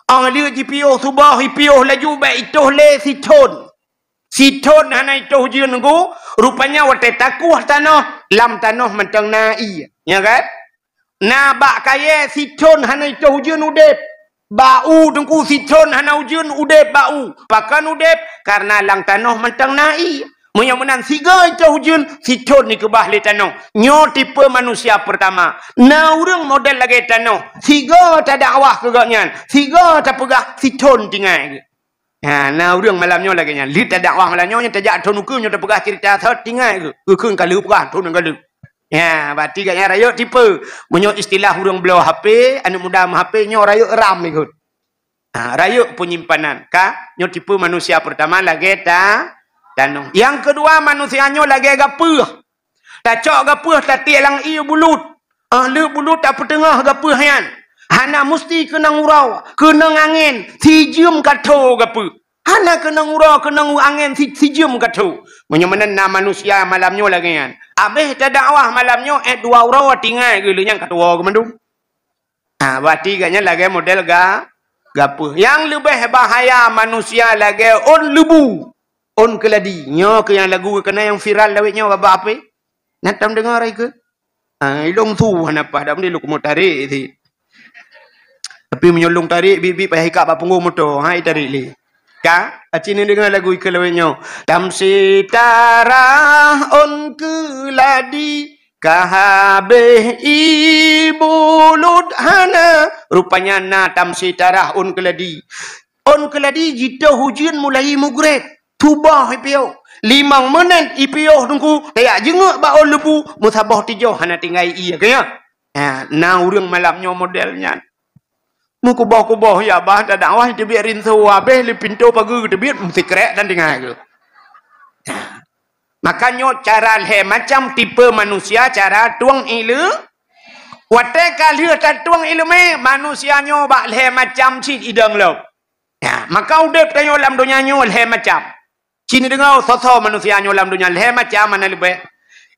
Óh lheueh jipiôh suboh ipiôh laju bék itoh lé sithon. Sithon hana itoh ujeuen nunggu, rupanya watée takueh tanoh, lam tanoh mantong na ié. Nyo kan? Na bak kayée sithon hana itoh ujeuen udeb. Bak u teungku sithon hana ujeuen udeb bak u. Pakon udeb? Kareuna lam tanoh mantong na ié. Meunyoe meunan sigoe itoh ujeuen, sithon dikeubah lé tanoh. Nyoe tipe manusia peurtama. Na ureuëng model lagée tanoh. Sigoe tadakwah keu gobnyan. Sigoe tapeugah sithon tinggai geuh. Ha, na ureuëng malam nyoe lagée nyan. Lheueh tadakwah malam nyoe, nyoe tajak thon ukeue, nyoe tapeugah cerita thot tinggai geuh. Geukheun ka lheueh peugah thon ka lheueh. Ya, berarti gobnyan rayeuk tipe. Meunyoe istilah ureuëng bloe H P, aneuk muda meuh H P nyoe rayeuk RAM ikot. Ha, rayeuk peunyimpanan. Ka, nyoe tipe manusia peurtama lagée ta-, tanoh. Nyang keudua, manusia nyoe lagée gapeuh. Tacok gapeuh tatiek lam ié bulut. Óh lheueh bulut tapeuteungoh gapeuh nyan. Hana musti keunong uroe, keunong angén, sijeuem ka tho gapeuh. Hana keunong uroe, keunong angén si-, sijeuem ka tho. Meunyoe meunan na manusia malam nyoe lagée nyan. Abéh tadakwah malam nyoe, eh, dua uroe tinggai geuh lheueh nyan ka tuwoe geuh mandum. Ha, berarti gobnyan lagèe model ga-, gapeuh. Nyang leubeh bahaya manusia lagèe ôn leubu, ôn keuladi. Nyoe keuh nyang lagu keunan nyang viral lawét nyoe babah apui. Na tom deungoe keuh? Ah, ilong su hana paih dak meunan lôn keumeung tarek sit. Tapi meunyoe lôn tarek, bit-bit payah ikat bak punggong moto, ha, itarik lé. Ka? Aci neudeungoe lagu ikeue lawét nyoe. Tam sitarah ôn keuladi, ka habéh ié bulut hana. Rupanya na tam sitarah ôn keuladi. Ôn keuladi jitoh ujeuen mulai mugreb. Tuboh ipiôh. Limong meunet ipiôh teungku, tajak jeungeuk bak ôn leubu, meusaboh tijoh hana tinggai ié, ka nyan? Ha, na ureuëng malam nyoe model nyan. Meukuboh-kuboh ya bah, tadakwah teubiet rinso habéh lé pintoe pageue teubiet meusikrek dan tinggai geuh. Ha. Maka nyoe cara lhée macam tipe manusia cara tueng ileumé. Watée ka lheueh tatueng ileumé, manusia nyoe bak lhée macam cit idong lom. Ya, maka udeb tanyoe lam donya nyoe lhée macam. Ci neudeungoe soe-soe manusia nyoe lam donya lhée macam hana leubeh.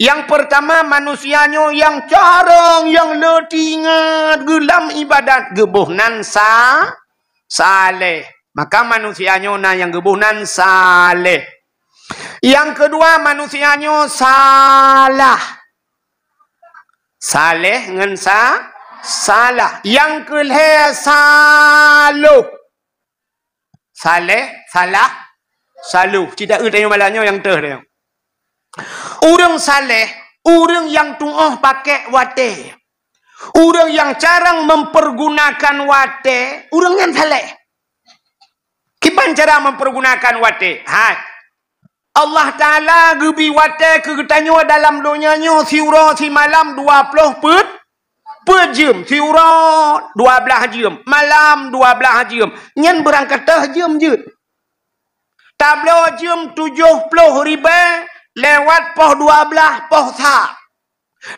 Nyang peurtama manusia nyoe nyang carông, nyang le teuingat geuh lam iébadat geuboh nan sa-, saleh. Maka manusia nyoe na nyang geuboh nan saleh. Nyang keudua manusia nyoe salah. Saleh ngon sa-, salah. Nyang keulhée saloh. Saleh, salah, saloh. Cit taeu tanyoe malam nyoe nyang teuh tanyoe. Ureuëng saleh, ureuëng nyang tuoh pakék watée. Ureuëng nyang carông mempergunakan watée, ureuëng nyan saleh. Kiban cara mempergunakan watée? Hai. Allah Taala geubri watée keu geutanyoe dalam donya nyoe siuroe simalam dua ploh peuet, peuet jeuem, siuroe dua blaih jeuem, malam dua blaih jeuem. Nyan beurangkat teuh jeuem jeuet. Tabloe jeuem tujoh ploh ribée lewat poh dua blaih poh sa.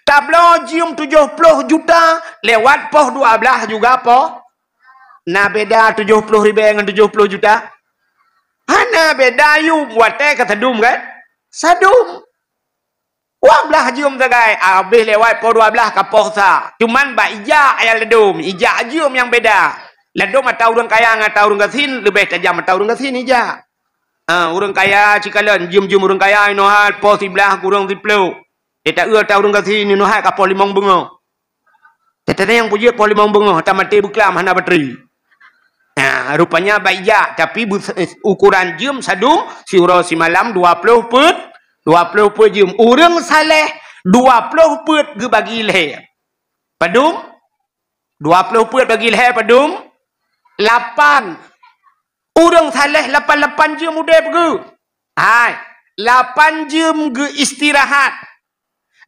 Tabloe jeuem tujoh ploh juta lewat poh dua blaih juga poh. Na beda tujoh ploh ribée ngon tujoh ploh juta? Hana beda, yum watée ka sadum kan? Sadum. Dua blaih jeuem sagai, habéh lewat poh dua blaih ka poh sa. Cuman bak ijak nyang ladom, ijak jeuem nyang beda. Ladom ata ureuëng kaya ngon ata ureuëng gasien, leubeh tajam ata ureuëng gasien ijak. Ha, ureuëng kaya cikalon, jeuem-jeuem ureuëng kaya inoe hai poh siblaih kureueng siploh. Di taeu ata ureuëng gasien inoe hai ka poh limong beungoh. Teuntang nyang peujeuet poh limong beungoh, tamaté beuklam hana batri. Nah, rupanya baik jak, tapi beu-, ukuran jeuem sadum siuroe simalam dua ploh peuet, dua ploh peuet jeuem. Ureuëng saleh dua ploh peuet geubagi lhée. Padum? Dua ploh peuet bagi lhée padum? Lapan. Ureuëng saleh lapan-lapan jeuem udeb geuh. Hai, lapan jeuem geu istirahat.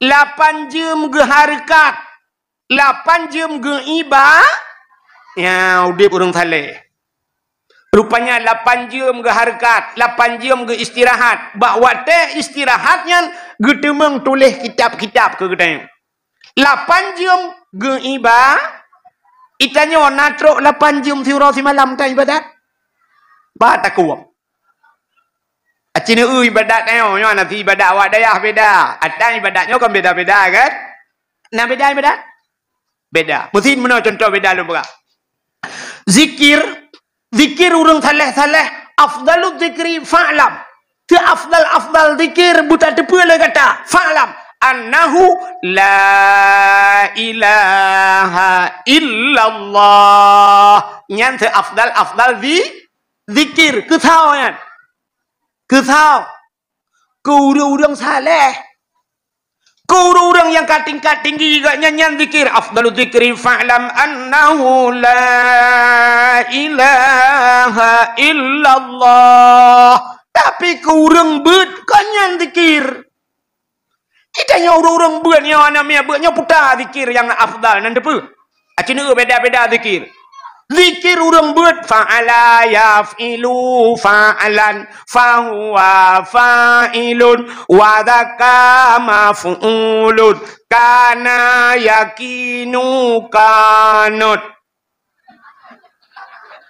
Lapan jeuem geu hareukat. Lapan jeuem geu iba-, ya, udeb ureuëng saleh. Rupanya lapan jeuem geu hareukat, lapan jeuem geu istirahat. Bak watée istirahat nyan geuteumeung tuléh kitab-kitab keu geutanyoe. Lapan jeuem geu iba-, itanyoe na trok lapan jeuem siuroe simalam tan iébadat. Ba takue. Aci neu iébadat tanyoe, nyoe na si iébadat awak dayah beda. Atan iébadat nyoe kan beda-beda kan? Na beda iébadat? Beda. Meusin meunoe contoh beda lôn peugah. Zikir, zikir ureuëng saleh-saleh, afdalu zikri fa'lam. Teu afdal-afdal zikir beutateupeue lé gata. Fa'lam annahu la ilaha illallah. Nyan teu afdal-afdal zi-, zikir. Keu soe nyan? Keu soe? Keu ureuëng-ureuëng saleh. Keu ureuëng-ureuëng nyang ka tingkat tinggi geuh nyan, nyan zikir. Afdalu zikri fa'lam annahu la ilaha illallah. Tapi keu ureuëng beuet kon nyan zikir. Itanyoe ureuëng-ureuëng beuet nyoe, aneuk miet beuet nyoe puta zikir nyang afdal nan teupeue? Aci neu beda-beda zikir. Zikir ureuëng beuet, fa'ala yaf'ilu fa'lan, fahuwa fa'ilun, wa dzaka maf'ulun, kana yakinu kanut.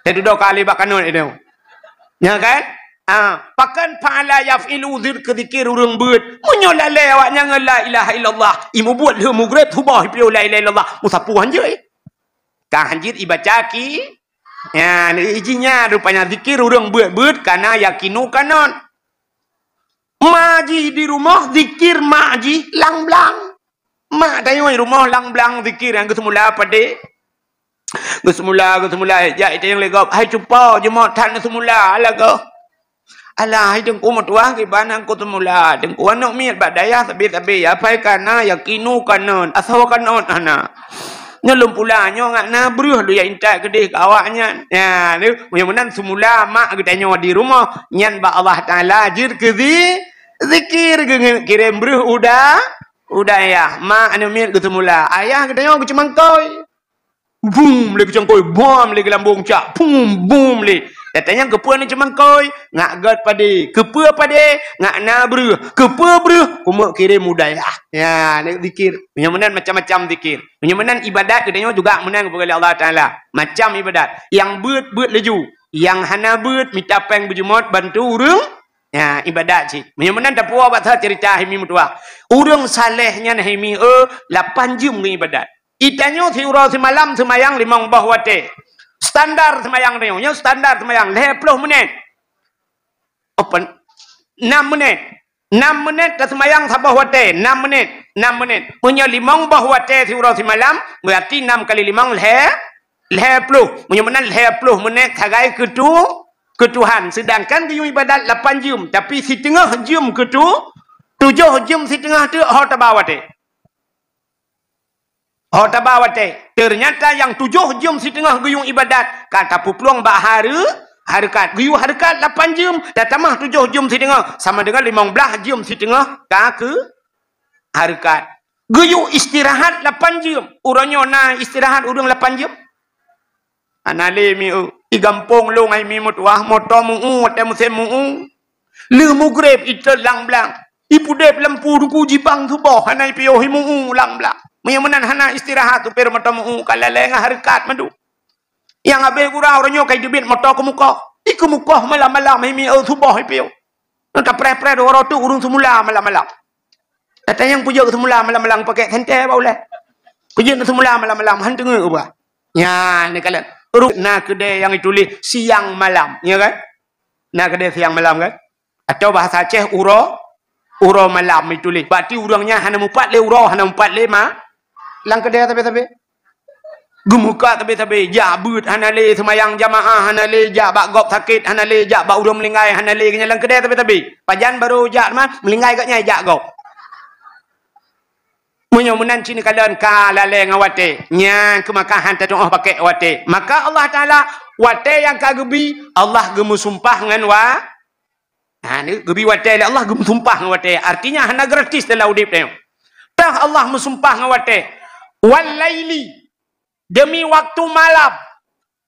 Teududoe kali bak kanut itu. Nya kan? Ah, pakon fa'ala yaf'ilu zikr keu zikir ureuëng beuet. Meunyoe lalée awaknyan ngon la ilaha illallah, imubuet lheueh mugreb suboh ipiôh la ilaha illallah, meusapeue hanjeuet. Tahajud ibaca ki. Ya, iji nyan rupanya zikir ureuëng beuet-beuet kana yakinu kanon. Mak jih di rumoh zikir mak jih lang-blang. Mak tanyoe rumoh lang-blang zikir nyang geuseumula padé. Geuseumula, geuseumula, jak itanyong lé gob, "Hai cupo, jeuet that neuseumula lagoe?" "Alah, hai Teungku meutuah, kiban nyang kuseumula, Teungku, aneuk miet bak dayah sabe-sabe, apai kana yakinu kanon, asoe kanon hana. Nyoe lôn pula nyoe ngat na breuh lôn jak intat keudeh keu awaknyan." Ya, nyoe, meunyoe meunan seumula mak geutanyoe di rumoh, nyan bak Allah Taala jeuet keu zi-, zikir, geukirém breuh u da-, u dayah. Mak aneuk miet geuseumula, ayah geutanyoe geuceumangkôi. Bum lé geuceumangkôi, bum lé geulambong cak, bum, bum lé. Gata nyang keupeue neuceumangkôi, ngat gét padé. Keupeue padé, ngat na breuh. Keupeue breuh, kumeuk kirém u dayah. Ya, ni zikir. Meunyoe meunan macam-macam zikir. Meunyoe meunan ibadat geutanyoe juga meunan geupeugah lé Allah Taala. Macam ibadat. Nyang beuet, beuet laju. Nyang hana beuet, mita péng beujeumot bantu ureuëng. Ya, ibadat cit. Meunyoe meunan tapuwoe bak that ceurita hai mi meutuah. Ureuëng saleh nyan hai mi, eh, lapan jeuem geuibadat. Itanyoe siuroe simalam seumayang limong boh watée. Standar seumayang tanyoe, nyoe standar seumayang lhée ploh menit. Open. Enam menit. Enam menit taseumayang saboh watée, enam menit, enam menit. Meunyoe limong boh watée siuroe simalam, berarti enam kali limong lhée, lhée ploh. Meunyoe meunan lhée ploh menit sagai keu tu-, keu Tuhan. Sedangkan geuyue ibadat lapan jeuem, tapi siteungoh jeuem keu tu-, tujoh jeuem siteungoh teuk ho taba watée. Ho taba watée. Ternyata nyang tujoh jeuem siteungoh geuyue ibadat, ka tapeuplueng bak hareu-, hareukat. Geuyue hareukat lapan jeuem, tatamah tujoh jeuem siteungoh, sama dengan limong blaih jeuem siteungoh ka keu hareukat. Geuyue istirahat lapan jeuem. Uroe nyoe na istirahat ureuëng lapan jeuem? Hana lé mi eu. I gampông lôn hai mi meutuah, moto meu-ueng watée musém meu-ueng. Lheueh mugreb itot lang-blang. Ipudeb lampu ruku jibang suboh hana ipiôh, imeu-ueng lang-blang. Meunyoe meunan hana istirahat supir moto meu-ueng, ka lalée ngon hareukat mandum. Nyang habéh gura uroe nyoe ka iteubiet moto keumukoh. Ikeumukoh malam-malam hai mi eu suboh ipiôh. Nyoe tapreh-preh dua uroe teuk ureuëng seumula malam-malam. Gata nyang peujeuet seumula malam-malam pakek senter bak ulée. Peujeuet seumula malam-malam han teungeut ubah. Nyan neukalon. Ruek na keudée nyang ituléh siang malam, ya kan? Na keudée siang malam kan? Atau bahasa Aceh uroe, uroe malam ituléh. Berarti ureuëng nyan hana mupat lé uroe, hana mupat lé ma-, lam keudée sabe-sabe. Geumukat sabe-sabe, jak beuet hana lé, seumayang jamaah hana lé, jak bak gob sakét hana lé, jak bak ureuëng meuninggai hana lé, nyan lam keudée sabe-sabe. Pajan barô jak teuma, meuninggai gobnyan jak gob. Meunyoe meunan cit neukalon ka lalée ngon watée, nyan keuh maka han tatu'oh pakek watée. Maka Allah Taala watée nyang ka geubi, Allah geumeusumpah ngon wa-, ha, ni geubi watée lé Allah geumeusumpah ngon watée. Artinya hana gratis dalam udeb tanyoe. Tah Allah meusumpah ngon watée. Wal laili, demi waktu malam.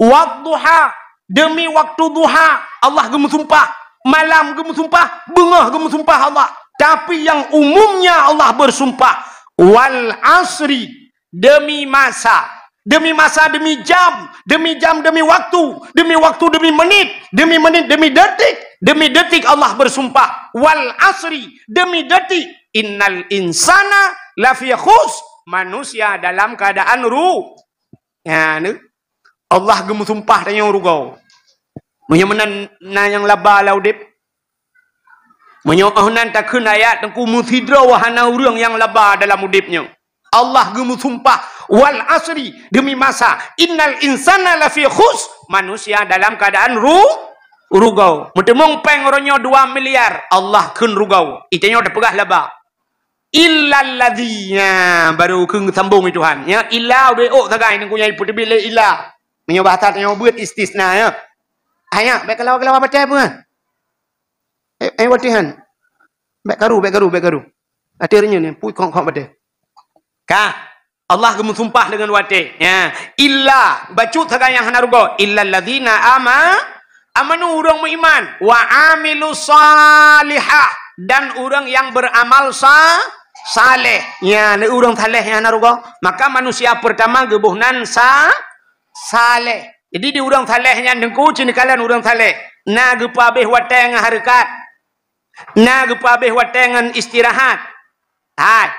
Wadduha, demi waktu duha, Allah geumeusumpah. Malam geumeusumpah, beungoh geumeusumpah Allah. Tapi nyang umumnya Allah bersumpah, wal asri, demi masa. Demi masa, demi jam, demi jam, demi waktu, demi waktu, demi menit, demi menit, demi detik, demi detik Allah bersumpah. Wal asri, demi detik. Innal insana lafi khus, manusia dalam keadaan ru-, ya, ni. Allah geumeusumpah tanyoe rugoe. Meunyoe meunan na nyang laba lam udeb. Meunyoe 'oh nan takheun ayat Teungku meusidroe hana ureuëng nyang laba dalam udeb nyoe. Allah geumeusumpah, "Wal asri," demi masa, "innal insana lafi khus," manusia dalam keadaan ru-, rugoe. Meuteumong péng uroe nyoe dua miliar, Allah kheun rugoe. Itanyoe tapeugah laba. Illalladzina, baru keu sambong Tuhan. Ya, illa ubé ôk sagai nangku nyai peuteubiet lé illa. Meunyoe bahasa tanyoe beuet istisna, ya. Hanya, bék kalawa-kalawa batée pun. Eh, eh, watée han. Bék karu, bék karu, bék karu. Até reunyeun ni, pui khok-khok batée. Ka. Allah geumeusumpah deungon watée. Ya. Illa, bacut sagai nyang hana rugoe. Illalladzina ama-, amanu, ureuëng meuiman, wa amilu salihah, dan ureuëng nyang beuramal sa-, saleh. Nyan ureuëng saleh nyang hana rugoe. Maka manusia pertama geuboh nan sa-, saleh. Jadi di ureuëng saleh nyan Teungku, cit neukalon ureuëng saleh. Na geupeuabéh watée ngon hareukat. Na geupeuabéh watée ngon istirahat. Hai,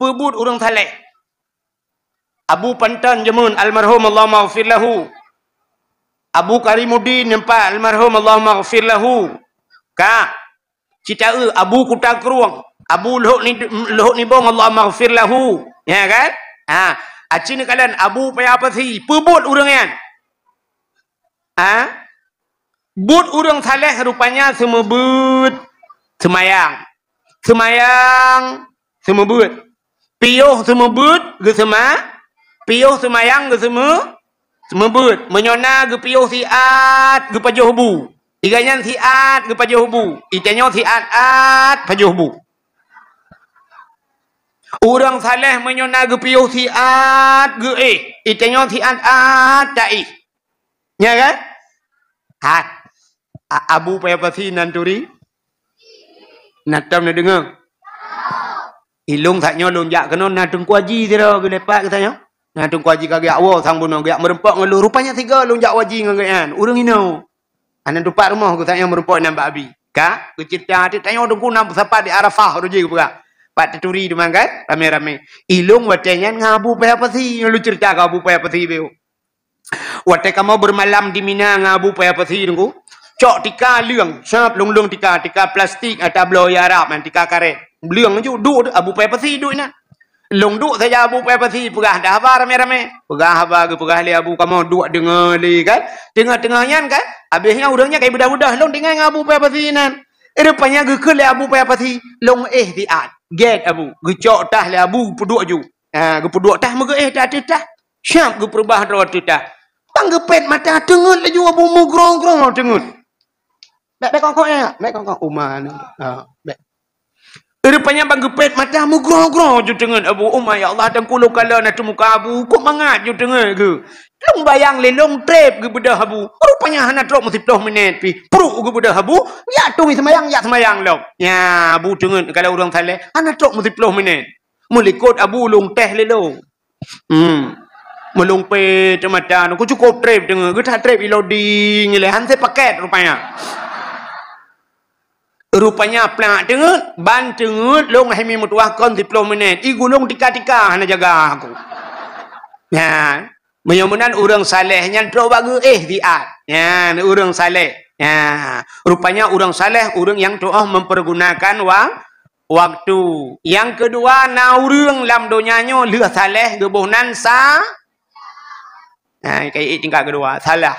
peubuet ureuëng saleh. Abu Panton Jemun almarhum, Allahumma ghfir lahu. Abu Karimuddin Nempa almarhum, Allahumma ghfir lahu. Ka. Citaeu Abu Kuta Krueng, Abu Lhok Ni-, Lhok Nibong, Allahumma ghfir lahu. Ya kan? Ha, aci neukalon Abu Paya Pasi, peubuet ureuëng nyan. Ha? Buet ureuëng saleh rupanya seumeubeuet seumayang. Seumayang seumeubeuet. Piôh seumeubeuet geuseuma-, piôh seumayang geuseumeu-, seumeubeuet. Meunyoe na geupiôh siat geupajoh bu. Iga nyan siat geupajoh bu. Itanyoe siat-at pajoh bu. Ureuëng saleh meunyoe na geupiôh siat geuéh. Itanyoe siat-at taéh. Nya kan? Hat. A-, Abu Paya Pasi nan turi? Na tom neudeungoe? Ilong sak nyoe lôn jak keunoe na Teungku Haji sidroe geulepat geutanyoe. Na Teungku Haji ka geujak woe sang bunoe geujak meurumpok ngon lôn. Rupanya sigoe lôn jak haji ngon geuhnyan. Ureuëng inoe. Aneuk tupat rumoh geutanyoe meurumpok nan bak Abi. Ka? Geuceurita teuk tanyoe Teungku na meusapat di Arafah uroe jih geupeugah. Pat teuturi teuma kan? Ramé-ramé. Ilong watée nyan ngon Abu Paya Pasi. Ngon lôn ceurita keu Abu Paya Pasi beu. Watée kamoe beumalam di Mina ngon Abu Paya Pasi Teungku, cok tika leueng, sab leueng-leueng tika, tika plastik ata bloe Arab nyan, tika karet. Leueng ju duek Abu Paya Pasi duek inan. Lôn duek saja Abu Paya Pasi peugah dah haba ramé-ramé. Peugah haba geupeugah lé Abu kamoe duek deungoe lé kan. Teungoh-teungoh nyan kan, habéh nyan ureuëng nyan ka beudah-beudah lôn tinggai ngon Abu Paya Pasi inan. Rupanya geukheun lé Abu Paya Pasi, lôn éh siat. Gét Abu, geucok tah lé Abu peuduek ju. Ha, geupeuduek tah meugeuéh tah ateueh tah. Siap geupeurubah droe teuh tah. Bang geupét mata teungeut laju Abu meugroe-groe teungeut. Bèk, bèk kongkong ya, bèk kongkong. Uma ni. Ha, bèk. Rupanya bang geupét mata meugroe-groe ju teungeut Abu. Uma ya Allah, dan kulo kala na teumuka Abu. Kok mangat ju teungeut ke? Lôn bayang lé lôn trép geubeudoh Abu. Rupanya hana trok meusiploh minét pih. Pruk geubeudoh Abu. Ya tumi seumayang, ya seumayang lom. Ya, Abu teungeut kala ureuëng saleh. Hana trok meusiploh minét. Meulikot Abu lôn teh lé lôn. Hmm. Meulumpe teumata, ku cukop trép deungoe, geuta trép ilo ding ilée, han sé paket rupanya. Rupanya plak teungeut, ban teungeut lôn hai mi meutuah kon siploh minét. I gulong tika-tika hana jaga aku. Nyan, meunyoe meunan ureuëng saleh nyan trok bak geuéh siat. Nyan, ureuëng saleh. Nyan, rupanya ureuëng saleh, ureuëng nyang tuoh mempergunakan wa-, waktu. Nyang keudua, na ureuëng lam donya nyoe lheueh saleh geuboh nan sa-, nah, kayée tingkat keudua, salah.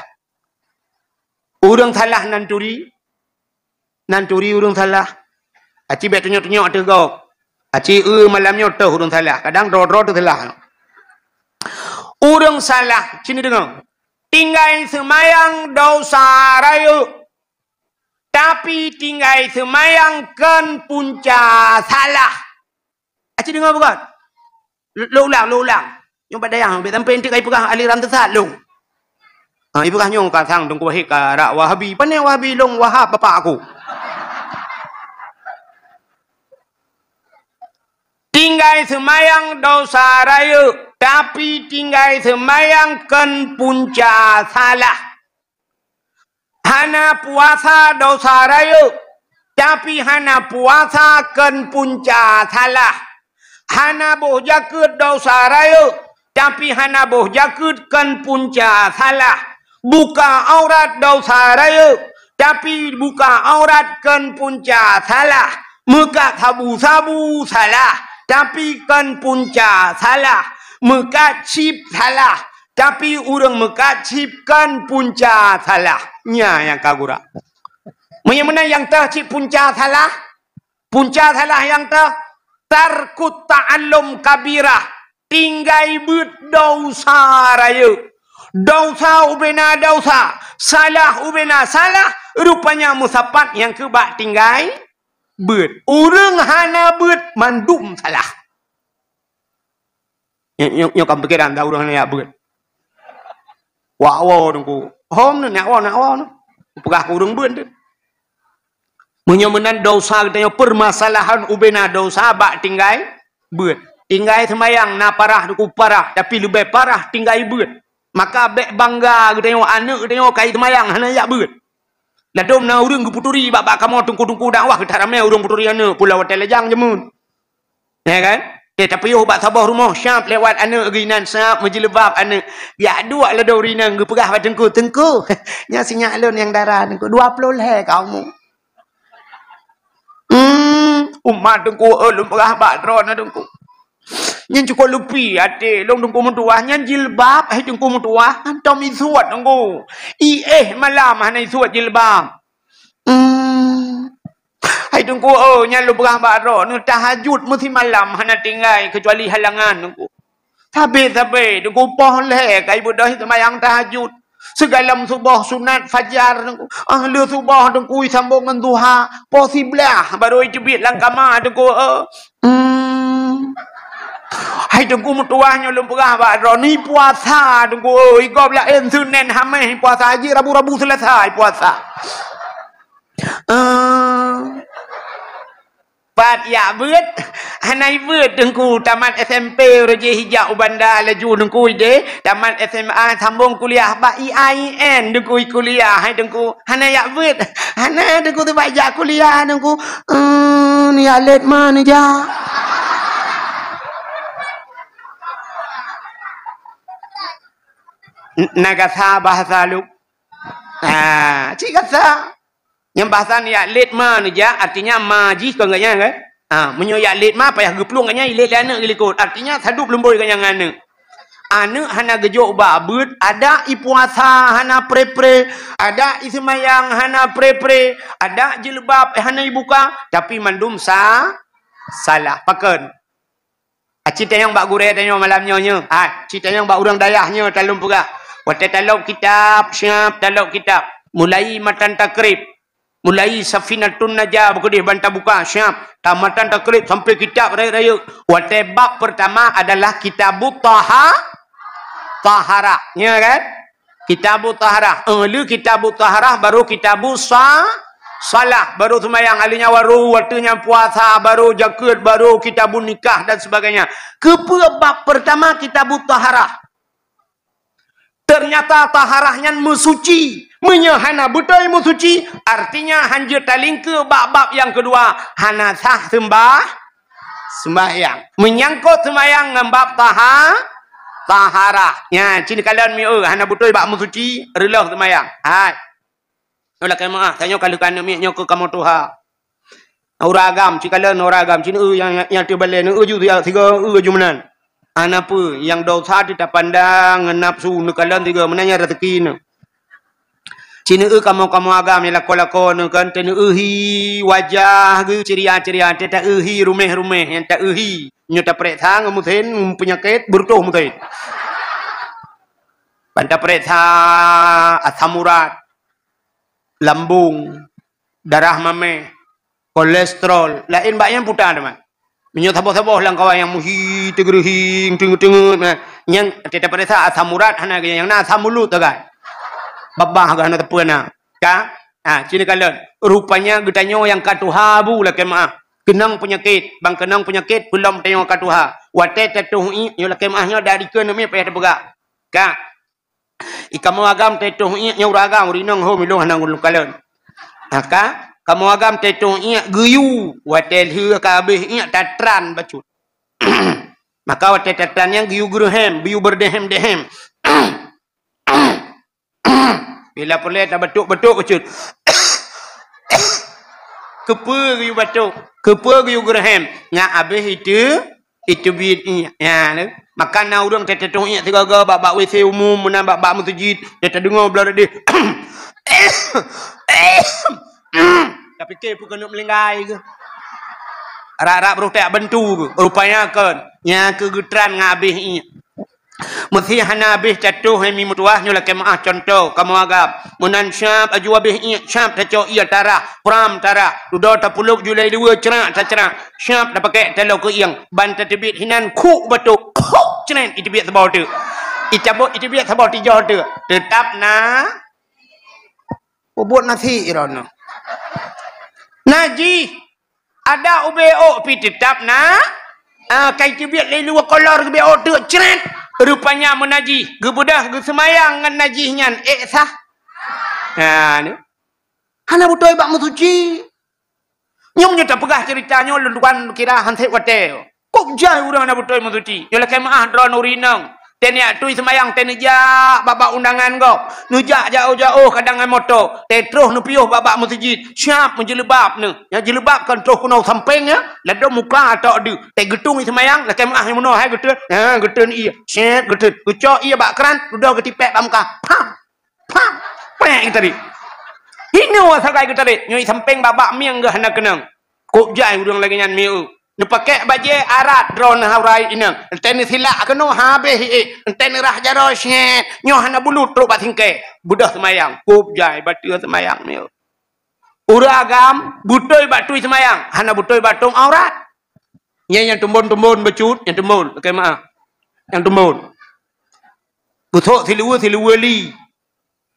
Ureuëng salah nan turi, nan turi ureuëng salah. Aci bèk tunyok-tunyok teuh gob. Aci eu malam nyoe teuh ureuëng salah. Kadang droe-droe teuh salah. Ureuëng salah, sini deungoe. Tinggai seumayang dosa rayeuk. Tapi tinggai seumayang kon punca salah. Aci deungoe beugot? Lo-, lo ulang, lo ulang. Nyoe bak dayah, bèk sampai enteuk kai peugah aliran sesat lôn. Ha, ipeugah nyoe ka sang Teungku Wahid ka rak Wahabi. Pane Wahabi lôn Wahab bapak aku. Tinggai seumayang dosa rayeuk, tapi tinggai seumayang kon punca salah. Hana puasa dosa rayeuk, tapi hana puasa kon punca salah. Hana boh jakeuet dosa rayeuk, tapi hana boh jakeuet kon punca salah. Buka aurat dosa rayeuk, tapi buka aurat kon punca salah. Meukat sabu-sabu salah, tapi kon punca salah. Meukat chip salah, tapi ureuëng meukat chip kon punca salah. Nya nyang ka gura. Meunyoe meunan nyang teuh cit punca salah, punca salah nyang teuh, tarkut ta'allum kabirah, tinggai beuet dosa rayeuk. Dosa ubena dosa, salah ubena salah, rupanya meusapat nyang keu bak tinggai beuet. Ureuëng hana beuet mandum salah. Nyoe, nyoe, nyoe ka pikiran dah ureuëng hana beuet. Wak woe Teungku. Hom ni, nak woe, nak woe ni. Peugah keu ureuëng beuet tu. Meunyoe meunan dosa geutanyoe permasalahan ubena dosa bak tinggai beuet. Tinggai seumayang na parah Teungku parah, tapi leubeh parah tinggai beuet. Maka bèk bangga geutanyoe aneuk geutanyoe kai seumayang hana jak beuet. Ladôm na ureuëng geupeuturi bak-bak kamoe teungku-teungku dakwah geutak ramé ureuëng peuturi aneuk pulo watèe lajang jameun. Ya kan? Eh, tapiôh bak saboh rumoh, siap lewat aneuk geuh inan, siap meujilbab aneuk. Jak duek ladôm ureueng inong geupeugah bak teungku, "Teungku, nyan si nyak lôn nyang dara, teungku, dua ploh lhèe ka umu." Hmm, umat teungku, eh, lôn peugah bak droeneuh teungku. Nyan cukôp leupi até lôn teungku meutuwah, nyan jilbab, hai teungku meutuwah, hantom isuet teungku. Iéh malam hana isuet jilbab. Hmm. Hai teungku, oh, nyan lôn peugah bak droeneuh, tahajud meusimalam hana tinggai keucuali halangan teungku. Sabe-sabe teungku poh lhèe ka ibeudôh seumayang tahajud. Sigohlom suboh sunat fajar teungku. Ah, lheueh suboh teungku isambong ngon duha. Poh siblaih baru iteubiet lam kama teungku, oh. Hmm. Hai teungku meutuwah nyoe lôn peugah bak droeneuh, puasa teungku, oh, igob laén Senin Hamis puasa, haji Rabu-Rabu Selasa puasa. Ah. Pat jak beuet, hana ibeuet teungku, tamat S M P uroe jih ijak u Banda laju teungku ideh, tamat S M A sambong kuliah bak I A I N teungku kuliah, hai teungku, hana jak beuet, hana teungku, teuma jak kuliah teungku, eh, neujak lét ma neujak. N-, na gasa bahasa lu. Ha, cit gasa. Nyang bahasa ni jak lét ma neujak, artinya ma jih kon gobnyan kan? Ha, meunyoe jak lét ma payah geuplueng gobnyan, ilét lé aneuk geulikot. Artinya sadub lumbôi gobnyan ngon aneuk. Aneuk hana geujok bak beuet, adak ipuasa hana pre-pre, adak iseumayang hana pre-pre, adak jilbab hana ibuka, tapi mandum sa-, salah. Pakon? Ah, ci tanyong bak gurée tanyoe malam nyoe nyoe. Ah, ci tanyong bak ureuëng dayah nyoe talôn peugah. Watée talop kitab, siab talop kitab. Mulai matan takrib. Mulai Safinatun Najah beukeudeh ban tabuka, siab. Tamatan takrib sampai kitab rayeuk-rayeuk. Watée bab pertama adalah Kitabut Taha-, Taharah. Nyoe kan? Kitabut Taharah. Eh, le Kitabut Taharah, baru Kitabus Sa-, Salah, baru seumayang, ahli nyawa ru, watée nyan puasa, baru jakeuet, baru Kitabun Nikah dan sebagainya. Keupeue bab pertama Kitabut Taharah? Ternyata taharah nyan meusuci. Meunyoe hana beutôi meusuci, artinya hanjeuet talingke bak bab nyang keudua, hana sah seumbah-, Seumayang. Menyangkot seumayang ngon bab taha-, taharah. Nyan, ci neukalon mieu, hana beutôi bak meusuci, reuloh seumayang. Hai. Nyoe lakée meuáh, tanyoe ka lheueh ka aneuk miet nyoe keu kamoe tuha. Ureuëng agam, ci kalon ureuëng agam, ci neu nyang, nyang teubalée, neu ju siga, eu ju meunan. Hana peue, nyang dosa teuh tapandang ngon nafsu, neukalon siga, meunan nyan rezeki neu. Ci neu kamoe-kamoe agam nyang lakoe-lakoe neu kan, teu neu hi wajah geuh ceria-ceria, teu ta-eu hi ruméh-ruméh nyang ta-eu hi. Nyoe tapareksa ngon meusén, peunyakét, beureutoh meusén. Ban tapareksa asam urat, lambung, darah maméh, kolesterol, laén bak nyang puta teuma. Meunyoe saboh-saboh lam kawan nyang muhi, teugeureuhing, teungeut-teungeut, nah, nyang teuta pareksa asam urat hana gaya nyang na asam ulut tagai. Babah geuh hana teupeu na. Ka? Ha, ci neukalon. Rupanya geutanyoe nyang ka tuha bu lakée meuáh. Keunong peunyakét, ban keunong peunyakét peulom tanyoe ka tuha. Watée tatoh iék nyoe lakée meuáh nyoe dari keu neumi payah teupeugah. Ka? I kamoe agam teutoh iék nyoe ureuëng agam, ureuëng inong ho milong hana ulôn kalon. Ha, ka? Kamoe agam teutoh iék geuyue, watée lheueh ka habéh iék tatran bacut. Maka watée tatran nyan geuyue geureuhem, geuyue beudehem-dehem. Bila peureulée tabatuk-batuk bacut. Keupeue geuyue batuk? Keupeue geuyue geureuhem? Ngat habéh itu Itu biet iék. Ya, tu. Maka na ureuëng teutoh iék sigoe-goe bak, bak W C umum, meunan bak, bak meuseujid, dia tadeungoe blah deh. Tapike peue keuneuk meulinggai ke? Rap-rap roh tak bantu ke? Rupanya kon. Nya keu geutran ngon abéh iék. Meusé hana abéh tatoh hai mi meutuwah nyoe lakée meuáh contoh kamoe agam. Meunan syab aju abéh iék, syab tacok ié tarah, pram tarah. Dudoe tapulop julai dua, cerak tacrak. Syab tapakek taloe keuieng, ban tateubiet hinan khuk batuk. Khuk cret iteubiet saboh teuk. Icabot iteubiet saboh tijoh teuk. Teutap na. Peubuet nasi irono. Najih. Ada ubé ôk pi teutap na. Ah, kai teubiet lé luwa kolor geubé ôk teuk cret. Rupanya meunajih. Geubeudôh geuseumayang ngon najih nyan. Ék sah. Ha, ni. Hana beutôi bak meusuci. Nyoe meunyoe tapeugah ceurita nyoe lôn tuan kira han sép watée. Kok jai ureuëng hana beutôi meusuci. Nyoe lakée meuáh droeneuh ureuëng inong. Teuh neujak tui seumayang, teuh neujak bak-bak undangan gob. Neujak jaoh-jaoh kadang ngon moto. Teuh troh neupiôh bak-bak meuseujid. Siab meujeuleubaab neuh. Nyang jeuleubaab kon troh keunoe sampéng nyan. Ladôm muka tok deuh. Teuh geutung ie seumayang, lakée meuáh nyang meunoe hai geuteun. Ha, geuteun ie. Sét geuteun. Geucok ie bak kran, dudoe geutipék bak muka. Pam! Pam! Pék geutarek. Hinoe sagai geutarek. Nyoe ie sampéng bak-bak mieng geuh hana keunong. Kok jai ureuëng lagée nyan mieu. Neupakék bajée arat droeneuh hai ureuëng inong. Entée neusilak keunoe habéh ie. Entée neurah jaroe sét. Nyoe hana bulut trok bak singkée. Beudôh seumayang. Kok jai bateue seumayang mieu. Ureuëng agam beutôi bak tui seumayang, hana beutôi bak tom aurat. Nyan nyang teumbon-teumbon bacut, nyang teumbon, lakée meuáh. Nyang teumbon. Beusok siluweue, siluweue li.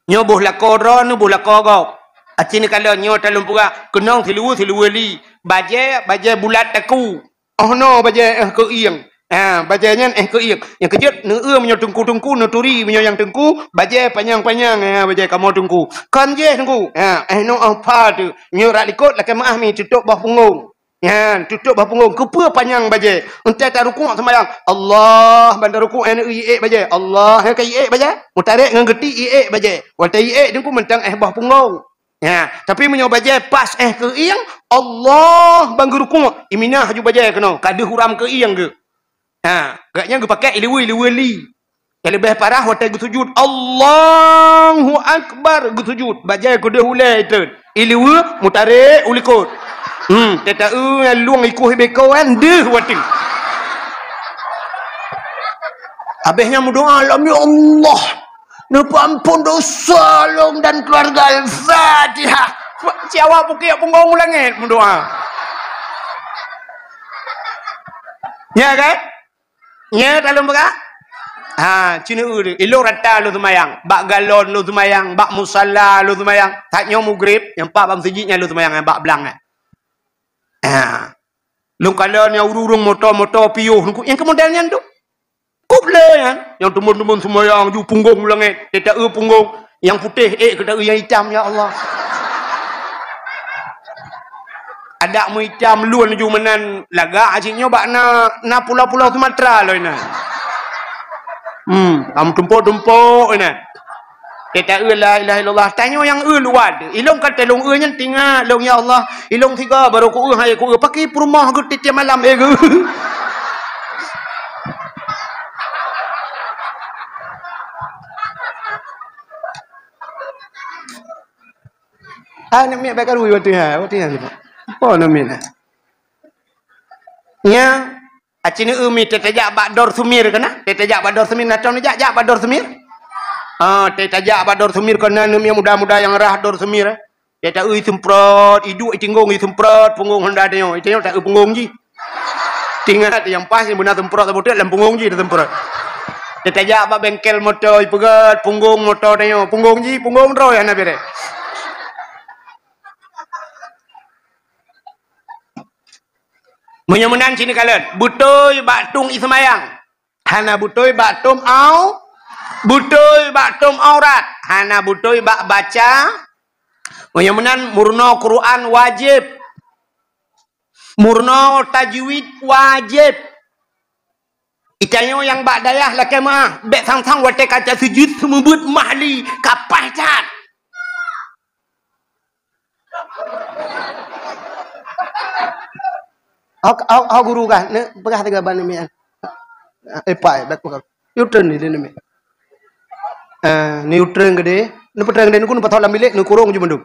Nyoe boh lakoe droeneuh, boh lakoe gob. Aci neukalon nyoe talôn peugah, keunong siluweue, siluweue li. Bajée, bajée bulat taku. Oh no bajée éh keu ieng. Ha, bajée nyan éh keu ieng. Nyang keujeuet neueu meunyoe teungku-teungku, neuturi meunyoe nyang teungku, bajée panyang-panyang, ha, bajée kamoe teungku. Kon jih teungku. Ha, éh no oh pha teuh. Nyoe rak likot lakée meuáh mi tutôp boh punggong. Nyan, tutôp boh punggong. Keupeue panyang bajée? Entée tarukuk seumayang. Allah, ban tarukuk éh neu iék bajée. Allah, éh ka iék bajée. Meutarek ngon geuti iék bajée. Watée iék teungku mantong éh boh punggong. Ya, tapi meunyoe bajée pas éh keu ieng, Allah ban geurukuk, iminah aju bajée keunoe, ka deuh uram keu ieng geuh. Ha, gobnyan geupakék iluweue, iluweue li. Nyang leubeh parah watée geusujut, Allahu Akbar, geusujut, bajée keudeuh ulée teun. Iluweue meutarek u likot. Hmm, teuta eu lueng ikoh beko kan deuh watée. Habéh nyan meudoa, "Alam ya Allah." Neupeuampon dosa lôn dan keluarga. Al-Fatihah. Siawa pukiek punggong u langét meudoa. Nya kan? Nya dalam beurah? Ha, cina eu ilong rata lôn seumayang. Bak galon lôn seumayang, bak musala lôn seumayang. That nyoe mugrib, nyang pat bak meuseujid nyan lôn seumayang, nyang bak blang nyan. Ha. Lôn kalon nyang ureuëng-ureuëng moto-moto piôh, nyang keu model nyan tu. Kop le nyan, nyang teumon-teumon seumayang ju punggong u langét, teuta eu punggong, nyang putéh ék keu ta eu nyang itam, ya Allah. Adak meuitam lôn ju meunan lagak cit nyoe bak na, na pulo-pulo Sumatera lôn inan. Hmm, am tumpok-tumpok inan. Teuta eu la ilaha illallah, tanyoe nyang eu luwa deuh. Ilong ka talong eu nyan tingat lôn, ya Allah. Ilong siga barô ku eu, hai ku eu, paki peurumoh geuh tiep-tiep malam, eh, geuh. Ah, nak miet bak karu, waktu nyan, waktu nyan. Apa nak miet? Nya, aci neu mi teutajak bak Dor Sumir keunan? Teutajak bak Dor Sumir, na tom jak, jak bak Dor Sumir? Ah, teutajak bak Dor Sumir keunan, neu mi muda-muda nyang rhah Dor Sumir, eh. Teuta eu iseumprot, iduek itinggong iseumprot, punggong honda tanyoe. Itanyoe ta eu punggong jih. Tingat nyang pas nyang beuna seumprot saboh teuk lam punggong jih taseumprot. Teutajak bak bengkel moto ipeugöt, punggong moto tanyoe. Punggong jih, punggong droe hana beureh. Meunyoe meunan cit neukalon, beutôi bak tueng ie seumayang. Hana beutôi bak tom au-, beutôi bak tom aurat. Hana beutôi bak baca. Meunyoe meunan meurunoe Quran wajéb. Meurunoe tajwid wajéb. Itanyoe nyang bak dayah lakée meuáh, bék sang-sang watée ka tasujud seumeubeuet mahli ka paih that. Au, au, au guru kah, ne, peugah tiga ban namian. Eh, pai, bak peugah. Neutron ni, ni, ni. Eh, neutron gede, neutron gede, nuku, nupatok lam bilik, neukurong je mandum.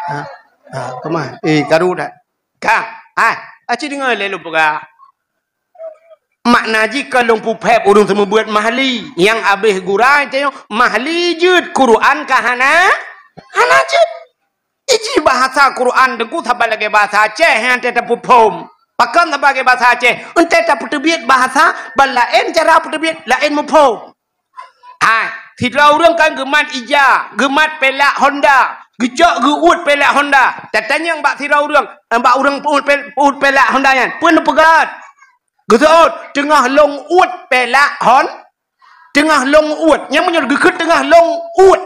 Ha? Ha, kemah? Eh, karu dah. Ka, hai, aci deungoe lé lôn peugah. Makna jih ka lôn peuphép ureuëng seumeubeuet mahli. Nyang abéh gura tanyoe mahli jeuet, Quran ka hana, hana jeuet. Iji bahasa Quran teungku saban lagée bahasa Aceh nyang teuta peuphom. Pakon saban lagée bahasa Aceh? Entée tapeuteubiet bahasa ban laén cara peuteubiet, laén muphom. Hai, sidroe ureuëng kan geumat ija, geumat pelak honda, geucok geuuet pelak honda. Tatanyong bak sidroe ureuëng, eh, bak ureuëng peuuet pel-, peuuet pelak honda nyan, peue neupeugah? Geuseuôt, teungoh lôn uet pelak hon, teungoh lôn uet. Nyang meunyoe geukheun teungoh lôn uet,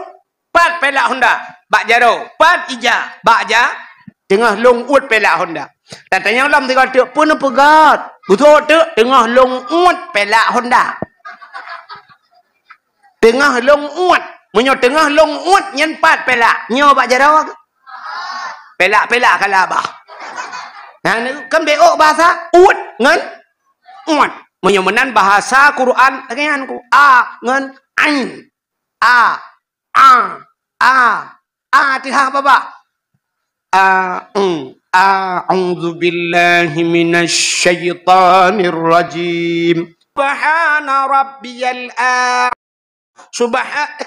pat pelak honda, bak jaroe, pat ija, bak ja-, Teungoh lôn uet pelak Honda. Tatanyong lom sigoe teuk, "Peue neupeugah?" "Beutôi teuk, teungoh lôn uet pelak Honda." Teungoh lôn uet. Meunyoe teungoh lôn uet, nyan pat pelak. Nyoe bak jaroe. Pelak-pelak kala bah. Nah, ni kan beok bahasa uet ngon uet. Meunyoe meunan bahasa Quran, lagèe nyan ku. A ngon ain. A, a, a. A teuhah babah. A, mm. A'udzubillahi minasyaitonirrajim. Subhana rabbiyal a-, subha-,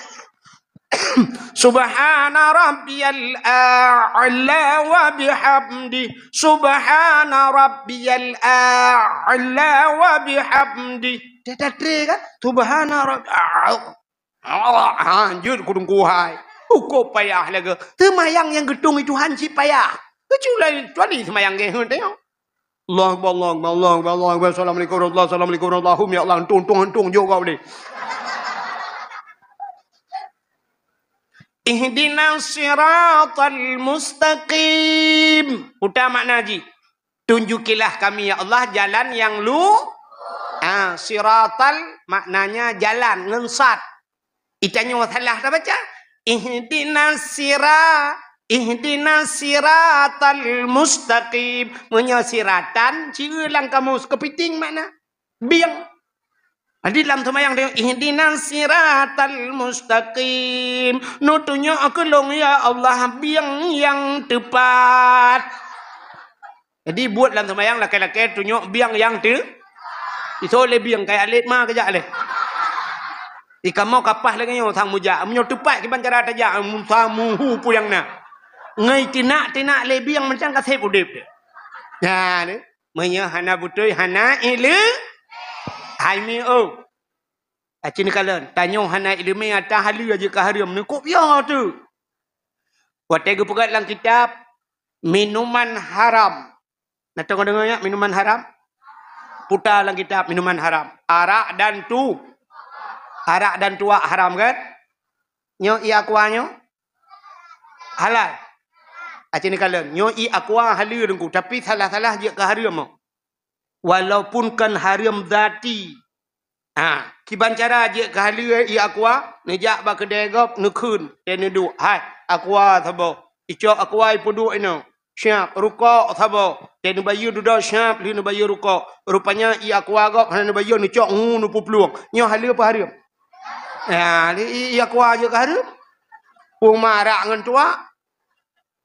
Subhana rabbiyal a'la wa bihamdi. Subhana rabbiyal a'la wa bihamdi. Dah, dah, kan? Subhana rabb-, ah. Allah, ha, jeuet keu teungku hai. Ukoe payah lagèe. Seumayang nyang geutueng Tuhan cit payah. Kecuali, kecuali seumayang geuh, tengok. Allahu Akbar, Allahu Akbar, Allahu Akbar, Allahu Akbar. Assalamualaikum warahmatullahi, assalamualaikum warahmatullahi. Ya Allah, untung, untung, untung, jok kau boleh. Ihdinas siratal mustaqim. Uta makna jih. Tunjukilah kami, ya Allah, jalan yang lu-, ah, siratal maknanya jalan, ngon sad. Itanyoe salah tabaca. Ihdinas sira-, ihdinas siratal mustaqim. Meunyoe siratan, ci eu lam kamus, keupiting makna. Bieng. Jadi lam seumayang teuh, "Ihdinas siratal mustaqim." Neutunyok keu lôn, ya Allah, bieng nyang teupat. Jadi buet lam seumayang lakèe-lakèe tunyok bieng nyang teu-, isoe lé bieng kaya lét ma keujak lé. Di kamoe kapah lagèe nyoe sang mujak. Meunyoe teupat kiban cara tajak, musa muhu peue nyang na. Ngai tinak-tinak lé bieng macam ka sép udép teuh. Nyan. Meunyoe hana beutôi, hana ileu-, hai mi, oh. Aci neukalon, tanyoe hana ileumèe ata haleue jeuet keu hareuem, neukôb yo teuh. Watèe geupeugah lam kitab, minuman haram. Na teuka deungö nyan, minuman haram? Puta lam kitab, minuman haram. Arak dan tu-, arak dan tuak haram, kan? Nyoe ié aqua nyoe? Halal. Aci neukalon, nyoe ié aqua haleue Teungku, tapi salah-salah jeuet keu hareuem. Walaupun kon hareuem zati. Ha, kiban cara jeuet keu haleue ié aqua, neujak bak keudè gob, neukheun, dan neuduek, "Hai, aqua saboh." Icok aqua ipeuduek inoe. Siap, rukok saboh. Teuh neubayeue dudoe siap, lheueh neubayeue rukok. Rupanya ié aqua gob hana neubayeue, neucok ngu neupeuplueng. Nyoe haleue apa hareuem? Ya, ié aqua jeuet keu hareuem. Peue ma arak ngon tuak.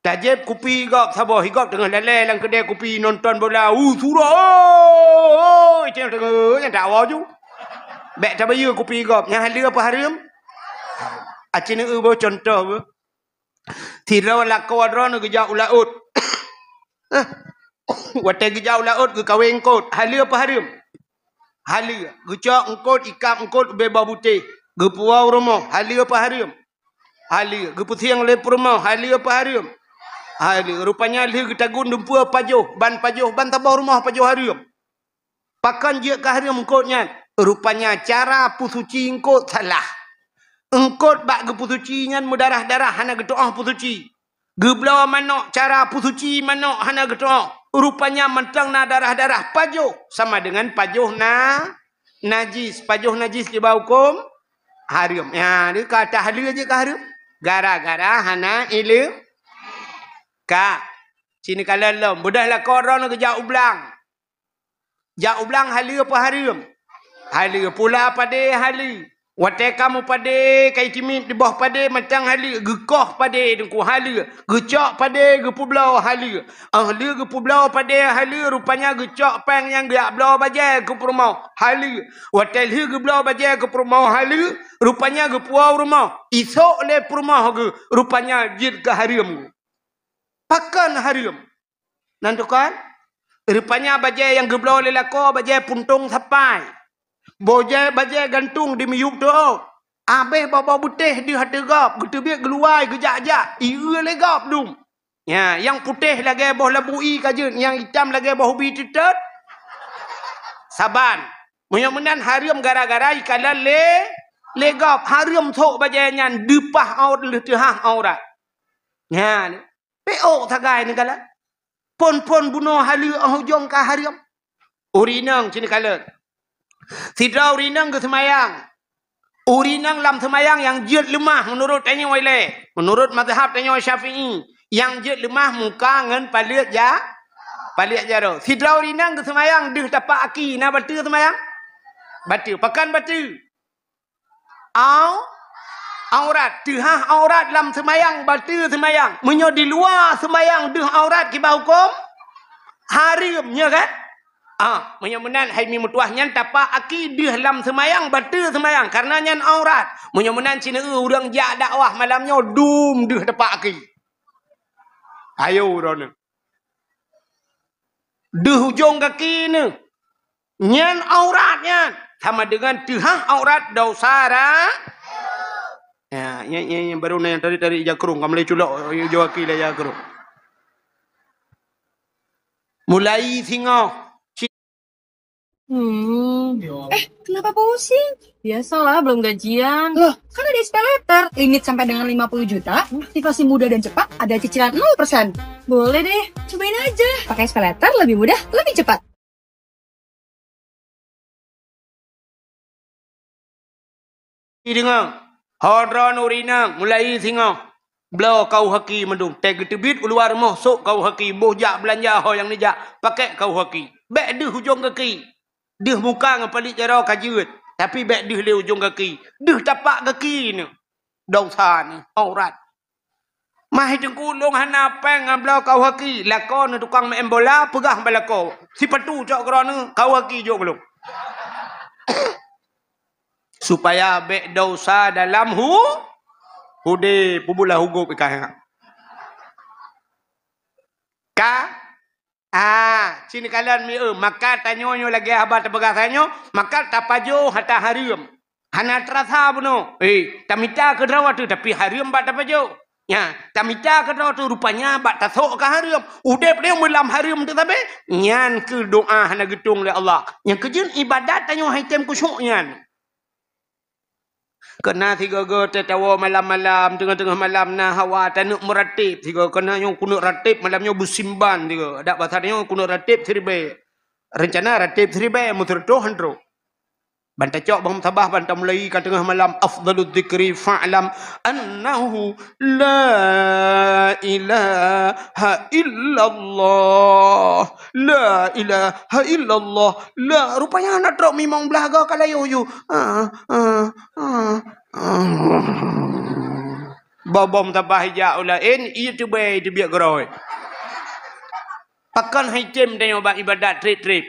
Tajép kupi gob saboh, igob teungoh lalè lam keudè kupi nonton bola. Uh, sura. Oh, oh, oh, itu yang teungoh, yang tak awal ju. Bèk tabayeue kupi gob. Nyan haleue apa hareuem? Aci neueu boh contoh boh. Sidroe lakoe droeneuh geujak u laôt. Watèe geujak u laôt geukawé eungkôt, haleue apa hareuem? Haleue. Geucok eungkôt, ikab eungkôt ubé boh butéh, geupuwoe u rumoh, haleue apa hareuem? Haleue. Geupeusieng lé peurumoh, haleue apa hareuem? Haleue. Rupanya lheueh geutagun dumpeue pajoh, ban pajoh, ban saboh rumoh pajoh hareuem. Pakon jeuet keu hareuem eungkôt nyan? Rupanya cara peusuci eungkôt salah. Eungkôt bak geupeusuci nyan meudarah-darah, hana geutu'oh peusuci. Geubloe manok, cara peusuci manok hana geutu'oh. Rupanya mantong na darah-darah, pajoh sama dengan pajoh na-, najis. Pajoh najis kiban hukôm hareuem. Ya, dia kata haleue jeuet keu hareuem. Gara-gara hana ileumèe. Ka. Sini kalon lom. Beudôh lakoe droeneuh geujak u blang. Jak u blang haleue apa hareuem? Haleue. Pula padé haleue. Watèe ka meupadé ka itimiet di boh padé mantong haleue, geukoh padé Teungku haleue, geucok padé geupeubloe haleue. 'Oh lheueh geupeubloe padé haleue, rupanya geucok péng nyang geujak bloe bajèe keu peurumoh haleue. Watèe lheueh geubloe bajèe keu peurumoh haleue, rupanya geupuwoe u rumoh, isok lé peurumoh geuh, rupanya jeuet keu hareuem. Pakon hareuem? Nan tukon, rupanya bajèe nyang geubloe lé lakoe bajèe puntông sapai. Bajèe, bajèe gantông di miyueb teuôt. Abéh boh-boh butéh deuh ateueh gob, geuteubiet geuluwai geujak-jak, ié lé gob dum. Ya, nyang putéh lagèe boh labu ie ka jeuet, nyang itam lagèe boh ubi teutot. Saban. Meunyoe meunan hareuem gara-gara ikalon lé, lé gob, hareuem sôk bajèe nyan deupah aurat lheueh teuhah aurat. Nyan. Éok sagai neukalon. Phon-phon bunoe haleue óh ujong ka hareuem. Ureueng inong cit neukalon. Sidroe ureueng inong geuseumayang. Ureueng inong lam seumayang nyang jeuet leumah meunurot tanyoe ilée, meunurot mazhab tanyoe Syafi'i, nyang jeuet leumah muka ngon paleuet ja-, paleuet jaroe. Sidroe ureueng inong geuseumayang deuh tapak aki, na bateue seumayang? Bateue. Pakon bateue? Au-, aurat. Teuhah aurat lam seumayang, bateue seumayang. Meunyoe di luwa seumayang deuh aurat kiban huköm, hareuem, nyo kan? Ah, meunyoe meunan hai mi meutuah nyan tapak aki deuh lam seumayang, bateue seumayang, kareuna nyan aurat. Meunyoe meunan sineuk ureueng jak dakwah malam nyoe dum deuh tapak aki. Ayo droeneuh. Deuh ujong gaki neuh. Nyan aurat nyan. Sama dengan teuhah aurat dosa ra-, ya, ya, ya, ya, baru na nyang tadi-tadi jakrong, ka mulai culok ujong gaki lah jakrong. Mulai singoh. Hmm. Eh, kenapa pusing? Biasalah, belum gajian. Loh, kan ada SPayLater. Limit sampai dengan lima puluh juta, aktivasi mudah dan cepat, ada cicilan nol persen. Boleh deh, cobain aja. Pakai SPayLater lebih mudah, lebih cepat. Deungoe, ho droeneuh ureueng inong, mulai singoh, bloe kau haki mandum. Tée geuteubiet u luwa rumoh, sôk kau haki, boh jak beulanja ho nyang neujak, pakék kau haki. Bék deuh ujong gaki. Deuh muka ngon paleuet jaroe ka jeuet, tapi bék deuh lé ujong gaki. Deuh tapak gaki neuh. Dosa neuh, aurat. Mah hai teungku, lôn hana péng ngon bloe kau haki, lakoe neuh tukang meu'en bola, peugah bak lakoe, sipatu cok keudroe neuh, kau haki jok keu lôn. Supaya bék dosa dalam hu-, udeb, peubulah hugôb ikan. Ka Ah, cit neukalon mi eu, maka tanyoe nyoe lagée haba tapeugah tanyoe, maka tapajoh ata hareuem. Hana teurasa bunoe. Eh, tamita keudroe teuh, tapi hareuem bak tapajoh. Nya, tamita keudroe teuh, rupanya bak tasôk ka hareuem. Udeb lé meulam hareuem teuh sabe, nyan keuh doa hana geutông lé Allah. Nyang keujeuet ibadat tanyoe hai tem khusyuk nyan. Keunan sigoe-goe teuh tawoe malam-malam, teungoh-teungoh malam na hawa taneuk meurateb sigoe, keunan nyoe kuneuk rateb malam nyoe beusimban sigoe. Adak basa nyoe kuneuk rateb siribée. Reuncana rateb siribée meuseureutoh han trok. Ban tacok boh musabah ban tamulai ka teungoh malam, afdhalu dzikri fa'lam annahu la ilaha illallah. La ilaha illallah. La, rupanya hana trok mimong blah ga ka layu yu. Ah, ah, ah, ah. Boh-boh musabah ijak u laén, ie teubée teubiet keudroe. Pakon hai tem tanyoe bak ibadat treb-treb.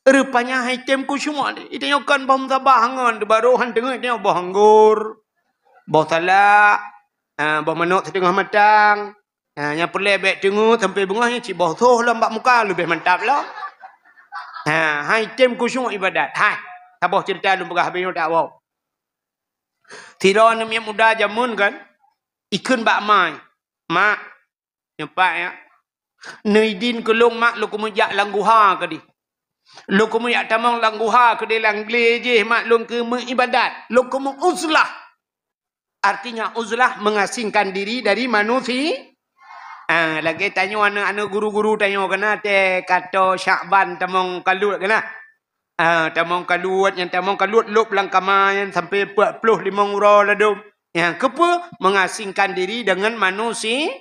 Rupanya hai tem khusyuk. Tanyoe kon boh musabah ngon teubarô han teungeut tanyoe boh anggor, boh salak, ah, boh manok siteungoh matang. Ha, nyang peureulée bék teungeut sampoe beungoh nyan cit boh soh lom bak muka leubeh mantap lom. Ha, hai tem khusyuk ibadat. Hai, saboh ceurita lôn peugah habéh nyoe dak woe. Sidroe aneuk miet muda jameun kan, ikheun bak ma, "Mak," nyoe pat ya, "Neuidin keu lôn mak, lôn keumeujak lam guha keudeh. Lôn keumeujak tamong lam guha keudeh lam glé jih mak, lôn keumeuk ibadat, lôn keumeuk uzlah." Artinya uzlah mengasingkan diri dari manusia. Ah, lagée tanyoe aneuk-aneuk guru-guru tanyoe keunan teuh ka toe Syakban tamong kaluet keunan. Ah, tamong kaluet, nyang tamong kaluet lôb lam kama nyan sampoe peuet ploh limong uroe ladôm. Nyang keupeue? Mengasingkan diri dengan manusia.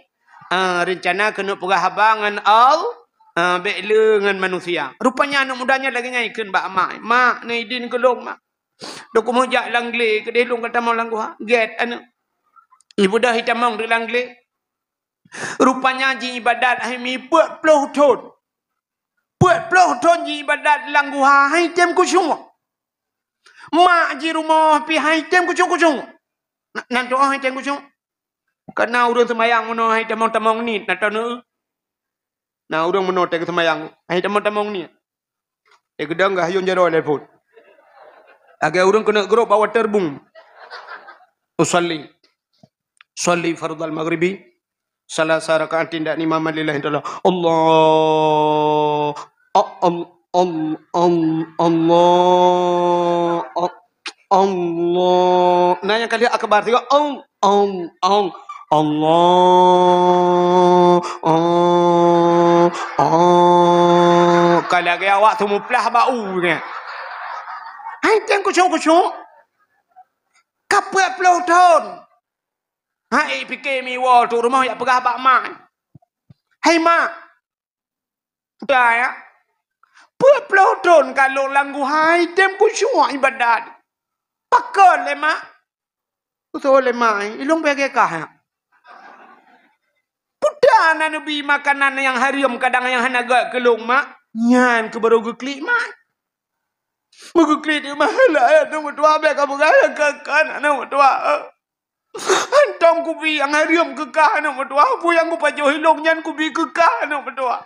Ah, reuncana keuneuk peugah haba ngon Al-, ah, bék le ngon manusia. Rupanya aneuk muda nyan lagée nyan ikheun bak mak, "Mak, neuidin keu lôn mak." Lôn keumeujak lam glé keudeh, lôn ka tamong lam guha. Gét aneuk. Ibeudôh itamong di lam glé. Rupanya jiibadat hai mi peuet ploh thon. Peuet ploh thon jiibadat lam guha hai tem khusyuk. Mak jirumoh pih hai tem khusyuk-khusyuk. Na, nan tuoh hai tem khusyuk. Kana ureuëng seumayang meunoe hai tamong-tamong niet, na taneuk. Na ureuëng meunoe teuh geuseumayang, hai tamong-tamong niet. Eh, geudong geuhayôn jaroe lé phon. Lagée ureuëng keuneuk grob bak waterboom. Usalli. Salli fardhal maghribi. Salasa raka'atin dan imaman lillahi ta'ala. Allah. A-, al-, al-, al-, Allah. A-, Allah. Nah, nyang kali akbar tiga. Al-, al-, al-, Allah, oh, oh. Ka lagèe awak teumuplah bak u nyan. Hai tem kucok-kucok. Ka peuet ploh thon. Ha, eh, pike miwoe tu rumoh jak peugah bak mak. Hai mak, Dah ya. Peuet ploh thon ka lôn lam guha, i tem kusyuak ibadat. Pakon lé mak? Kutô lé mak, ilôn bèe kah ya. Peue na neubi makanan nyang hareuem kadang nyang hana gèt keu lôn mak. Nyan keuh barô geuklik mak. Meugeuklik mak, lah ya, aneuk meutuah, bèk kapeugah nyang kakon, aneuk meutuah. Hantom kubi nyang hareuem keu kah, aneuk meutuah. Peue nyang kupajoh ilôn nyan kubi keu kah, aneuk meutuah.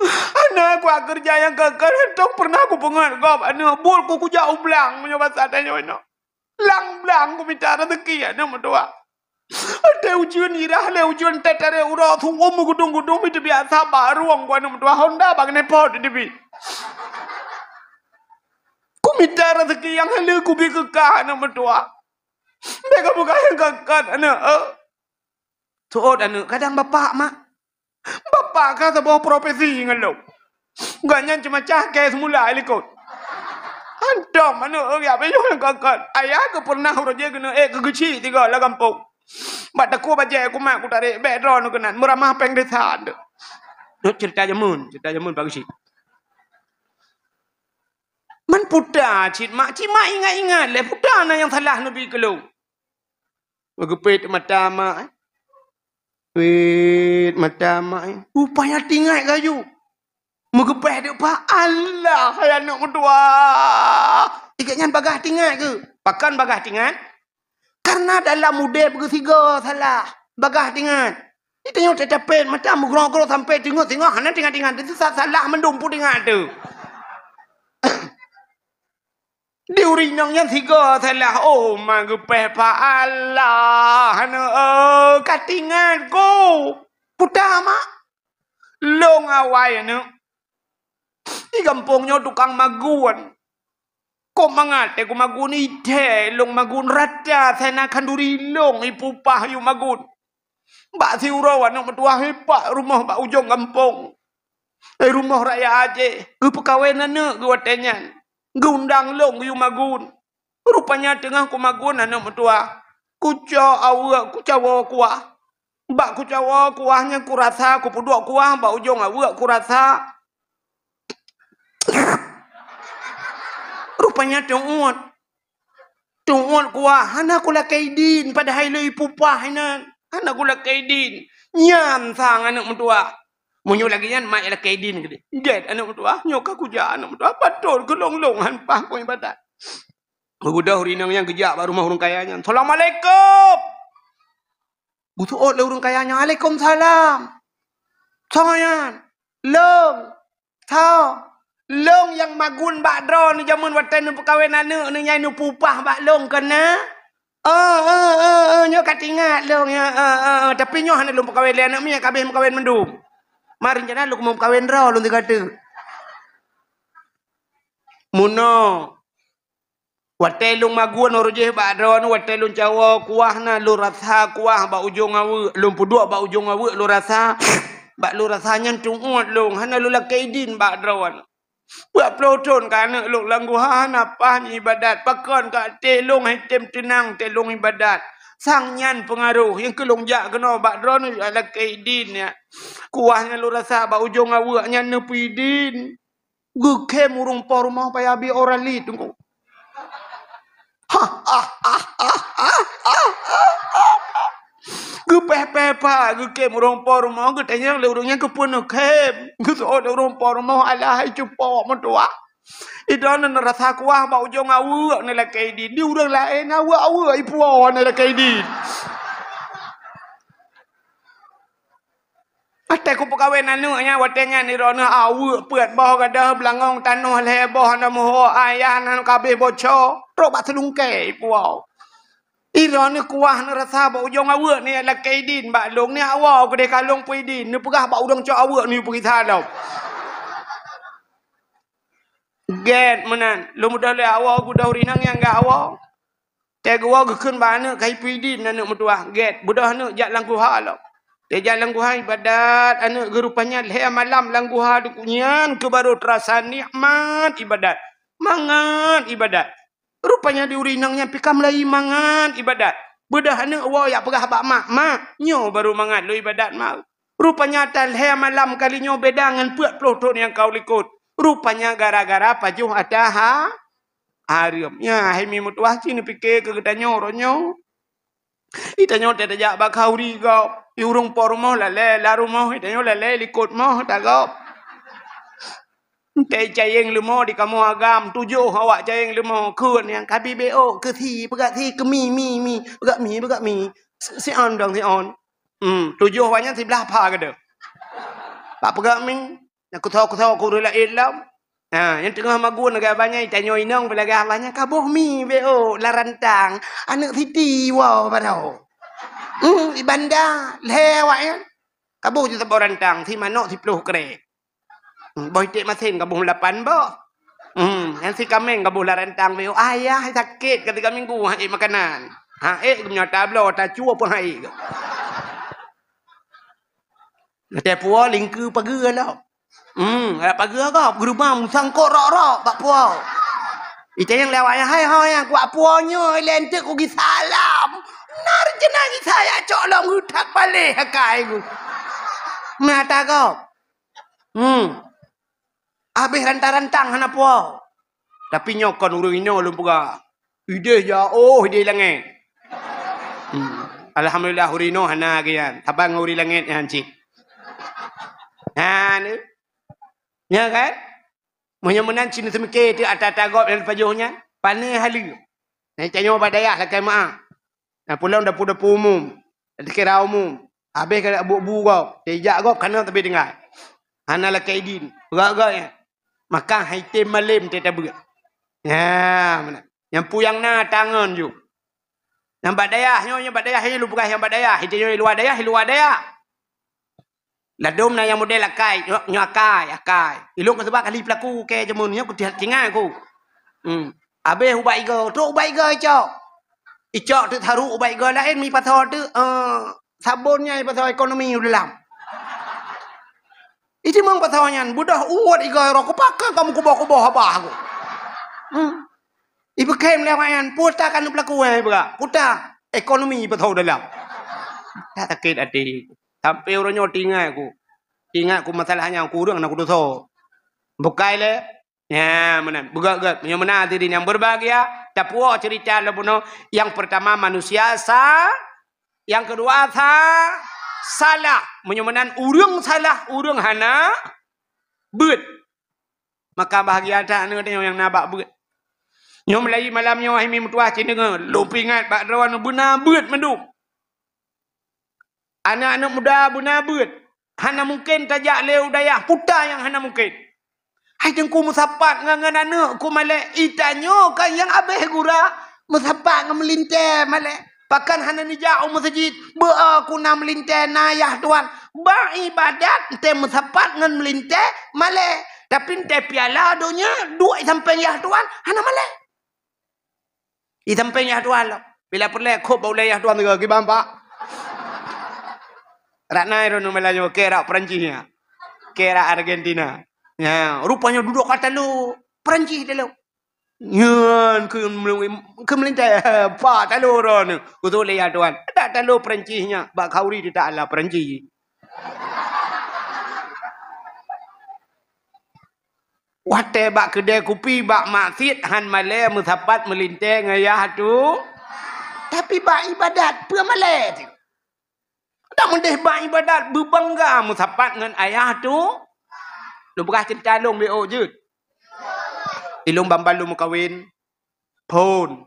Hana kuat keureuja nyang kakon, hantom peureunah kupeungeut gob, aneuk. Buet ku kujak u blang, meunyoe basa tanyoe inoe. Lam blang kumita raseuki, aneuk meutuah. Watèe ujeuen irah lé ujeuen, teutarek uroe, su'um meugudong-gudong, meuteubiyasa bak rueng ku, aneuk meutuah. Honda bak keuneuk pot teubi. Kumita raseuki nyang haleue kubi keu kah, aneuk meutuah. Bèk kapeugah nyang kakon, aneuk, eh. Seuôt aneuk, kadang bapak, mak. Bapak ka saboh profesi ngon lôn. Gobnyan ceumacah kèe seumula i likot. Hantom aneuk, eh, jak piôh nyang kakon. Ayah geupeunah uroe jih keuneuk ék keu geuchik tiga lam gampông. Bak takue bajèe kumat kutarek, bèk droeneuh keunan, meuramah péng desa teuh. Nyoe ceurita jameun, ceurita jameun Pak Geuchik. Man peue ta cit mak, cit mak ingat-ingat lé peue ta na nyang salah neubi keu lôn. Meugeupét mata mak, eh. Pét mata mak, eh. Rupanya tingat gayue. Meugeupéh deuk pat, Allah, hai aneuk meutuah. Ikét nyan bagaih tingat keuh. Pakon bagaih tingat? Karena dalam udép geusigoe salah. Bagaih tingat. Di tanyoe teutapét mata meugrok-grok sampai teungoh-teungoh hana tingat-tingat. Itu sa-, salah mandum peue tingat teuh. Di ureueng inong nyan sigoe salah, oh, ma geupéh pat Allah, aneuk, eh, ka tingat ku. Peue ta mak? Lôn awai, aneuk. Di gampông nyoe tukang magun. Kok mangat teuh ku magun, ithèe lôn magun rata sana khanduri lôn ipupah yue magun. Bak siuroe aneuk meutuah, eh, bak rumoh bak ujong gampông. Eh, rumoh raya Aceh, geupeukawen aneuk geuh watèe nyan. Geuundang lôn geuyue magun. Rupanya teungoh kumagun aneuk meutuah, kucok aweuek kucawoe kuah. Bak kucawoe kuah nyan kurasa, kupeuduek kuah bak ujong aweuek kurasa. Rupanya teuôt. Teuôt kuah, hana kulakèe idin, padahai lôn ipupah inan. Hana kulakèe idin. Nyan sang aneuk meutuah. Meunyoe lagèe nyan, mak lakèe idin keudéh. Gèt aneuk meutuah, nyoe ka kujak aneuk meutuah. Patôt keu lôn-lôn han paih ku ibadat. Geubeudôh ureueng inong nyan geujak bak rumoh ureueng kaya nyan. "Assalamualaikum!" Geuseuôt lé ureueng kaya nyan, "Waalaikumsalam!" "Soe nyan?" "Lôn." "Soe?" "Lôn nyang magun bak droeneuh jameun watèe neupeukawen aneuk neuh nyan neupupah bak lôn kon na?" "Oh, oh, oh, oh, nyoe ka teuingat lôn, ya, oh, oh, oh. Tapi nyoe hana lôn peukawen lé aneuk miet, ka abéh meukawen mandum. Ma rencana lôn meukawen droe lôn sigoe teuk." Meunoe. Watèe lôn magun uroe jih bak droeneuh, watèe lôn cawoe kuah na, lôn rasa kuah bak ujong aweuek, lôn peuduek bak ujong aweuek, lôn rasa, bak lôn rasa nyan teuôt lôn, hana lôn lakèe idin bak droeneuh. Peuet ploh thon ka aneuk lôn lam guha, hana paih ibadat, pakon ka até lôn han tem teunang teuh lôn ibadat. Sang nyan peungaroh, nyang keu lôn jak keunoe bak droeneuh lakèe idin nyan. Kuah nyan lôn rasa bak ujong aweuek nyan neupeuidin. Geukhém ureueng po rumoh payah bi ora li teungku. Geupéh-péh pat geukhém ureueng po rumoh, geutanyong lé ureueng nyan keupeue neukhém. Geuseuôt lé ureueng po rumoh, "Alah hai cupo meutuah. Idroeneuh neurasa kuah bak ujong aweuek neulakèe idin. Di ureueng laén aweuek-aweuek ipuwoe neulakèe idin." Watèe kupeukawen aneuk nyan, watèe nyan droeneuh aweuek peuet boh gadôh beulangong tanoh lhèe boh na meuho ayah nan ka abéh boco, trok bak seulungkèe ipuwoe. Droeneuh kuah neurasa bak ujong aweuek neulakèe idin bak lôn, neujak woe keudéh ka lôn peuidin, neupeugah bak ureueng cok aweuek neupeugisa lom. Gèt meunan, lôn mudah lé awoe, geudoh rinang nyang gak awoe. Teuh geuwoe geukheun bak aneuk, ka ipeue idin aneuk meutuwah, gét, beudôh aneuk jak lam guha lom. Teuh jak lam guha ibadat, aneuk geuh rupanya lhèe malam lam guha, nyan keuh barô teurasa nikmat ibadat. Mangat ibadat. Rupanya di ureueng inong nyan pih ka mulai mangat ibadat. Beudôh aneuk woe jak peugah bak mak, "Mak, nyoe barô mangat lôn ibadat, Mak." Rupanya ata lhèe malam kali nyoe beda ngon peuet ploh thôn nyang ka u likot. Rupanya gara-gara pajoh ata ha-, hareuem. Nyan, hai mi meutuwah cit neupike keu geutanyoe uroe nyoe. Geutanyoe teuh tajak bak khauri gob. Di ureueng po rumoh lalè lam rumoh, geutanyoe lalè likot moh ata gob. Teuh cayeng leumo di kamoe agam, tujoh awak cayeng leumo, kheun nyang ka bi B O, keu si, peugah si, keu mi, mi, mi, peugah mi, peugah mi. Si, si on dong, si on. Hmm, tujoh awak nyan siblah pha keudeh. Bak peugah mi, na kusoe-kusoe ku ureueng laén lom. Ha, nyang teungoh magun lagèe abah nyan, tanyoe inong pih lagèe abah nyan, ka boh mi B O lam rantang. Aneuk siti woe baroe. Hmm, di banda, lhèe awak nyan. Ka boh ju saboh rantang, si manok siploh krek. Hmm, boh iték masen ka boh lapan boh. Hmm, nyang si kaméng ka boh lam rantang B O. Ayah sakét ka tiga minggu han ék makanan. Han ék geumeunyoe tabloe, tacue pun han ék. Watèe puwoe lingkeu pageue lom. Hmm, rab pageue gob, geurubah musang kok rok-rok bak puwoe. Itanyong lé awak nyan, "Hai ho nyang kuat puwoe nyoe, lé enteuk ku gisa lom. Na reuncana gisa jak cok lom geutak paléh akai ku." Meunan ata gob. Hmm. Abéh rantang-rantang hana puwoe. Tapi nyoe kon ureueng inoe lôn peugah. Idéh jak, oh, idéh langét. Hmm. Alhamdulillah, ureueng inoe hana lagèe nyan. Saban ngon ureueng langét nyan cit. Ha, ni. Nya kan? Meunyoe meunan cit neuseumiké teuk ata-ata gob nyang pajoh nyan, pané haleue. Nyan tanyoe bak dayah lakèe meu'ah. Na pulang dapu-dapu umum, dikira umum. Abéh ka bu-bu gob, teuh jak gob kana tapi tinggai. Hana lakèe idin, peugah-peugah nyan. Maka han item malém teuh tabeuet. Nya, meunan. Nyang peue nyang na tangon ju. Nyang bak dayah nyoe, nyang bak dayah nyoe, lôn peugah nyang bak dayah, hidéh nyoe luwa dayah, luwa dayah. Ladôm na nyang model akai, nyoe, nyoe akai, akai. Ilôn ka seubab kali peulaku kèe jameun nyoe, kutihat tinggai ku. Hmm. Abéh ubat igoe, trok ubat igoe icok. Icok teuk saru ubat igoe laén, mi pasoe teuk, eh, sabon nyan pasoe ekonomi u dalam. Itimang pasoe nyan, beudôh uwot igoe roh, kupaka kamu kuboh-kuboh abah ku. Hmm. Ipeukém lé awak nyan, puta ka neupeulaku hai peugah. Puta ekonomi pasoe u dalam. Dah sakét até. Sampai uroe nyoe teuingat ku. Teuingat ku masalah nyan, ku ureueng na kudosa. Bukai lé. Nya, meunan. Beugöt-göt. Meunyoe meunan hadirin yang berbahagia, tapuwoe cerita lom bunoe. Yang pertama manusia sa-, yang kedua sa-, salah. Meunyoe meunan ureueng salah, ureueng hana beuet. Maka bahagia that aneuk tanyoe nyang na bak beuet. Nyoe mulai malam nyoe hai mi meutuwah cit deungoe, lôn peuingat bak droeneuh beuna beuet mandum. Aneuk-aneuk muda beuna beuet. Hana mungken tajak lé u dayah puta nyang hana mungken. Hai teungku meusapat ngon, ngon aneuk ku malèe, itanyoe kan nyang abéh gura meusapat ngon meulintèe malèe. Pakon hana neujak u meuseujid, beu ku na meulintèe na yah tuan. Bak ibadat ente meusapat ngon meulintèe malèe. Tapi ente piala donya duek i sampéng yah tuan hana malèe. I sampéng yah tuan lom. Bila peureulèe khôb bak ulèe yah tuan tiga kiban pak. Rak nai droeneuh malam nyoe keu rak Perancis nyan. Keu rak Argentina. Nya, rupanya dudoe ka talo Perancis talo. Nyan keu, keu meulintèe pak talo droeneuh. Kutulèe yah tuan. Dak talo Perancis nyan bak khauri teutak Allah Perancis. Watèe bak keudè kupi, bak maksiet, han malèe meusapat meulintèe ngon yah tu. Tapi bak ibadat, peue malèe tu? Dak meudeh bak ibadat, beubangga meusapat ngon ayah tu. Lôn peugah ceurita lôn B O jeuet. Ilôn ban-ban lôn meukawen. Phôn.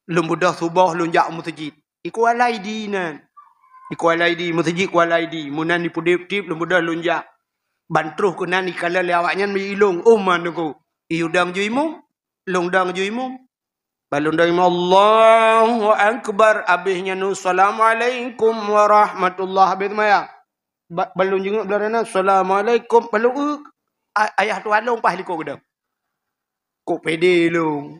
Lôn beudôh suboh lôn jak u meuseujid. I Kuala Idi nan. I Kuala Idi, meuseujid Kuala Idi. Meunan i Pudip-Pudip lôn beudôh lôn jak. Ban troh keunan ikalon lé awaknyan bak ilôn. Oh, man teungku. I udang ju imum. Lôn dang ju imum. Ban lôn dang imum, Allahu Akbar. Abéh nyan, Assalamualaikum warahmatullah. Abéh seumayang. Ba-, ban lôn jinguk blah na, "Assalamualaikum." Ban lôn, "Eu, a-, ayah tuan lôn paih likot keudong." Kok pede lôn.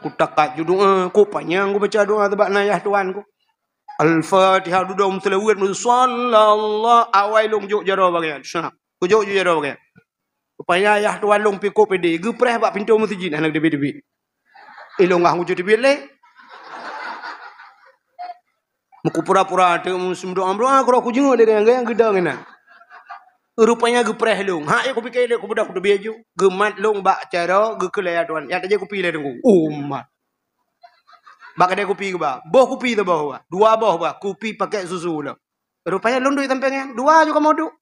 Kutakat ju doa, ku panyang kubaca doa teubak nayah tuan ku. Al-Fatihah, dudoe meuseulaweuet, meusallallahu, awai lôn jok jaroe bagian. Sa, kujok ju jaroe bagian. Rupanya ayah tuan lôn pih kop ideh, geupreh bak pintoe meuseujid hana geuteubiet-teubiet. Ilôn gah ngujue teubiet lé. Meukupura-pura teuk meudoa-doa, kura kujeuet lé gayang-gayang geudong inan. Rupanya geupreh lôn. Hak, ya kupike lé, kubeudôh kuteubiet ju. Geumat lôn bak jaroe, geukheun lé ayah tuan, "Ya tajak kupi lé Teungku." Oh, mat. Bak keudè kupi geuba. Boh kupi teuboh ba. Dua boh ba. Kupi pakèt susu lom. Rupanya lôn duek sampéng nyan. Dua ju kamoe duek.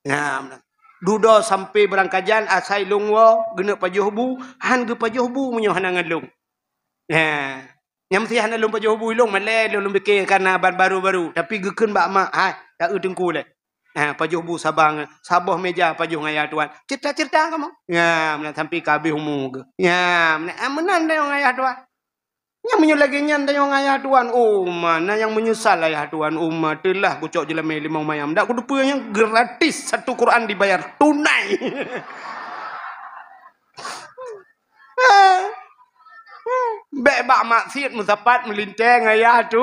Nyan, meunan. Dudoe sampoe beurangkajan asai lôn woe geuneuk pajoh bu, han geupajoh bu meunyoe hana ngon lôn. Nyan. Nyang meusti hana lôn pajoh bu ilôn, malèe lôn, lôn pike kana ban baru-baru. Tapi geukheun bak mak, "Hai, ta eu Teungku lé." Ha, pajoh bu saban, saboh meja pajoh ngon ayah tuan. Cerita-cerita kamoe. Nyan, meunan sampoe ka habéh umu geuh. Nyan, meunan, ah, meunan deh ngon ayah tuan. Nyang meunyoe lagèe nyan tanyoe ngon ayah tuan, oh ma, na nyang meunyeusal ayah tuan, oh ma, teulah kucok jeulamèe limong mayam. Dak kuteupeue nyan gratis, satu Quran dibayar tunai. Bèk bak maksiet meusapat meulintèe ngon ayah tu,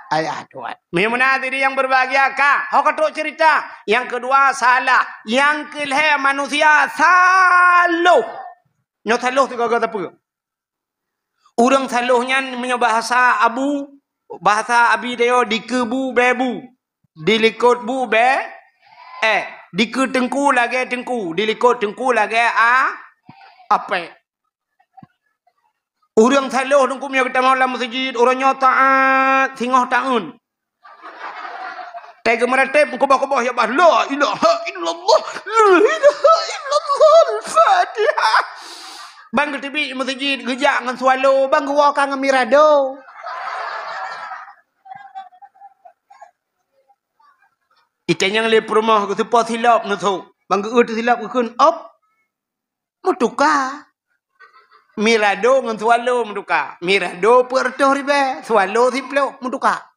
ayah tuan. Meunyoe meunan hadirin yang berbahagia ka, ho ka trok cerita. Yang kedua salah, yang keulhèe manusia saloh. Nyoe saloh sigoe-goe sapeue? Ureueng saloh nyan meunyoe bahasa abu, bahasa abi tanyoe dikeue bu bèe bu, dilikot bu bèe, eh, dikeue teungku lagèe teungku, dilikot teungku lagèe a, apèe. Ureueng saloh teungku meunyoe geutamong lam meuseujid, uroe nyoe taat, singoh taeun. Teuka meuratéb meukeubah-keubah ya bah, "La ilaha illallah, la ilaha illallah, Al-Fatihah." Ban geuteubiet meuseujid, geujak ngon swallow, ban geuwoe ka ngon mirado. Itanyong lé peurumoh geuseupôt silop neusok, ban geuôt silop geukheun, "Op." Meutuka. Mirado ngon swallow meutuka. Mirado peuet reutôh ribèe, swallow siploh meutuka.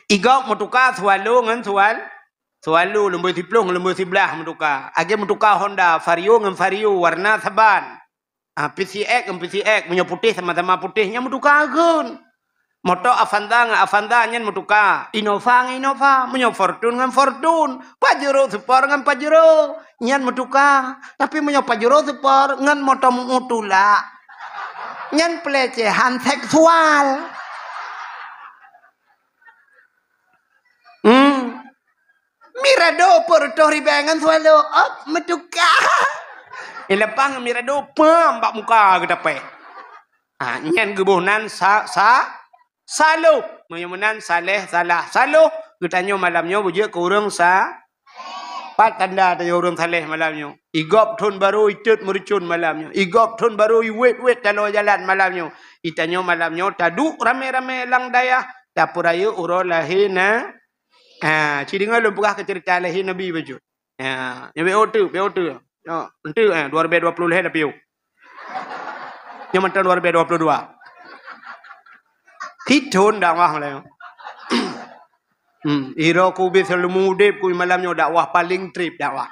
Igop meutuka swallow ngon swal-, swallow, lumbôi siploh ngon lumbôi siblaih meutuka. Lagèe meutuka Honda Vario ngon Vario, warna saban. Ah, P C X ngon P C X, meunyoe putéh sama-sama putéh, nyan meutuka geukheun. Moto Avanza ngon Avanza nyan meutuka, Innova ngon Innova, meunyoe Fortuner ngon Fortuner, Pajero Sport ngon Pajero, nyan meutuka. Tapi meunyoe Pajero Sport ngon moto meu-uet tulak, nyan pelecehan seksual. Hmm. Mirado peuet reutôh ribèe ngon swallow, op, meutuka. Ileupang mirado, pam, bak muka geutapèh. Ah, nyan geuboh nan sa-, sa-, saloh. Meunyoe meunan saléh, salah. Saloh, geutanyoe malam nyoe beujeuet keu ureueng sa-, pat tanda tanyoe ureueng saléh malam nyoe. Igop thôn barô, itot meureucon malam nyoe. Igop thôn barô, iwèt-wèt taloe jalan malam nyoe. Itanyoe malam nyoe taduek ramé-ramé lam dayah, tapeurayeuk uroe lahé na-, Ha, ci deungoe lôn peugah keu ceurita lahé Nabi bacut. Ha, nyoe B O T, B O T. Nyoe, enteuk, ha, dua ribèe dua ploh lhèe na piôh. Nyoe mantong dua ribèe dua ploh dua. Sithôn dakwah malam nyoe. Hmm, uroe ku ubit seuleumu udép ku malam nyoe dakwah paléng trép dakwah.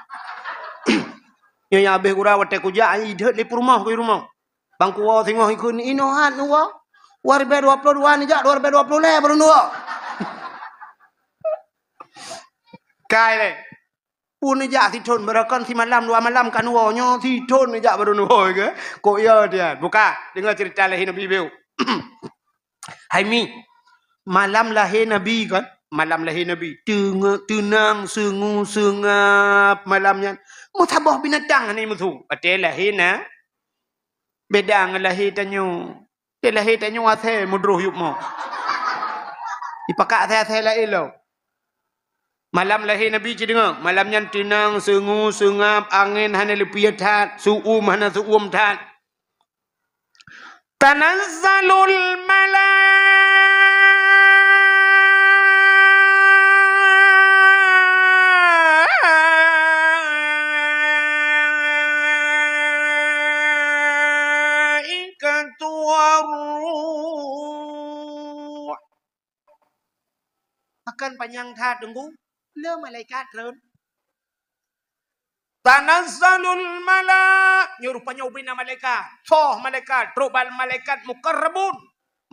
Nyoe nyang habéh gura watèe kujak, idhôt lé peurumoh ku rumoh. Ban kuwoe singoh ikheun, inoe hat neuwoe. Dua ribèe dua ploh dua neujak, dua ribèe dua ploh lhèe baru neuwoe. Kai lé. Pun neujak sithôn, barokon simalam dua malam ka neuwoe, nyoe sithôn neujak baru neuwoe ke. Kok ya dia? Buka, deungoe ceurita lahé Nabi beu. Hai Mi, malam lahé Nabi kan? Malam lahé Nabi. Teunge-, teunang, seungu, seungap malam nyan. Meusaboh binatang hana musoh. Watèe lahé na-, Beda ngon lahé tanyoe. Di lahé tanyoe asèe meudroh yup mo. Ipakak asèe-asèe laén lom. Malam lahé Nabi ci deungoe, malam nyan teunang, seungu, seungap, angén hana leupie that, seu-uem hana seu-uem that. Tanazzalul malaikatu warruh. Pakon panyang that Teungku? Le malaikat treun. Tanazzalul mala-, nyoe rupanya ubena malaikat. Soe malaikat, trok bak malaikat muqarrabun.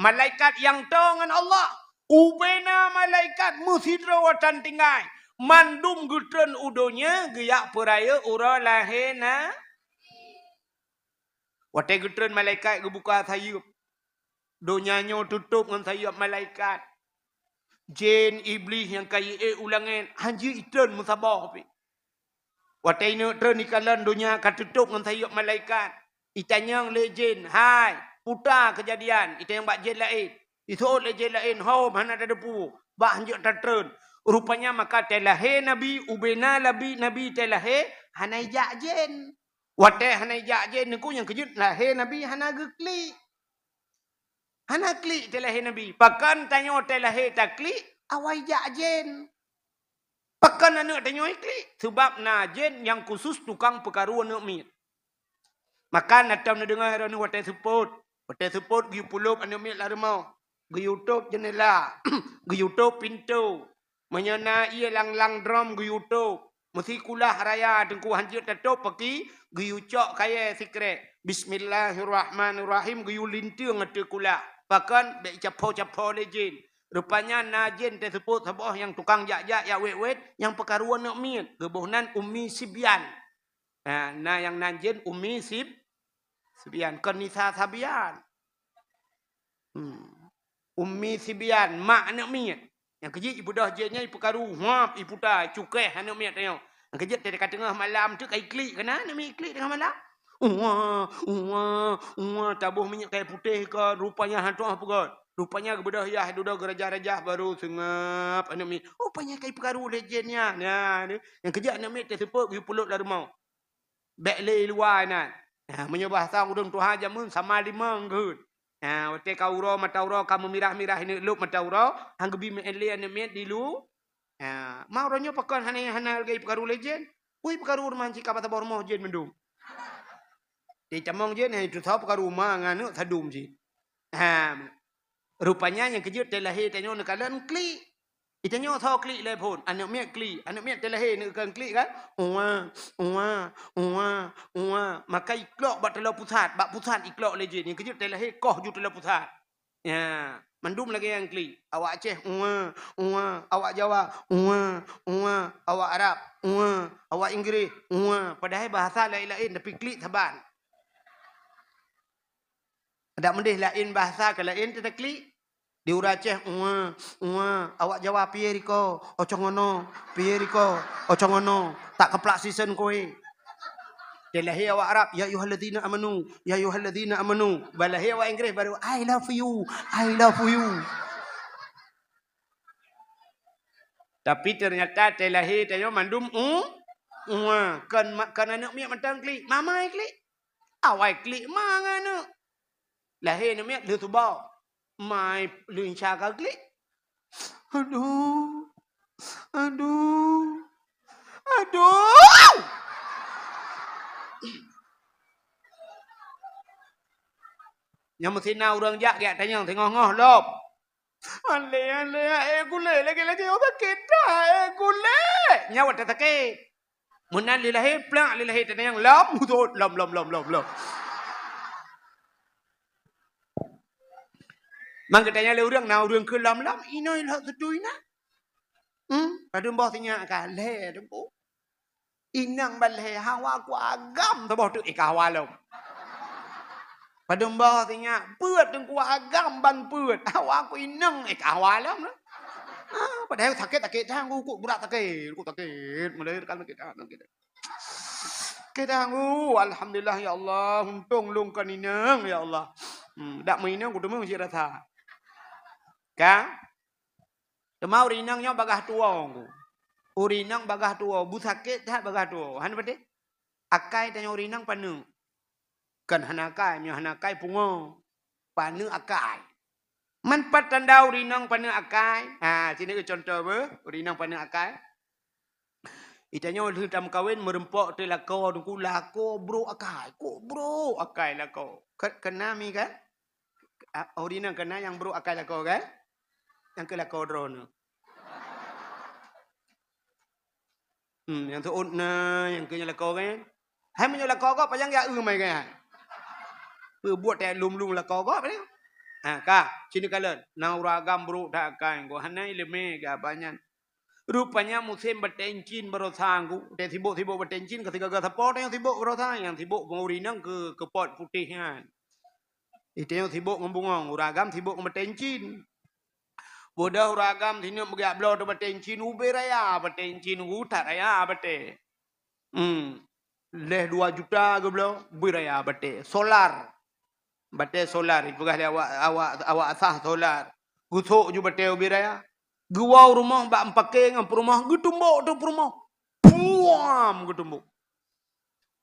Malaikat nyang toe ngon Allah. Ubena malaikat meusidroe tan tinggai. Mandum geutreun u donya geujak peurayeuk uroe lahé na-, watée geutreun malaikat geubuka sayeuep. Donya nyoe tutôp ngon sayeuep malaikat. Jén Iblih nyang ka jiék u langét, han jeuet itreun meusaboh pih. Watée ineuk treun ikalon donya ka tutôp ngon sayeuep malaikat. Itanyong lé jén, "Hai, peue teuma keujadian?" Itanyong bak jén laén. Iseuôt lé jén laén, "Hom, hana tateupeue. Bah han jeuet tatreun." Rupanya maka teulahé nabi, ubena nabi, nabi teulahé, hana ijak jén. Watée hana ijak jén, Teungku, nyang keujeuet lahé nabi hana geuklik. Hana klik teulahé nabi. Pakon tanyoe teulahé taklik, awai jak jén. Pakon aneuk tanyoe klik? Sabab na jén nyang khusus tukang peukaru aneuk miet. Maka na tom neudeungoe droeneuh watée seupôt. Watée seupôt geuyue pulop aneuk miet lam rumoh. Geuyue tôp jeundela. Geuyue tôp pintoe. Meunyoe na ié lang-lang drom geuyue tôp, meusi kulah raya Teungku han jeuet tatôp paki, geuyue cok kayée sikrek. Bismillahirrahmanirrahim, geuyue linteueng ateueh kulah. Pakon? Bék icapo-capo lé jén. Rupanya na jén teuseupôt saboh nyang tukang jak-jak jak wét-wét, nyang peukaru aneuk miet. Geuboh nan Ummi Sibyan. Ha, na nyang nan jén Ummi Sib-, Sibyan, kon Nisa Sabian. Hmm. Ummi Sibyan, mak aneuk miet. Nyang keujeuet ibeudôh jén nyan ipeukaru, huap, iputa, icukéh aneuk miet nyoe. Nyang keujeuet teuka teungoh malam teuk ka iklik keunan aneuk miet iklik teungoh malam. Uwa, uwa, uwa, taboh minyeuk kayée putéh kon, rupanya han tuah peugét. Rupanya geubeudôh yah dudoe geurajah-rajah baru seungab aneuk miet. Rupanya ka ipeukaru lé jén nyan. Nyan, nyang keujeuet aneuk miet teuseupôt geuyue pulop lam rumoh. Bék lé i luwa inan. Ha, meunyoe bahasa ureuëng tuha jameun sama limong geuh. Ha, watée ka uroe mata uroe ka meumirah-mirah ineuk lôb mata uroe, han geubi meu'en lé aneuk miet di lu-, ha, ma uroe nyoe pakon hana, hana lagée peukaru lé jén. Ui, peukaru rumoh cit ka bak saboh rumoh jén mandum. Di tamong jén, ha, itu saboh peukaru ma ngon aneuk sadum cit. Ha, rupanya nyang keujeuet teulahé tanyoe neukalon klik. Itanyoe soe klik lé phon, aneuk miet klik, aneuk miet teulahé neukon klik kan? Uwa, uwa, uwa, uwa. Maka iklok bak taloe pusat, bak pusat iklok lé jén. Nyang keujeuet teulahé koh ju taloe pusat. Ya, mandum lagée nyang klik. Awak Aceh, uwa, uwa. Awak Jawa, uwa, uwa. Awak Arab, uwa. Awak Inggréh, uwa. Padahai bahasa laén-laén, tapi klik saban. Adak meudeh laén bahasa keu laén teutaklik. Di ureuëng Aceh, "Uwa, uwa." Awak Jawa, "Piye riko?" "Ocong ono." "Piye riko?" "Ocong ono." Tak keuplak sisen koe. Teulahé awak Arab, "Ya ayyuhalladzina amanu, ya ayyuhalladzina amanu." Balahé awak Inggréh baru, "I love you, I love you." Tapi ternyata teulahé tanyoe mandum u-, uwa. Kon ma-, kon aneuk miet mantong klik, mama klik. Awai klik ma ngon aneuk. Lahé aneuk miet lheueh suba. Mai leunsha ka klik. Aduh. Aduh. Aduh. Nyang meusi na ureuëng jak geutanyong teungoh-ngoh lom. Alé, alé, eh gulé, lagée-lagée oh sakét that, eh gulé. Nyawa that sakét. Meunan lé lahé, plak lé lahé teunang lom, mutot lom, lom, lom, lom, lom. Mang geutanyong lé ureuëng, na ureuëng keu lom-lom, inoe lhok seutui na. Hmm, padum boh sinyak ka lhée teungku. Inong ban lhée, hawa ku agam saboh teuk, eh ka hawa lom. Padum boh sinyak, peuet teungku agam ban peuet, hawa ku inong, eh ka hawa lom. Ah, padahai sakét-sakét that, ku, ku brat sakét, ku sakét, melahirkan sakét that, sakét. Sakét that, ku, alhamdulillah ya Allah, untông lôn kon inong ya Allah. Hmm, dak meuinong ku teumé cit rasa. Ka? Teuma ureuëng inong nyoe bagaih tuwoe, ku. Ureuëng inong bagaih tuwoe, bu sakét that bagaih tuwoe. Hana patéh? Akai tanyoe ureuëng inong paneuk. Kon hana akai, meunyoe hana akai pungo. Paneuk akai. Man pat tanda ureuëng inong paneuk akai? Ha, sinoe contoh beuh, ureuëng inong paneuk akai. Itanyoe lheueh tameukawen meureumpok teuh lakoe teungku, lakoe brok akai, kok brok akai lakoe. Ke-, keuna mi kan? A, ureuëng inong keuna nyang brok akai lakoe kan? Nyang keu lakoe droeneuh. Hmm, nyang seuôt na, nyang keu nyan lakoe kan. Hai meunyoe lakoe gob, pajan geujak eu mai kan. Peubuet teuh lom-lom lakoe gob ni. Ha, ka, sini kalon. Na ureueng agam brok that akai, gob hana ileumé geuh banyan. Rupanya musém batèe incin baroesa ku. Teuh sibok-sibok batèe incin, ka sigaga sapo teuh nyang sibok baroesa, nyang sibok ngon ureueng inong keu, keu pot putéh nyan. Itanyong sibok ngon bungong, ureueng agam sibok ngon batèe incin. Bodoh ureueng agam sineuk meugak bloe teuh batèe incin, ubé raya batèe incin, utat raya batèe. Hmm. Lhèe dua juta geubloe, ubé raya batèe. Solar. Batèe solar, ipeugah lé awak, awak, awak asah solar. Geusok ju batèe ubé raya. Geuwoe u rumoh bak meupaké ngon peurumoh, geutumbok teuh peurumoh. Puam! Geutumbok.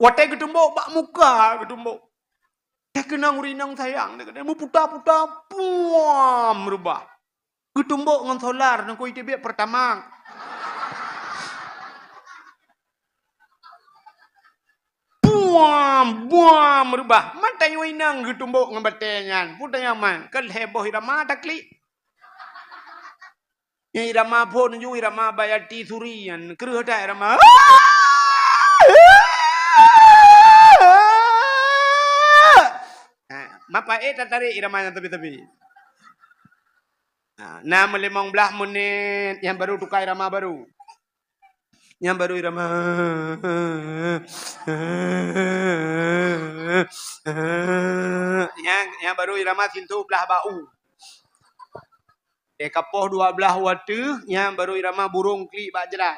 Watèe geutumbok bak muka geutumbok. Teuh keunong ureueng inong sayang, teuh keunong meuputa-puta, puam reubah. Geutumbok ngon solar, nangku iteubiet Pertamax. Puam, buam reubah. Man tanyoe inong geutumbok ngon batèe nyan. Peue tanyoe man, ka lhèe boh irama taklik. Nyang irama phon ju irama Bayati Suri nyan. Kreueh that irama. Ha, mapa eh tatarék irama nyan sabe-sabe. Ha, na meulimong blaih menit nyan baru tuka irama baru. Nyan baru irama irama. Nyan, nyan baru irama sintoh blaih bak u. Teuh kapoh dua blaih u ateueh, nyan baru irama burông klik bak jrat.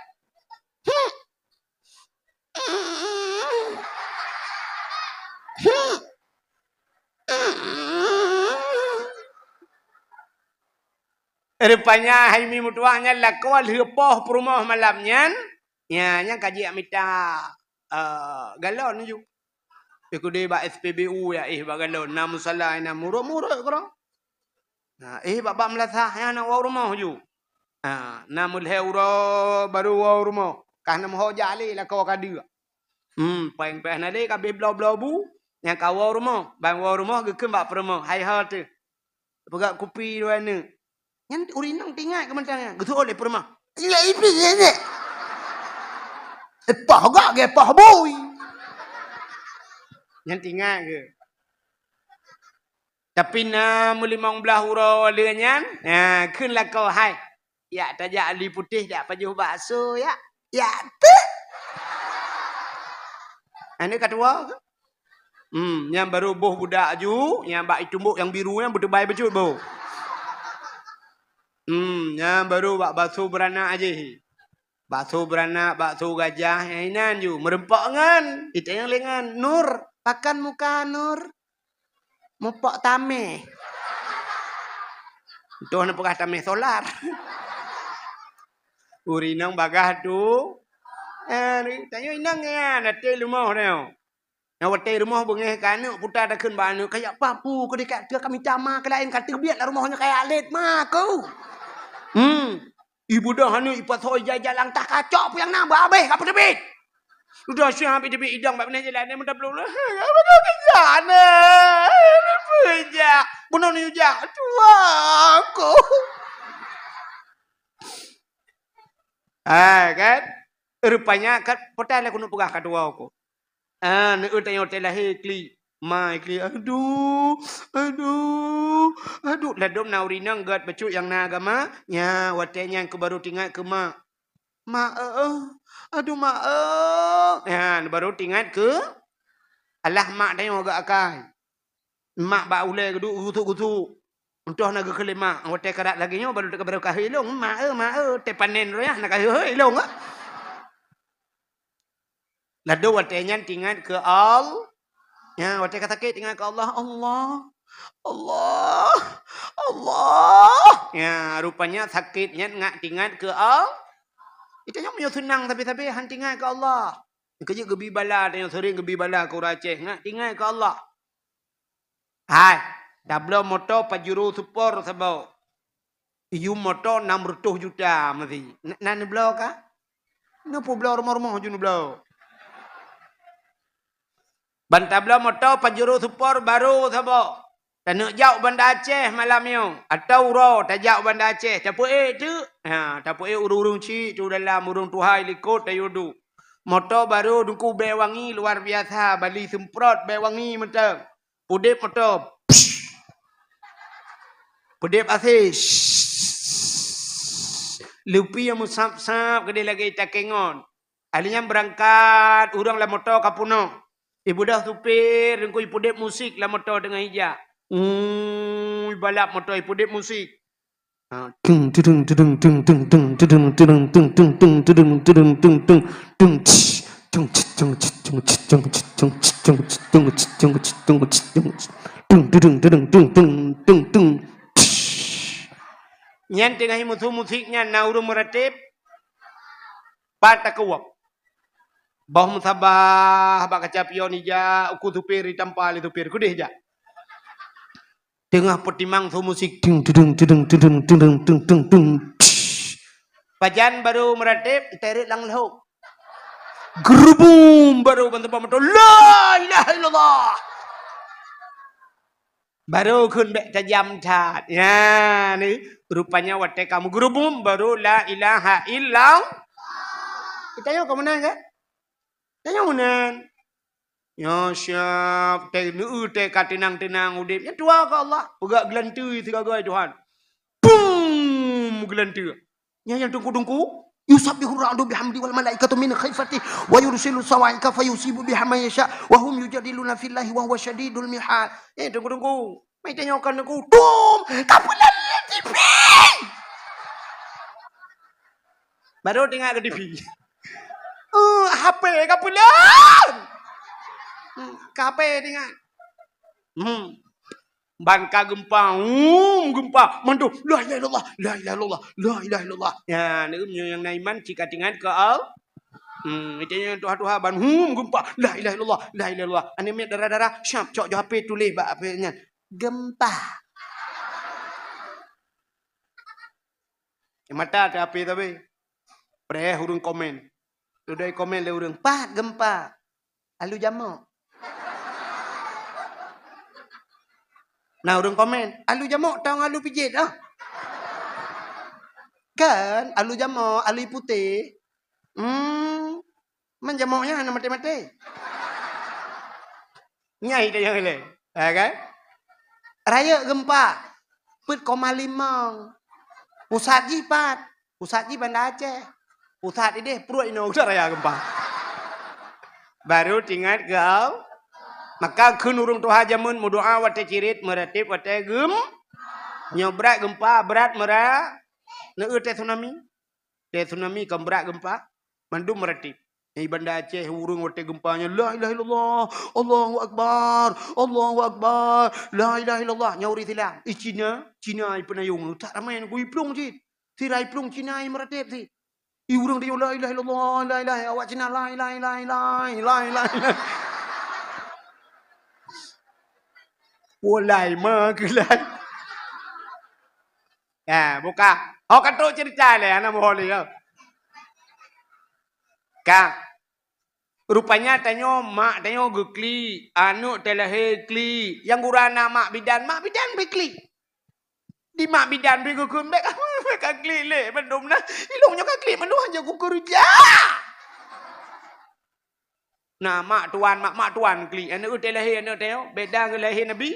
Rupanya hai mi meutuah nyan lakoe lheueh poh peurumoh malam nyan, nyan, nyan ka jimita, eh, galon ju. Ikudi bak S P B U ya, eh, bak galon, na musala, na murot-murot keudroe. Na, eh, bak, bak meulasah, nyan na woe u rumoh ju. Ha, na meulhèe uroe baru woe u rumoh. Ka na meuho jak lé lakoe ka deuek. Hmm, péng-péng na lé ka abéh bloe-bloe bu, nyan ka woe u rumoh. Ban woe u rumoh geukheun bak peurumoh, "Hai ho teuh. Peugöt kupi dua neuk." Nyan ureueng inong teuingat keu mantong nyan. Geuseuôt lé peurumoh. "Ingat ipi nyan, nyan?" "Eh, poh gak ge poh bui." Nyan teuingat keu. Tapi na meulimong blaih uroe lheueh nyan, ha, kheun lakoe, "Hai, jak tajak li putéh jak pajoh bakso, jak." "Jak teuh." Aneuk ka tuwo keu? Hmm, nyan baru boh budak ju, nyang bak itumbok nyang biru nyan beuteubai bacut boh. Hmm, nyan baru bak bakso beuranak jih. Bakso beuranak, bakso gajah, nyang inan ju, meureumpok ngon, itanyong lé ngon, "Nur, pakan muka Nur?" "Mupok tamèh." Entah na peugah tamèh solar. Ureueng inong bagaih tu. Eh, tanyoe inong nyan, até rumoh nyoe. Nyang watèe rumoh beungèh keu aneuk, puta takheun bak aneuk, "Kajak papu keu dekat teuh kami cama keu laén ka teubiet lam rumoh nyoe kajak lét ma keu." Hmm. Ibeudôh aneuk ipasoe ija-ija langkah kacok peue nyang na beu abéh ka peuteubiet. Udah siang habéh teubiet idong bak binéh jalan, meutabloe lah. Apa kau kerja na? Apa jak? Bunoe ni jak. Tuang ko. Ha, kan? Rupanya kan, peue teuma lé keuneuk peugah ka tuwo ko. Ah, neueu tanyoe watèe lahé klik. Ma klik, "Aduh, aduh, aduh." Ladôm na ureueng inong gèt bacut nyang na agama, nya watèe nyan keu baru teuingat keu mak. "Mak, eh, aduh, mak, eh." Nya, baru teuingat keu alah mak tanyoe gèt akai. Mak bak ulèe geuduek gusuk-gusuk. Entah na geukheun lé mak, watèe karap lagèe nyoe baru teuka baru kahé lôn, "Mak, eh, mak, eh." Teuh panen roh nyan na kahé-hé lôn, eh. Ladôm watèe nyan teuingat keu Al-, nya, watèe ka sakét teuingat keu Allah, Allah, Allah, Allah. Nya, rupanya sakét nyan ngat teuingat keu Al-, geutanyoe meunyoe seunang sabé-sabé han teuingat keu Allah. Keujeuet geubi bala, tanyoe seuring geubi bala keu ureueng Aceh, ngat teuingat keu Allah. Hai, tabloe moto Pajero Sport saboh. Iyue moto nam reutôh juta meusi. Na, na neubloe ka? Neupubloe rumoh-rumoh ju neubloe. Ban tabloe moto Pajero Sport baru saboh. Taneuk jak u Banda Aceh malam nyoe, atawa uroe tajak u Banda Aceh, tapeuék teuk. Ha, tapeuék ureuëng-ureuëng chik tu dalam, ureuëng tuha i likot tayue duek. Moto barô Teungku bèe wangi luar biasa, bali seumprot bèe wangi mantong. Peudép moto. Peudép asèe. Lupi nyang meusab-sab keudéh lagèe takèe ngon. Ahli nyan beurangkat, ureuëng lam moto ka peunoh. Ibeudôh supir, Teungku ipeudép musik lam moto teungoh ijak. Ui, balap moto ipeudép musik. Ha, tung, tudung, tudung, tung, tung, tung, tudung, tudung, tung, tung, tung, tudung, tudung, tung, tung, tung, tsh, tung, tsh, tung, tsh, tung, tsh, tung, tsh, tung, tsh, tung, tsh, tung, tsh, tung, tsh, tung, tsh, tung, tudung, tudung, tung, tung, tung, tung, tsh. Nyan teungoh imusu musik nyan na ureuëng meuratéb. Pat takeuwab. Boh meusabah bak kaca pion ijak, uku supir itampa lé supir, keudéh jak. Teungoh peutimang su musik, ding, dudung, dudung, dudung, dudung, dung, dung, dung, tsh. Pajan barô meuratéb, teuret lam lhok. Geurubum barô ban teubang moto, "La ilaha illallah!" Barô kheun bèk tajam that. Ya, ni, rupanya watèe ka meugeurubum, barô la ilaha illallah. Geutanyoe ka meunan, kan? Tanyoe meunan. Nyoe siab, teuh neu-eu teuh ka teunang-teunang udép. Nyan tuha keu Allah. Peugah geulanteue sigoe-goe Tuhan. Pum! Geulanteue. Nyan nyang teungku-teungku. Yusabbihu ra'du bihamdi wal malaikatu min khifati wa yursilu sawa'iqa fayusibu biha man yasha wa hum yujadiluna fillahi wa huwa syadidul mihal. Eh, teungku-teungku. Mai tanyoe keu teungku. Tum! Ka peuleueh T V! Baru teuingat keu T V. Eh, H P ka peuleueh. Hmm, keu H P teuingat. Hmm. Ban ka geumpa, hum, geumpa. Mandum, la ilaha illallah, la ilaha illallah, la ilaha illallah. Ya, neu-eu meunyoe nyang na iman cit ka teuingat keu Allah. Hmm, itu nyang tuha-tuha ban, hum, geumpa. La ilaha illallah, la ilaha illallah. Aneuk miet dara-dara, siap cok jo H P tuléh bak H P nyan. Geumpa. Mata teuh H P tapi. Preh ureueng komen. Sudah komen lé ureueng, "Pat geumpa?" "Alu jamok." Nah, ureueng komen, "Alu jamok tong alu pijet ah." Kan, alu jamok, alu putéh. Hmm. Man jamok nyan hana maté-maté. Nyai dah nyang ilée. Ha kan? Rayeuk geumpa. Peuet koma limong. Pusat jih pat. Pusat jih Banda Aceh. Pusat idéh pruet inoe udah raya geumpa. Baru teuingat keu Allah. Maka kheun ureueng tuha jameun meudoa watée cirit, meuratéb watée geum-, nyoe brat geumpa, brat meura-, neu-eu tsunami. Tsunami kon brat geumpa, mandum meuratéb. Di Banda Aceh ureueng watée geumpa nyan, "La ilaha illallah, Allahu akbar, Allahu akbar, la ilaha illallah." Nyan ureueng Islam. I Cina, Cina i peunayong, tak ramai nunggu i plueng cit. Sira i plueng Cina i meuratéb sit. I ureueng tanyoe, "La ilaha illallah, la ilaha," awak Cina, "La ilaha, la ilaha, la ilaha, la ilaha." Walai ma keulan. Ya, buka. Oh, ka trok cerita lé, hana boh lé, ya. Ka. Rupanya tanyoe, mak tanyoe geuklik, aneuk teulahé klik. Nyang gura na mak bidan, mak bidan pih klik. Di mak bidan pih geukheun, "Bék ka, bék ka klik lé, mandum na. Ilong nyoe ka klik, mandum hanjeuet kukeureuja." Na mak tuan, mak, mak tuan klik. Aneuk teulahé, aneuk tanyoe, beda ngon lahé Nabi.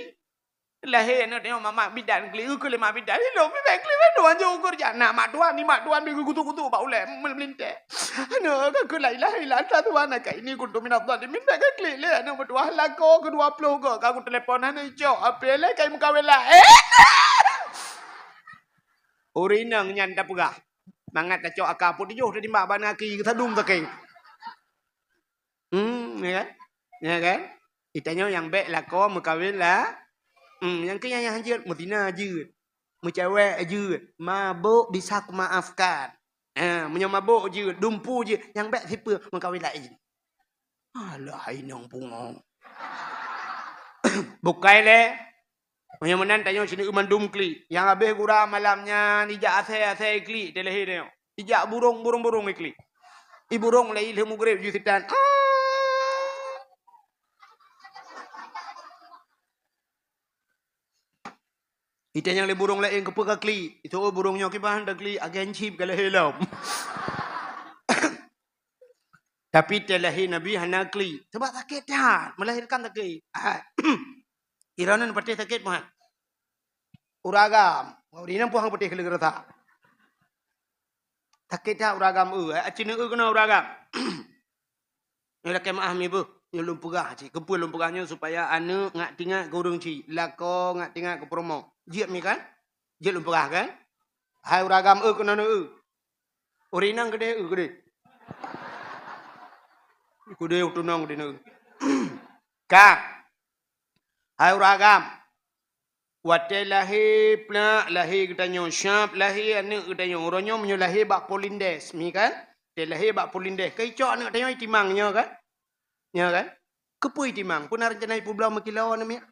Lahé aneuk tanyoe mak, mak bidan klik, geukheun lé mak bidan, "Ilong pih bék klik, mandum hanjeuet kukeureuja." Na mak tuan, di mak tuan pih geukutuk-kutuk bak ulée, meulintée. Aneuk ka kheun, "La ilaha illa anta subhanaka inni kuntu minadh dhalimin." Bék ka klik lé aneuk meutuah, lakoe keu dua ploh goe ka kutelepon, hana icok, api lé kai meukawen laén. Ureueng inong nyan tapeugah, mangat tacok aka peuet tujoh tatimbak bak aneuk aki, geusadum sakét. Hmm, ya kan? Ya kan? Di tanyoe nyang bék lakoe meukawen la-, hmm, nyang keu nyang hanjeuet, meuzina jeuet, meucewek jeuet, mabök bisa kumaafkan. Ha, meunyoe mabök jeuet, dumpeue jeuet, nyang bék sipeue meukawen laén. Alah, inong pungo. Bukai lé. Meunyoe meunan tanyoe sineuk mandum klik. Nyang habéh gura malam nyan ijak asai-asai klik teulahé tanyoe. Ijak burong, burong-burong iklik. I burong lé ilheueh mugreb ju sitan. Itanyong lé burông laén, "Keupeue kaklik?" Itu, "Oh, burông nyoe kiban taklik, agen chip ka lahé lom." Tapi talahé Nabi hana klik. Sebab sakét that, melahirkan sakét. Ah. Droeneuh patéh sakét, Muhammad. Ureueng agam. Ureueng inong puhang patéh keu leugeurasa. Sakét that ureueng agam, eu, eh, aci neu eu keunoe ureueng agam. Nyoe lakée meu'ah mi beuh, nyoe lôn peugah cit. Keupeue lôn peugah nyoe? Supaya aneuk ngat tingat keu ureueng chik, lakoe ngat tingat keu peurumoh. Jeuet mi kan? Jeuet lôn peugah kan? Hai ureueng agam, eu keunoe neu eu. Ureueng inong keudeh eu keudeh. Keudeh tunong keudeh neu eu. Ka. Hai ureueng agam. Watée lahé plak, lahé geutanyoe, syab lahé aneuk geutanyoe. Uroe nyoe meunyoe lahé bak Polindes, mi kan? Watée lahé bak Polindes, ka icok aneuk tanyoe itimang, nyoe kan? Nyoe kan? Keupeue itimang? Peue na rencana ipeubloe meukilo aneuk miet?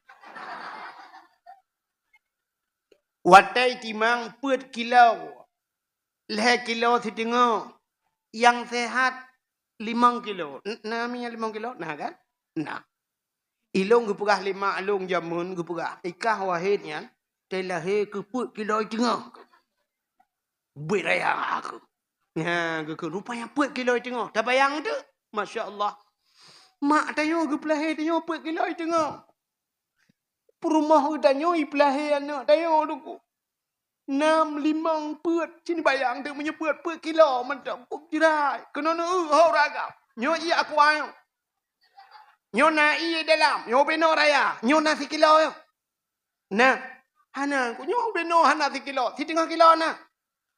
Watée itimang peuet kilo, lhée kilo siteungoh, nyang sehat limong kilo. N-, na mi nyang limong kilo? Na kan? Na. Ilôn geupeugah lé mak lôn jameun geupeugah, "Ikah Wahid nyan, watée lahé keu peuet kilo iteungoh." Bit raya aku. Nya, geukheun, rupanya peuet kilo iteungoh. Tabayang teuh? Masya Allah. Mak tanyoe geupeulahé tanyoe peuet kilo iteungoh. Peurumoh geutanyoe ipeulahé aneuk tanyoe Teungku. Nam, limong, peuet, cit bayang teuh meunyoe peuet, peuet kilo mantong, peuet jirai. Keunoe neu eu ho ureueng agam. Nyoe ié aku ayong. Nyoe na ié dalam, nyoe ubé noe raya, nyoe na sikilo nyoe. Na, hana, nyoe ubé noe hana sikilo, siteungoh kilo na.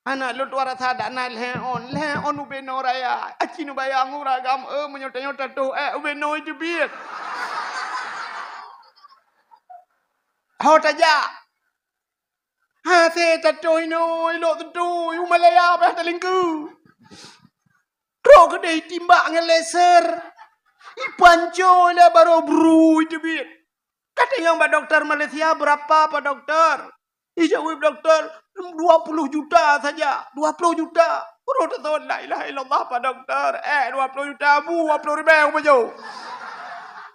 Hana, lôn tuan rasa dak na lhée ôn, lhée ôn ubé noe raya. Aci neubayang ureueng agam, eu, meunyoe tanyoe tatoh ék ubé noe teubiet. Ho tajak. Hase tatoh inoe, ilok teuntui, u Malaya payah talingkeue. Trok keudeh itimbak ngon laser. Ipanco lé baroe brui teubiet. Katanyong bak dokto Malaysia, "Berapa, Pak Dokto?" Ijaweueb dokto, "Dua puluh juta saja." Dua puluh juta. Roh tasot, "La ilaha illallah, Pak Dokto. Eh, dua puluh juta, bu dua puluh ribèe kupajoh."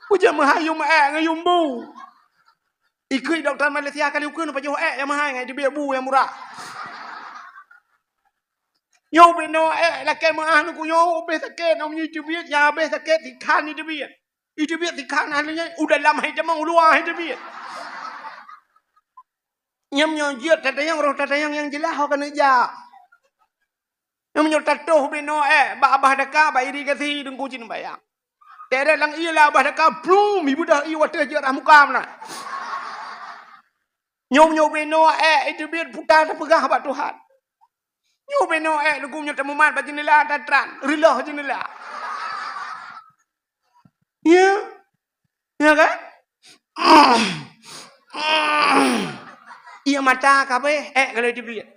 Ujak meuhai yum ék ngon yum bu. Ikheun dokto Malaysia kali ukeue pajoh ék nyang meuhai ngon teubiet bu nyang murah. Nyoe ubé noe ék lakée meu'ah Teungku, nyoe ubé sakét, nyoe meunyoe teubiet nyang habéh sakét sikhan teubiet. Teubiet sikhan hana nyan u dalam hai tamong, u luwa hai teubiet. Nyam nyoe jeuet tatanyong, roh tatanyong nyang jeulaih ho keuneuk jak. Nyam nyoe tatoh ubé noe ék bak abah daka, bak irigasi Teungku cit bayang. Teret lam ié lé abah daka, blum, ibeudôh ié watée jeuet rah muka meunan. Nyoe nyoe ubé noe ék, iteubiet puta tapeugah bak Tuhan. Nyoe ubé noe ék, Teungku, nyoe tamumat bak jeundela tatran, reuloh jeundela. Ya. Ya kan? Ié mata ka abéh, ék ka lheueh teubiet.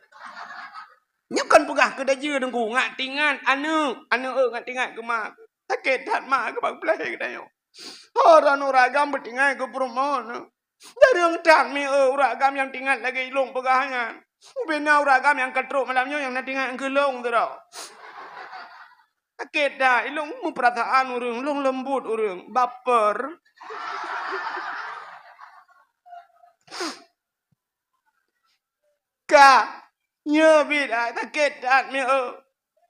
Nyoe kon peugah keu dajeue Teungku, ngat tingat aneuk, aneuk eu ngat tingat keu ma. Sakét that ma keu bak peulahé geutanyoe. Ho droeneuh ureueng agam beutingat keu peurumoh neuh. Jareueng that mi eu ureueng agam nyang tingat lagée ilôn peugah nyan. Ubé na ureueng agam nyang ka trok malam nyoe nyang na tingat keu lôn sidroe. Sakét that, ilôn meupeurasaan ureueng, lôn leumbot ureueng, baper. Ka, nyoe biet, ai, sakét that mi eu.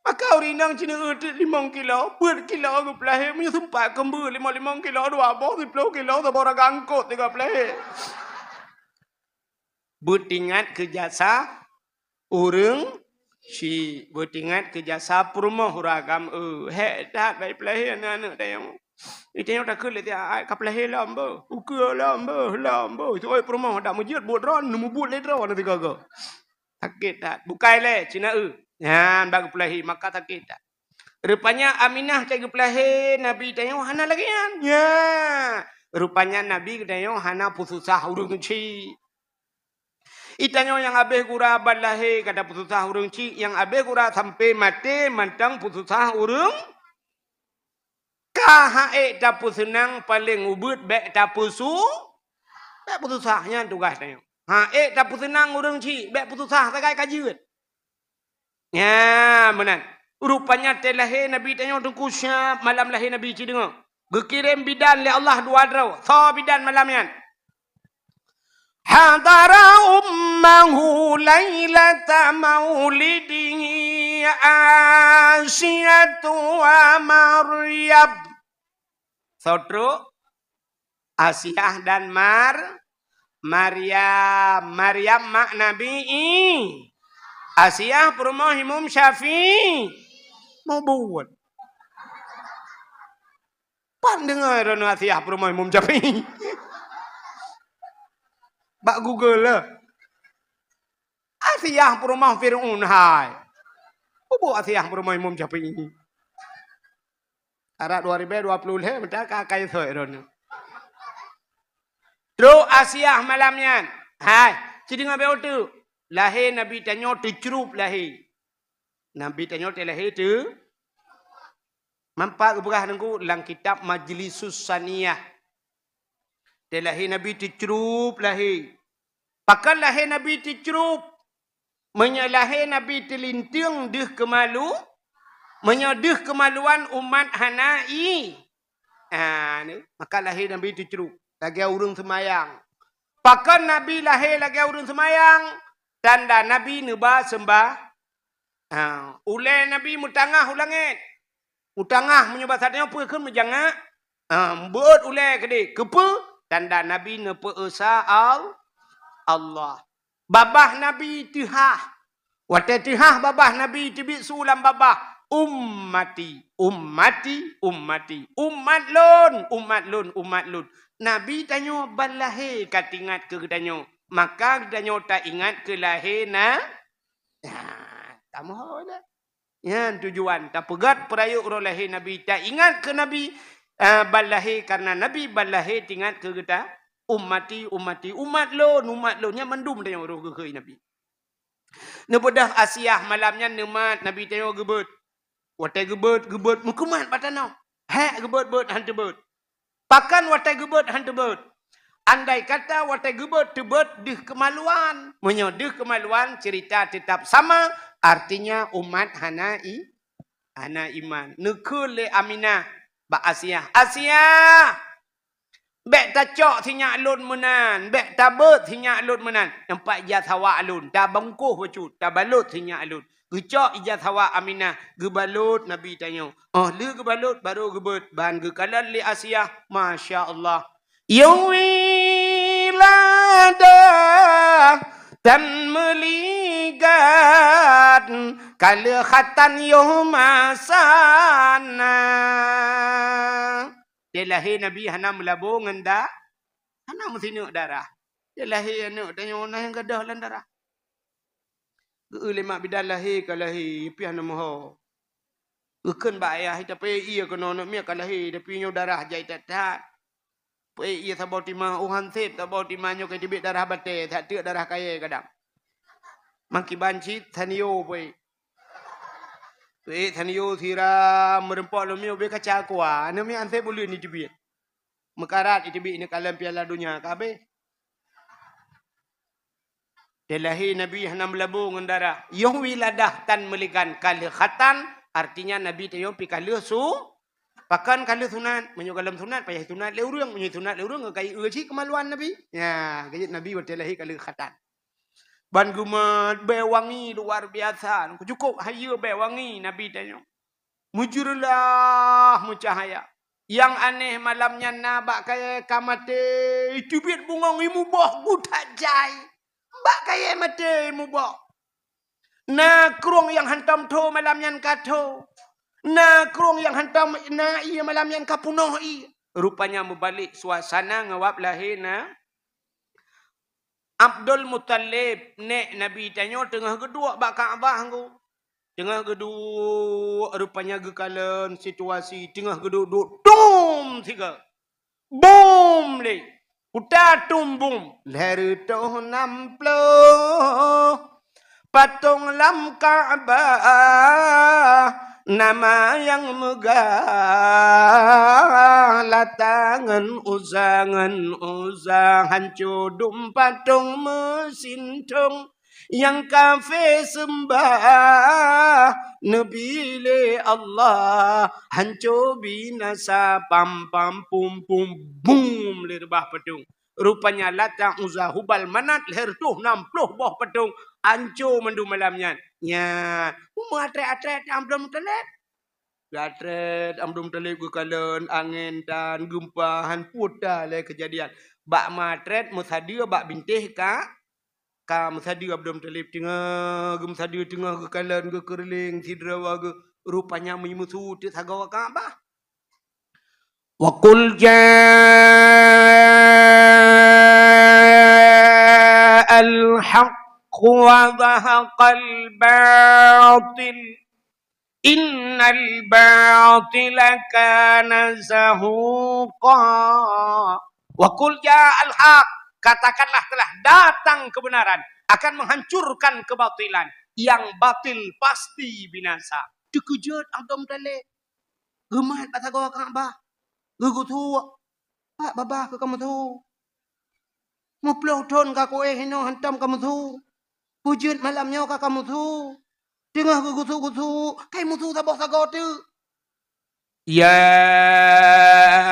Maka ureueng inong cit neu eu teuk limong kilo, peuet kilo geupeulahé, meunyoe seumpat keumbeu limong, limong kilo dua boh, siplôh kilo saboh raga eungkôt teuga peulahé. Beutingat keu jasa ureueng chik, beutingat keu jasa peurumoh ureueng agam, eu, hék that bak ipeulahé aneuk-aneuk tanyoe. Itanyoe takheun lé tiep, "Ai, ka peulahé lom beuh, ukeue lom beuh, lom beuh." Itu oi peurumoh dak meujeuet buet droe, neumubuet lé droe na sigoe-goe. Sakét that. Bukai lé, cit na eu. Nyan bak geupeulahé, maka sakét that. Rupanya Aminah cit geupeulahé Nabi tanyoe hana lagée nyan. Nya. Rupanya Nabi geutanyoe hana peususah ureueng chik. Itanyoe nyang habéh gura ban lahé ka tapeususah ureueng chik, nyang habéh gura sampoe maté mantong peususah ureueng. Ka han ék tapeuseunang, paleng ubeuet bék tapeusu-, bék peususah, nyan tugaih tanyoe. Han ék tapeuseunang ureueng chik, bék peususah sagai ka jeuet. Nya, meunan. Rupanya watée lahé Nabi tanyoe Teungku, siab malam lahé Nabi cit deungoe. Geukirém bidan lé Allah dua droe. Soe bidan malam nyan? Hadara ummahu lailata maulidihi Asiyatu wa Maryam. Soe trok? Asiah dan Mar-, Maryam. Maryam mak Nabi I-, Asiah peurumoh Imam Syafi'i. Mubuet. Pan deungoe droeneuh Asiah peurumoh Imam Syafi'i. Bak Google lah. Asiah peurumoh Fir'aun hai. Mubuet Asiah peurumoh Imam Syafi'i. Arak dua ribèe dua puluh lhèe meuta ka kai soi droeneuh. Trok Asiah malam nyan. Hai, ci deungoe bèk uteuk. Lahé Nabi tanyoe teucrup lahé. Nabi tanyoe teu lahé teu. Manfaat geupeugah Teungku lam kitab Majlisus Saniyah. Teu lahé Nabi teucrup lahé. Pakon lahé Nabi teucrup? Meunyoe lahé Nabi teulinteung deuh keumalu, meunyoe deuh keumaluan umat hana i-, ah, ni, maka lahé Nabi teucrup lagèe ureueng seumayang. Pakon Nabi lahé lagèe ureueng seumayang? Tanda Nabi neuba seumbah-, ah, ulèe Nabi meutangah u langèt. Meutangah meunyoe basa tanyoe peue kheun meujangak? Ah, beuet ulèe keudéh. Keupeue? Tanda Nabi neupeu-Esa Al-, Allah. Babah Nabi teuhah. Watèe teuhah babah Nabi teubiet su lam babah, "Ummati, ummati, ummati." Umat lôn, umat lôn, umat lôn. Nabi tanyoe ban lahé ka teuingat keu geutanyoe. Maka geutanyoe taingat keu lahé na-, nah, tameuho dah. Nyan tujuan tapeugöt peurayeuk uroe lahé Nabi, taingat keu Nabi, eh, ban lahé, kareuna Nabi ban lahé teuingat keu geuta, "Ummati, ummati, umat lôn, umat lôn." Nyan mandum tanyoe roh geuhôi Nabi. Neubeudôh Asiah malam nyan neumat Nabi tanyoe geubeuet. Watèe geubeuet, geubeuet meukumat bak tanoh. Hék geubeuet-beuet han teubeuet. Pakon watèe geubeuet han teubeuet? Andai kata watèe geubeuet teubeuet deuh keumaluan. Meunyoe deuh keumaluan, ceurita teutap sama, artinya umat hana i-, hana iman. Neukheun lé Aminah bak Asiah, "Asiah, bèk tacok sinyak lôn meunan, bèk tabeuet sinyak lôn meunan. Nyoe pat ija sawa lôn, tabungkôh bacut, tabalot sinyak lôn." Geucok ija sawa Aminah, geubalot Nabi tanyoe. Óh lheueh geubalot, barô geubeuet, ban geukalon lé Asiah. Masya Allah. Yoh wiladah tan meuligat, ka lheueh khatan yoh masa na. Watèe lahé Nabi hana meulabô ngon da-, hana meusineuk darah. Watèe lahé aneuk tanyoe na nyang gadôh lam darah. Geu-eu lé mak bidan lahé ka lahé, pih hana meuho. Geukheun bak ayah, "Tapi ie keunoe aneuk miet ka lahé, tapi nyoe darah jai that-that." Peuék ie saboh tima, u han sép saboh tima nyoe ka teubiet darah batèe, that teuk darah kayèe kadang. Mangkiban cit, sanio peuék. Peuék sanio siram, meureumpok lom miyueb beu kaca kua, aneuk miet han sép buleuen jiteubiet. Meukarat jiteubiet neukalon Piala Donya ka habéh. Watèe lahé Nabi hana meulabô ngon darah. Yoh wiladah tan meuligan ka lheueh khatan, artinya Nabi tanyoe pih ka lheueh su-, pakon ka lheueh sunat. Meunyoe gohlom sunat, payah sunat lé ureueng. Meunyoe sunat lé ureueng, ka ie cit keumaluan Nabi. Nya, geujeuet Nabi watèe lahé ka lheueh khatan. Ban geumat bèe wangi luar biasa. Cukôp hayeue bèe wangi Nabi tanyoe. Meujeureulah meucahya. Nyang aneh malam nyan na bak kayèe ka maté, teubiet bungöng ié muboh geuh that jai. Bak kayèe maté ié muboh. Na krueng nyang hantom tho malam nyan ka tho. Na krueng nyang hantom na ie malam nyan ka peunoh ie. Rupanya meubalek suasana ngon wab lahé na Abdul Muthalib, nèk Nabi tanyoe teungoh geuduek bak Ka'bah nggu. Teungoh geuduek, rupanya geukalon situasi, teungoh geuduek-duek, tum sigoe. Bum lé. Kuta tum bum. Lhèe reutôh nam ploh. Patong lam Ka'bah, nama nyang meugah, Lata ngon Uzza, ngon Uzza, hanco dum patong meusintong, nyang kafé seumbah neubi lé Allah, hanco binasa, pam, pam, pum, pum, bum, lé reubah patong. Rupanya Lata, Uzza, Hubal, Manat, lhèe reutôh nam plôh boh patong, anco mandum malam nyan. Nyan, meuatrét-atrét Abdul Muthalib. Geuatrét Abdul Muthalib geukalon, angén tan, geumpa, han puta lé keujadian. Bak meuatrét meusadeue bak bintéh ka, ka meusadeue Abdul Muthalib, teungoh geumeusadeue, teungoh geukalon, geukeureuléng sidroe geu-, rupanya meusu teuk sagoe Ka'bah. Wa qul ja'al haqq wa zahaqal batil. Innal batila kana zahuqa. Wa qul ja'al haq, katakanlah telah datang kebenaran, akan menghancurkan kebatilan. Yang batil pasti binasa. Teukeujot Abdul Muthalib. Geumat bak sagoe Ka'bah. Geugusuk. Pat babah keu kamoe su. Meuplôh thon ka kuéh inoe hantom kamoe su. Peue jeuet malam nyoe ka kamoe su. Teungoh geugusuk-gusuk, kai meusu saboh sagoe teuk. Ya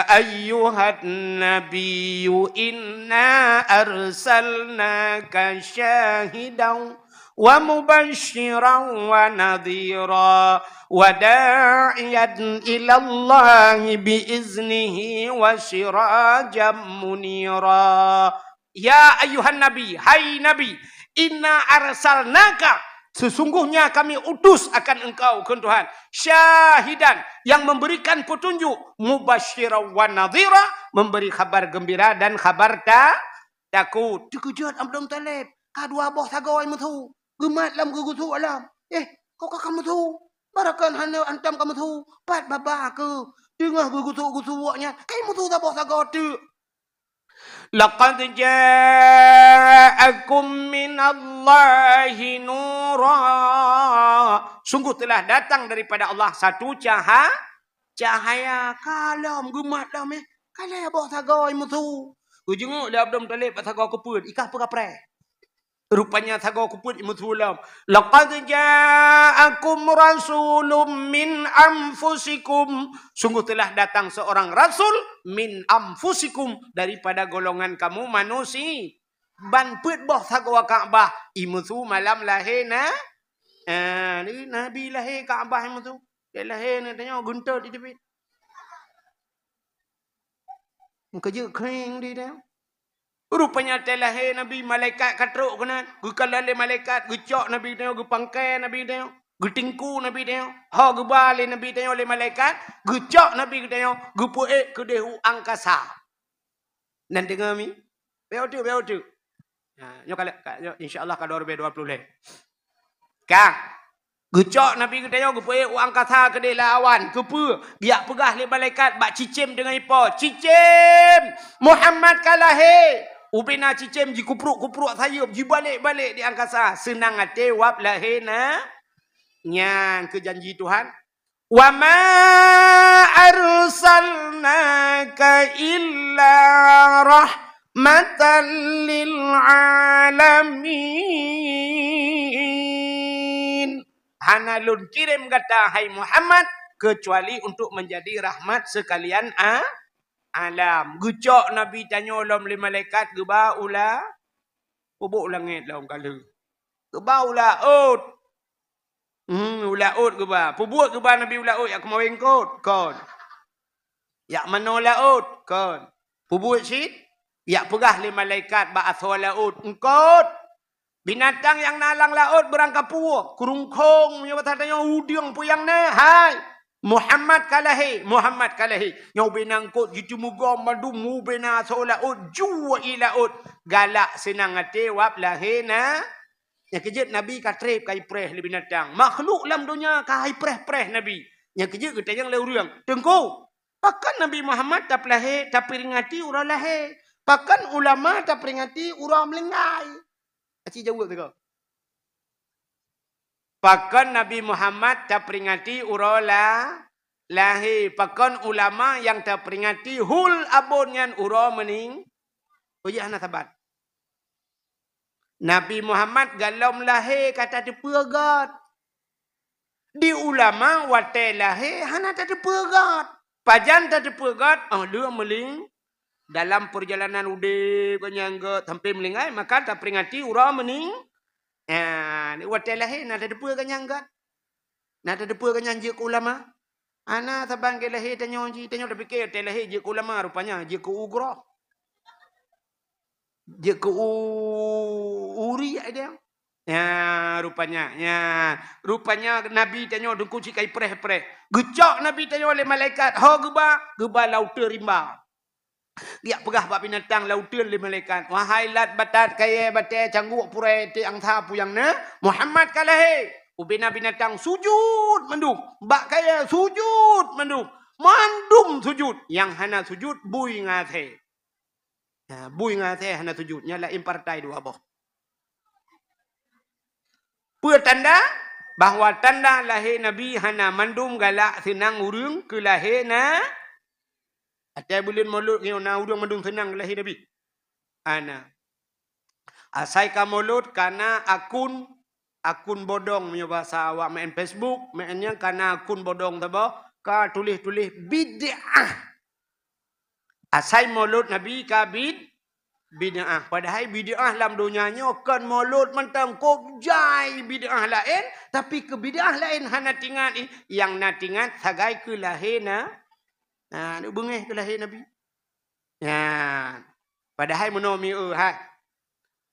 ayyuhan nabiyyu inna arsalnaka syahidan wa mubasysyiran wa nadhira wa da'iyan ilallahi bi iznihi wa sirajan munira. Ya ayyuhan nabi, hai Nabi, inna arsalnaka, sesungguhnya kami utus akan engkau, kheun Tuhan, syahidan, yang memberikan petunjuk, mubasysyiran wa nadhira, memberi khabar gembira dan khabar ta-, takut. Teukeujot Abdul Muthalib, ka dua boh sagoe meusu, geumat lam geugusuk alam. Eh, kok ka kamoe su? Barakon hana hantom kamoe su, pat babah keuh. Teungoh geugusuk-gusuk nyan, kai meusu saboh sagoe teuk. Laqad ja'akum minallahi nura. Sungguh telah datang daripada Allah satu caha-, cahaya. Ka lom geumat lom, eh. Ka lhèe boh sagoe meusu. Geujenguk lé Abdul Muthalib bak sagoe keupeuet, i kah peue kapreh. Rupanya sagoe keupeuet meusu lom. Laqad ja'akum rasulun min anfusikum. Sungguh telah datang seorang rasul min anfusikum, daripada golongan kamu manusia. Ban peuet boh sagoe Ka'bah, i meusu malam lahé na-, ah, Nabi lahé Ka'bah i meusu. Lahé na tanyoe geuntot di teupit. Meukeujeuet kring di tanyoe. Rupanya watèe lahé Nabi, malaikat ka trok keunan. Geukalon lé malaikat, geucok Nabi geutanyoe, geupangkai Nabi geutanyoe, geutingku Nabi geutanyoe. Ho geuba lé Nabi geutanyoe lé malaikat, geucok Nabi geutanyoe, geupeuék keudéh u angkasa. Nan deungoe mi? Bèk teuk, bèk teuk. Ha, nyoe ka lheueh, ka, nyoe, insya Allah ka dua ribèe dua ploh lhèe. Ka. Geucok Nabi geutanyoe geupeuék u angkasa keudéh lam awan. Keupeue? Geujak peugah lé malaikat bak cicém deungon ipo, "Cicém! Muhammad ka lahé!" Ubena cicém jikupruek-kupruek sayeuep, jibalek-balek di angkasa. Seunang até wab lahé na-, nyan keuh janji Tuhan. "Wa ma arsalnaka illa rahmatan lil alamin." Hana lôn kirém gata, hai Muhammad, keucuali untuk menjadi rahmat sekalian a-, alam. Geucok Nabi tanyoe lom lé malaikat geuba u la-, peubuet u langét lom ka lheueh. Geuba u laôt. Hmm, u laôt geuba. Peubuet geuba Nabi u laôt, jak keumawén eungkôt? Kon. Jak manoe laôt? Kon. Peubuet cit? Jak peugah lé malaikat bak asoe laôt, "Eungkôt! Binatang nyang na lam laôt beurangkapeue, keurungkông, meunyoe basa tanyoe udeueng peue nyang na, hai! Muhammad ka lahé, Muhammad ka lahé." Nyoe ubena eungkôt jiteumugom mandum, ubena asoe laôt, jue ie laôt. Galak seunang até wab lahé na-, Nyang keujeuet Nabi ka trép ka ipreh lé binatang. Makhluk lam donya ka ipreh-preh Nabi. Nyang keujeuet geutanyong lé ureueng, "Teungku, pakon Nabi Muhammad tapeulahé, taperingati uroe lahé? Pakon ulama taperingati uroe meuninggai?" Aci jaweueb teuka. Pakon Nabi Muhammad taperingati uroe la-, lahé? Pakon ulama nyang taperingati hul abon nyan uroe meuning-, oh ya, hana saban. Nabi Muhammad golom lahé ka tateupeue göt. Di ulama watèe lahé hana tateupeue göt. Pajan tateupeue göt? Oh, lheueh meuling-, dalam perjalanan udeb geuh nyan göt sampai meuninggai, maka taperingati uroe meuning-, nyan, watèe lahé na tateupeue geuh nyan göt. Na tateupeue geuh nyan jeuet keu ulama. Hana saban keu lahé tanyoe jih, tanyoe tapike watèe lahé jeuet keu ulama, rupanya jeuet keu ugroe. Jeuet keu u-, uri ai dia. Nya, rupanya, nya. Rupanya Nabi tanyoe Teungku cit ka ipreh-preh. Geucok Nabi tanyoe lé malaikat, ho geuba, geuba lam uteuen rimba. Geujak peugah bak binatang lam uteuen lé malaikat, "Wahai lat batat kayèe batèe cangguek purèe teuh angsa peue nyang na, Muhammad ka lahé." Ubena binatang sujud mandum, bak kayèe sujud mandum, mandum sujud. Nyang hana sujud bui ngon asèe. Ha, bui ngon asèe hana sujud, nyan laén partai dua boh. Peue tanda? Bahwa tanda lahé Nabi hana mandum galak seunang ureueng keu lahé na. Watèe buleuen Molot nyoe na ureueng mandum seunang keu lahé Nabi? Hana. Asai ka Molot kana akun, akun bodong meunyoe basa awak meu'en Facebook, meu'en nyan kana akun bodong saboh, ka tuléh-tuléh bid'ah. Asai Molot Nabi ka bid-, bid'ah. Padahai bid'ah lam donya nyoe kon Molot mantong, kok jai bid'ah laén, tapi keu bid'ah laén hana teuingat, ih, nyang na teuingat sagai keu lahé na, na, beungéh keu lahé Nabi. Nyan. Padahai meunoe mieu hai.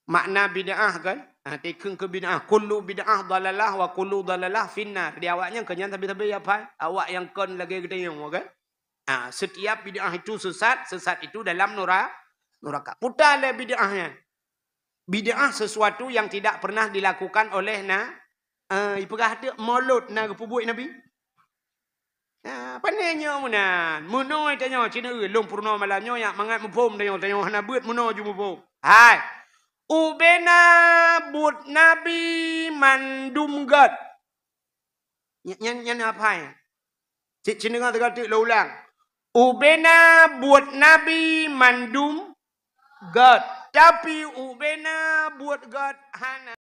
Makna bid'ah kan? Ha, tikheun keu bid'ah. Kullu bid'ah dhalalah wa kullu dhalalah finnar. Di awak nyan keu nyan sabe-sabe ya phai. Awak nyang kon lagèe geutanyoe kan? Ha, setiap bid'ah itu sesat, sesat itu dalam nura-, neraka. Puta lé bid'ah nyan. Bid'ah sesuatu yang tidak pernah dilakukan oleh na-, eh, ipeugah teuk Molot na geupeubuet Nabi. Ha, pane nyoe meunan. Meunoe tanyoe, ci neueu, lôn peurunoe malam nyoe nyang mangat muphom tanyoe, tanyoe hana beuet meunoe ju muphom. Hai. Ubena buet Nabi mandum göt. Nyan, nyan, nyan apa ya? Ci, ci neueu teuka teuk lôn ulang. Ubena buet Nabi mandum göt. Tapi ubena buet göt hana.